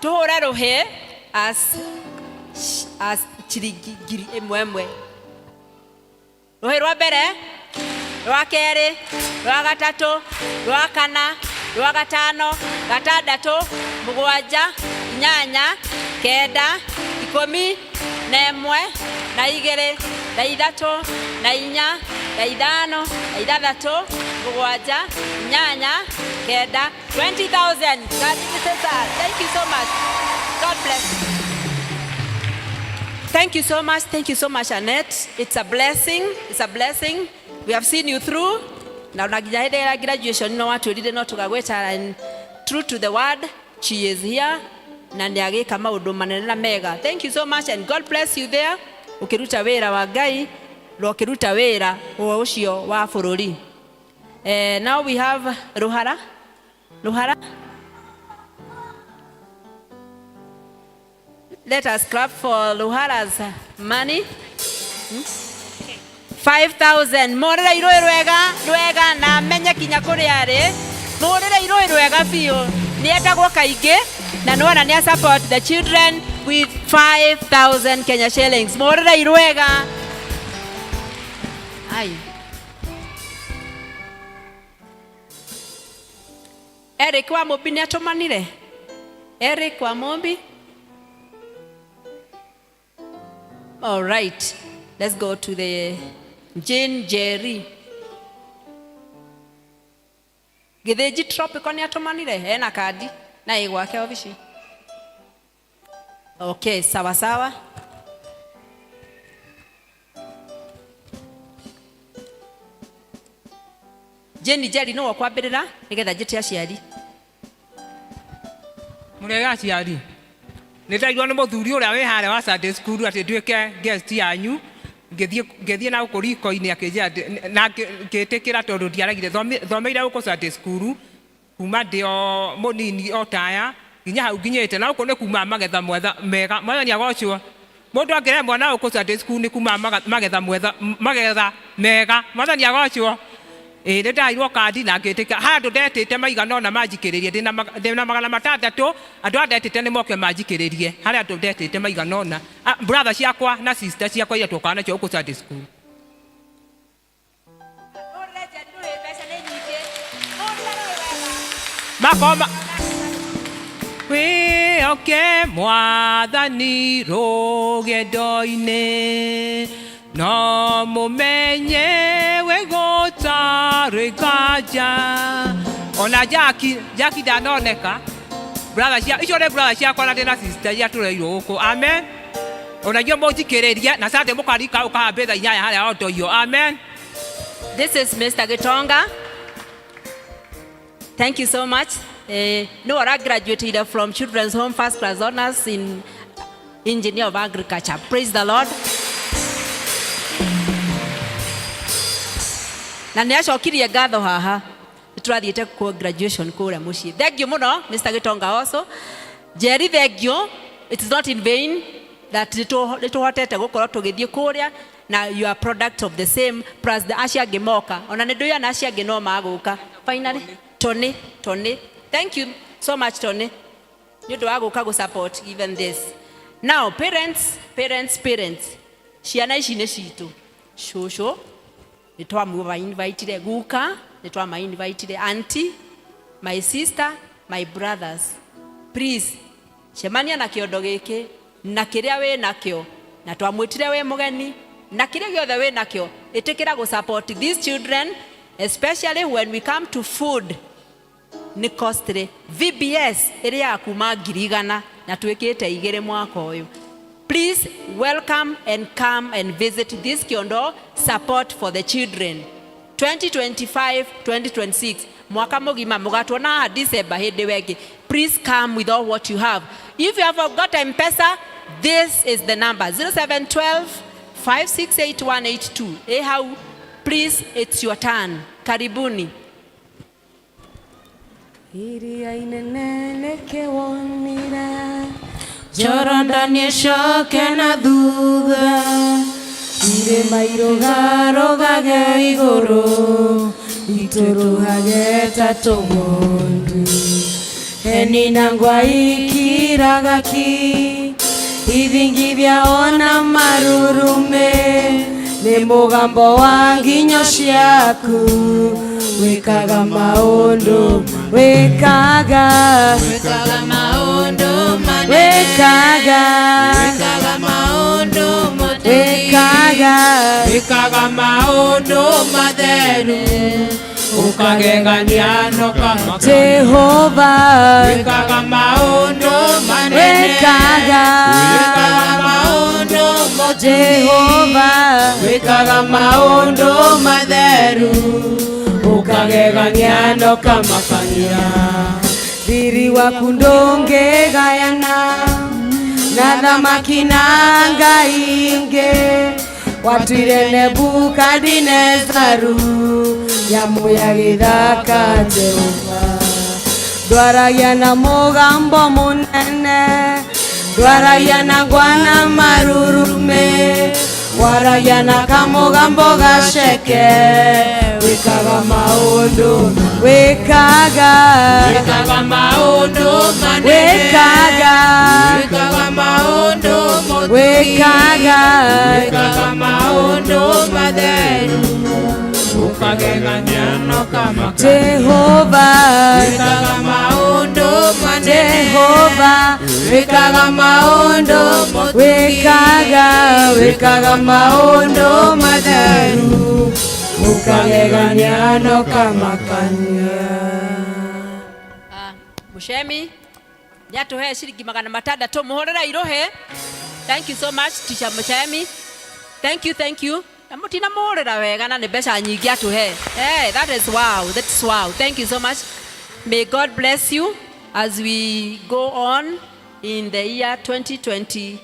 Tuhũre rũhĩ as ciringi 1,000 ĩmwe. Rũhĩ rwa mbere, rwa kerĩ, rwa gatatũ, rwa kana, rwa gatano, gatandatũ, mũgwanja, inyanya, kenda, 11, na igĩrĩ, na ithatũ, na inya, na ithano, na ithathatũ, mũgwanja, inyanya, kenda, 20,000. Thank you so much. God bless. Thank you so much. Thank you so much, Annette. It's a blessing. It's a blessing. We have seen you through. Na ona nginya hĩndĩ ya graduation no watwĩrire no tũgagwĩta, and true to the word, she is here na nĩ agĩka maũndũ manene na mega. Thank you so much and God bless you there. Ũkĩruta wĩra wa Ngai na ũkĩruta wĩra o ũcio wa bũrũri. Now we have Ruhara. Ruhara. Let us clap for Ruhara's money. 5,000. Mũrĩre irũĩ rwega rwega na menye kinya kũrĩa arĩ. Mũrĩre irũĩ rwega biũ. Nĩ endagwo kaingĩ na nĩwona nĩ support the children with 5,000 Kenya shillings. Mũrĩre irwega. Ai. Eric wa Mũmbi nĩ atũmanire. Eric wa Mũmbi. All right, let's go to the Jane Jerry. Gĩthĩnji Tropical nĩ atũmanire ena kandi na ĩ gwake obici. Okay, sawa sawa. Jane Jerry nĩwe ũkwambĩrĩra nĩgetha njĩte aciari. Mũrĩega aciari. Nĩ ndaigua nĩ mũthuri ũrĩa wĩ harĩa wa Sunday school atĩ nduĩke guest yanyu. Ngĩthiĩ na gũkũ riko-inĩ akĩnjĩra na ngĩtĩkĩra tondũ ndiaregire. Thomeire gũkũ Sunday school kuma ndĩ o mũnini o taya nginya hau nginyĩte, na gũkũ nĩ kuma magetha mega. Mwathani agocwo. Mũndũ angĩrehe mwana gũkũ Sunday school nĩ kuma magetha magetha mega. Mwathani agocwo. Ĩĩ, nĩ ndaheirwo kandi na ngĩtĩkĩra. Handũ ndetĩte maigana ũna manjikĩrĩrie ndĩna 600. Andũ aya ndetĩte nĩ moke manjikĩrĩrie harĩa andũ ndetĩte maigana ũna. Ah, brother ciakwa na sister ciakwa iria twokaga nacio gũkũ Sunday school. Makoma wĩoke Mwathani rũgendo-inĩ no mũmenye wĩgũtarĩ nganja. Ona Jaki, Jaki ndanoneka. Brother cia icio nĩ brother ciakwa na ndĩna sister iria tũreirwo gũkũ. Amen. Ona inyuĩ mũthikĩrĩrie na Sunday mũkarika ũkahambĩ thaa inyanya harĩa Ondoio. Amen. This is Mr. Gitonga. Thank you so much. No, I graduated from Children's Home First Class Honors in Engineer of Agriculture. Praise the Lord. Na nä acokirie ngatho haha nä tå rathiä te graduation kå rä a må ciä. Thank you må no Mr. Gitonga also. Jerry, thank you. It is not in vain that nä tå hotete gå korwo tå gä thiä kå rä a na you are product of the same plus the acio angä moka ona nä ndå na acio angä no magå ka. Finally, Tony, Tony, thank you so much, Tony, nä å ndå wa gå ka gå support even this. Now parents, parents, parents, ciana ici nä citå. Cũcũ nä twamũinvitire, guka nä twamainvitire, auntie, my sister, my brothers, please cemania na kĩondo gĩkĩ na kĩrĩa wĩ nakĩo na twamwĩtire wĩ mũgeni na kĩrĩa gĩothe wĩ nakĩo, ĩtĩkĩra gũ support these children, especially when we come to food nĩ costly. VBS ĩrĩaga kuma 100,000 na twĩkĩte igĩrĩ mwaka ũyũ. Please welcome and come and visit this kiondo, support for the children 2025 2026, mwaka mũgima mũgatuona haha December hĩndĩ wengĩ. Please come with all what you have. If you have got M-Pesa, this is the number, 0712 568182 ĩ hau. Please, it's your turn. Karibuni. Iria inene nĩkĩwonire Jorodani ĩcoke na thutha, irĩma irũgarũgage igũrũ, itũrũhage ta tũgondu. Heni na ngwa ikiraga ki, ithingithia ona marurume, nĩ mũgambo wa nginyo ciaku, wĩkaga maũndũ, wĩkaga, Wĩkaga maũndũ manene. Wĩkaga, Wĩkaga maũndũ motugi. Wĩkaga, Wĩkaga maũndũ matheru ũkagegania no kama. Jehova, Wĩkaga maũndũ manene. Wĩkaga, Wĩkaga maũndũ motugi. Jehova, Wĩkaga maũndũ matheru ũkagegania no kamakania. Riri waku ndũngĩgayana na thamaki na ngai ingĩ, watuire Nebukadinezaru nyamũ ya gĩthaka. Jehova, ndwaragia na mũgambo mũnene, ndwaragia na ngwa na marurume, waragia na kamũgambo gaceke, wĩkaga maũndũ, wĩkaga, Wĩkaga maũndũ manene. Wĩkaga, Wĩkaga maũndũ motugi. Wĩkaga, Wĩkaga maũndũ matheru ũkagegania no kamakania. Jehova, Wĩkaga maũndũ manene. Jehova, Wĩkaga maũndũ motugi. Wĩkaga, wĩkaga maũndũ matheru ũkagegania no kamakania. Mushemi nĩ atũhe ciringi 600. Mũhũrĩre irũhĩ. Thank you so much, Teacher Mushemi. Thank you, thank you. Na mũtina mũhũrĩra wega na nĩ mbeca nyingĩ atũhe. Hey, that is wow, that's wow. Thank you so much. May God bless you as we go on in the year 2020.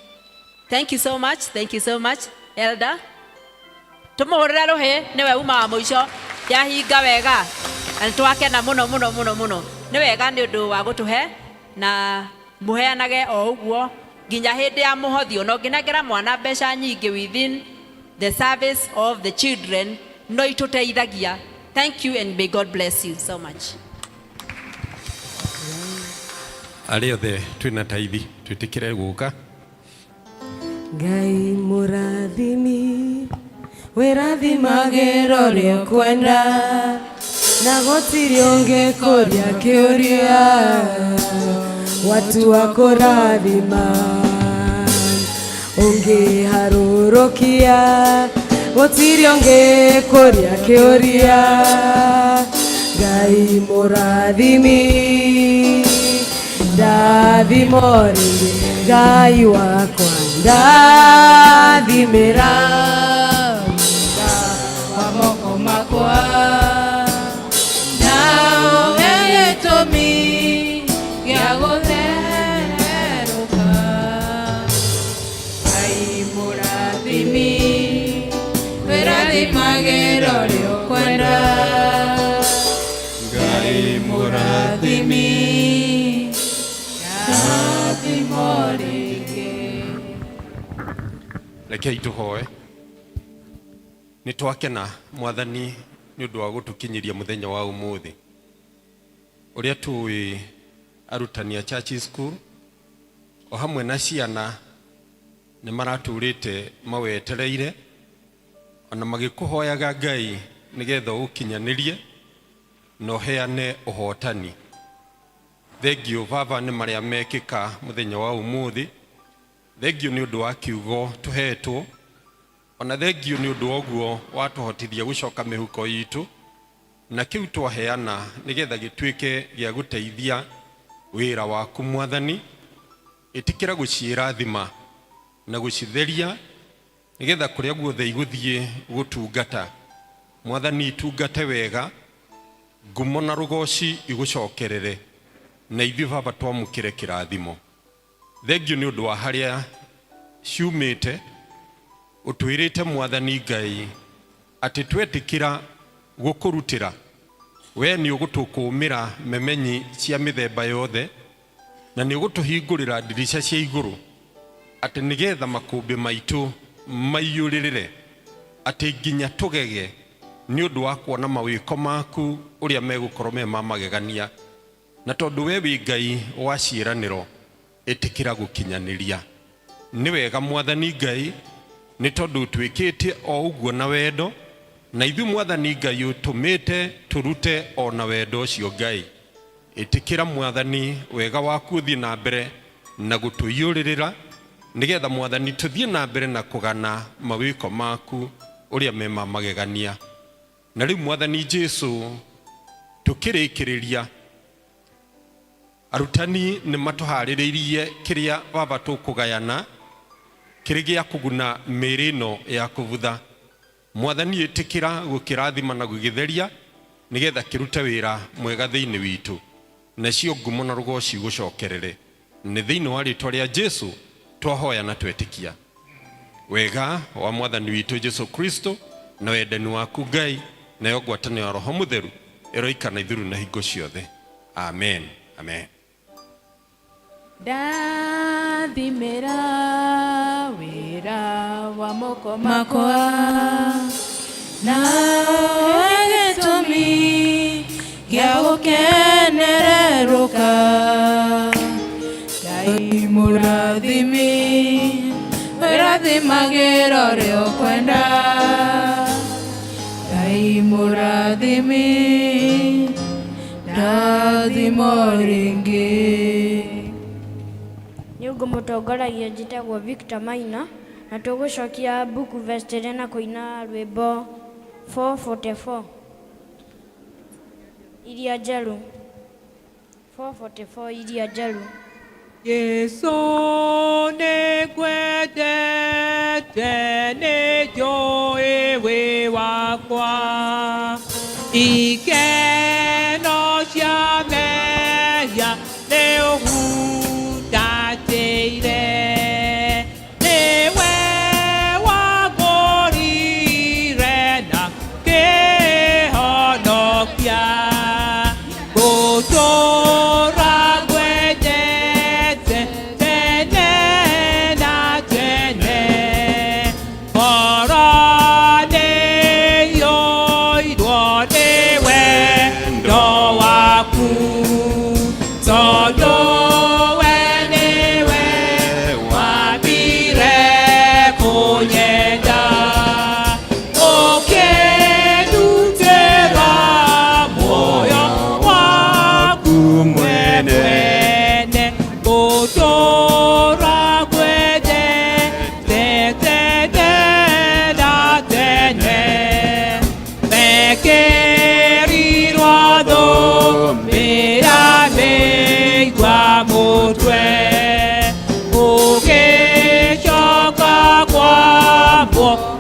Thank you so much, thank you so much, elder. Tũmũhũrĩre rũhĩ nĩwe uma wa mũico yahinga wega na nĩtwakena mũno mũno mũno mũno. Nĩ wega nĩ ũndũ wa gũtũhe na mũheanage o ũguo nginya hĩndĩ ya mũhothi. Ona ũngĩnengera mwana mbeca nyingĩ within the service of the children, no itũteithagia. Thank you and may God bless you so much. Arĩa othe twĩna taithi twĩtĩkĩre gũka. Ngai mũrathimi, wĩrathimagĩra ũrĩa ũkwenda na gũtirĩ ũngĩkũria kĩũria watua kũrathima, ũngĩharũrũkia gũtirĩ ũngĩkũria kĩũria. Ngai mũrathimi, ndathimo rĩngĩ, Ngai wakwa. Ndathimĩra wĩra wa moko makwa, na ũhe gĩtũmi gĩa gũthererũka. Ngai mũrathimi, wĩrathimagĩra ũrĩa ũkwenda. Ngai mũrathimi, rathimo rĩngĩ. Rekei tũhoe. Nĩ twakena, Mwathani, nĩ ũndũ wa gũtũkinyĩria mũthenya wa ũmũthĩ ũrĩa tũĩ. Arutani a church school o hamwe na ciana nĩ maratũrĩte mawetereire ona magĩkũhoyaga, Ngai, nĩgetha ũkinyanĩrie na ũheane ũhotani. Thengiũ, Baba, nĩ marĩa mekĩka mũthenya wa ũmũthĩ. Thengiũ nĩ ũndũ wa kiugo tũhetwo, ona thengiũ nĩ ũndũ wa ũguo watũhotithia gũcoka mĩhuko itũ na kĩu twaheana nĩgetha gĩtuĩke gĩa gũteithia wĩra waku. Mwathani, ĩtĩkĩra gũciĩrathima na gũcitheria nĩgetha kũrĩa guothe igũthiĩ gũtungata, Mwathani, itungate wega, ngumo na rũgoci igũcokerere, na ithuĩ, Baba, twamũkĩre kĩrathimo. Thengiũ nĩ ũndũ wa harĩa ciumĩte. Ũtwĩrĩte, Mwathani Ngai, atĩ twetĩkĩra gũkũrutĩra we nĩ ũgũtũkũmĩra memenyi cia mĩthemba yothe, na nĩ ũgũtũhingũrĩra ndirica cia igũrũ, atĩ nĩgetha makũmbĩ maitũ maiyũrĩrĩre, atĩ nginya tũgege nĩ ũndũ wa kuona mawĩko maku ũrĩa megũkorwo me ma magegania. Na tondũ we wĩ Ngai wa ciĩranĩro, ĩtĩkĩra gũkinyanĩria. Nĩ wega, Mwathani Ngai, nĩ tondũ ũtwĩkĩte o ũguo na wendo, na ithuĩ, Mwathani Ngai, ũtũmĩte tũrute o na wendo ũcio. Ngai, ĩtĩkĩra, Mwathani, wega waku ũthiĩ na mbere na gũtũiyũrĩrĩra, nĩgetha, Mwathani, tũthiĩ na mbere na kũgana mawĩko maku ũrĩa me ma magegania. Na rĩu, Mwathani Jesu, tũkĩrĩkĩrĩria, arutani nĩ matũharĩrĩirie kĩrĩa, Baba, tũkũgayana kĩrĩ gĩa kũguna mĩĩrĩ ĩno ya kũbutha. Mwathani, ĩtĩkĩra gũkĩrathima na gũgĩtheria nĩgetha kĩrute wĩra mwega thĩinĩ witũ, nacio ngumo na rũgoci gũcokerere. Nĩ thĩinĩ wa rĩtwa rĩa Jesu twahoya na twetĩkia. Wega wa Mwathani witũ Jesu Kristo, na wendani waku Ngai, nayo ngwatanĩro ya Roho Mũtheru ĩroikana ithuĩ na hingo ciothe. Amen, amen. Ndathimĩra wĩra wa moko makwa, na gĩtũmi gĩa gũkenererũka. Ngai mũrathimi, wĩrathimagĩra ũrĩa ũkwenda. Ngai mũrathimi, ndathimo rĩngĩ. Nĩ ngũmũtongoragia. Njĩtagwo Victor Maina, na tũgũcokia mbuku vestry na kũina rwĩmbo 444, Iria Njerũ. 444, Iria Njerũ. Jesu, nĩngwendete, nĩnjũĩ wĩ wakwa. Ikeno cia mehia nĩ ũhutatĩire, nĩwe wangũrire na kĩhonokia. Gũtũũra ngwendete tene na tene. Ngoro nĩiyũirwo nĩwe.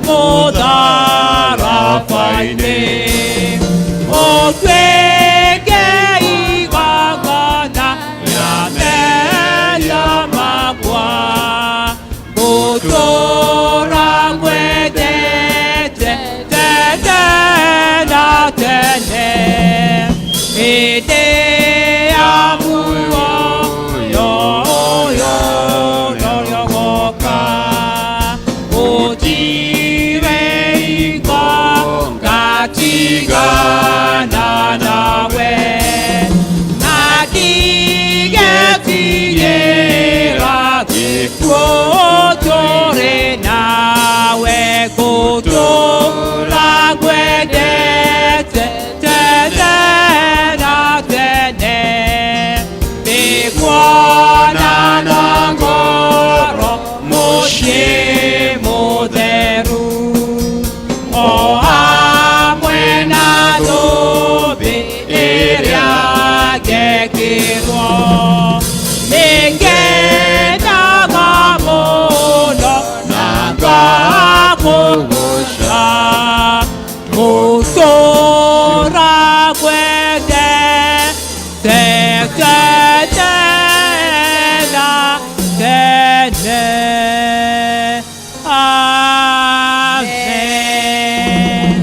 Mũtharaba-inĩ. Ũtuĩke igongona rĩa mehia makwa, ngũtũũra ngwendete tene na tene. Hĩndĩ ya muoyo ũyũ norĩo ũgoka, gũtirĩ hingo ngatigana nawe, na ndigetigĩra gĩkuũ tũrĩ nawe, ngũtũũra ngwendete tene na tene. Nĩkuona na ngoro mũciĩ mũtheru, o hamwe na thũmbĩ ĩrĩa ngekĩrwo. Nĩngenaga mũno na ngakũgooca, ngũtũũra ngwendete tene na tene. Amen.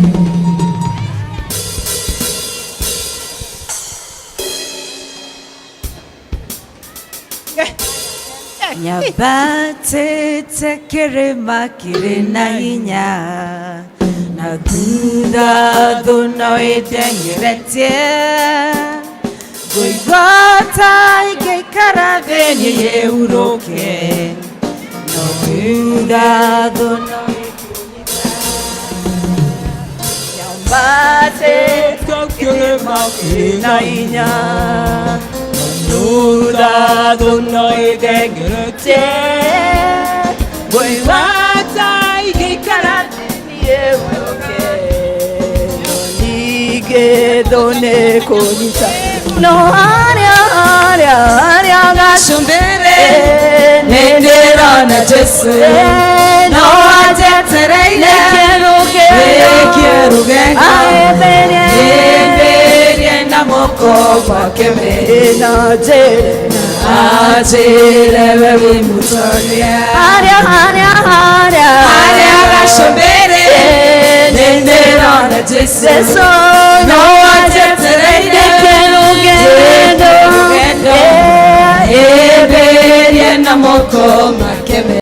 Nyabatĩte kĩrĩma kĩrĩ na hinya, na thutha thũ no ĩndengeretie. Ngũigua ta ingĩikara thĩ niĩ hurũke, no thutha thũ no Nyambatĩte kĩrĩma kĩrĩ na hinya, thutha thũ no ĩndengeretie. Ngũigua ta ingĩikara thĩ niĩ hurũke, no ningĩ thũ nĩ kũnyita. No harĩa harĩa harĩa gacumbĩrĩ nĩ ndĩrona Jesũ, no anjetereire nĩkĩrũgendo hĩmbĩrie na moko make merĩ, anjĩre we wĩ mũtoria. Harĩa harĩa harĩa harĩa gacumbĩrĩ nĩ ndĩrona Jesũ, no anjetereire nĩkĩrũgendo hĩmbĩrie na moko make merĩ.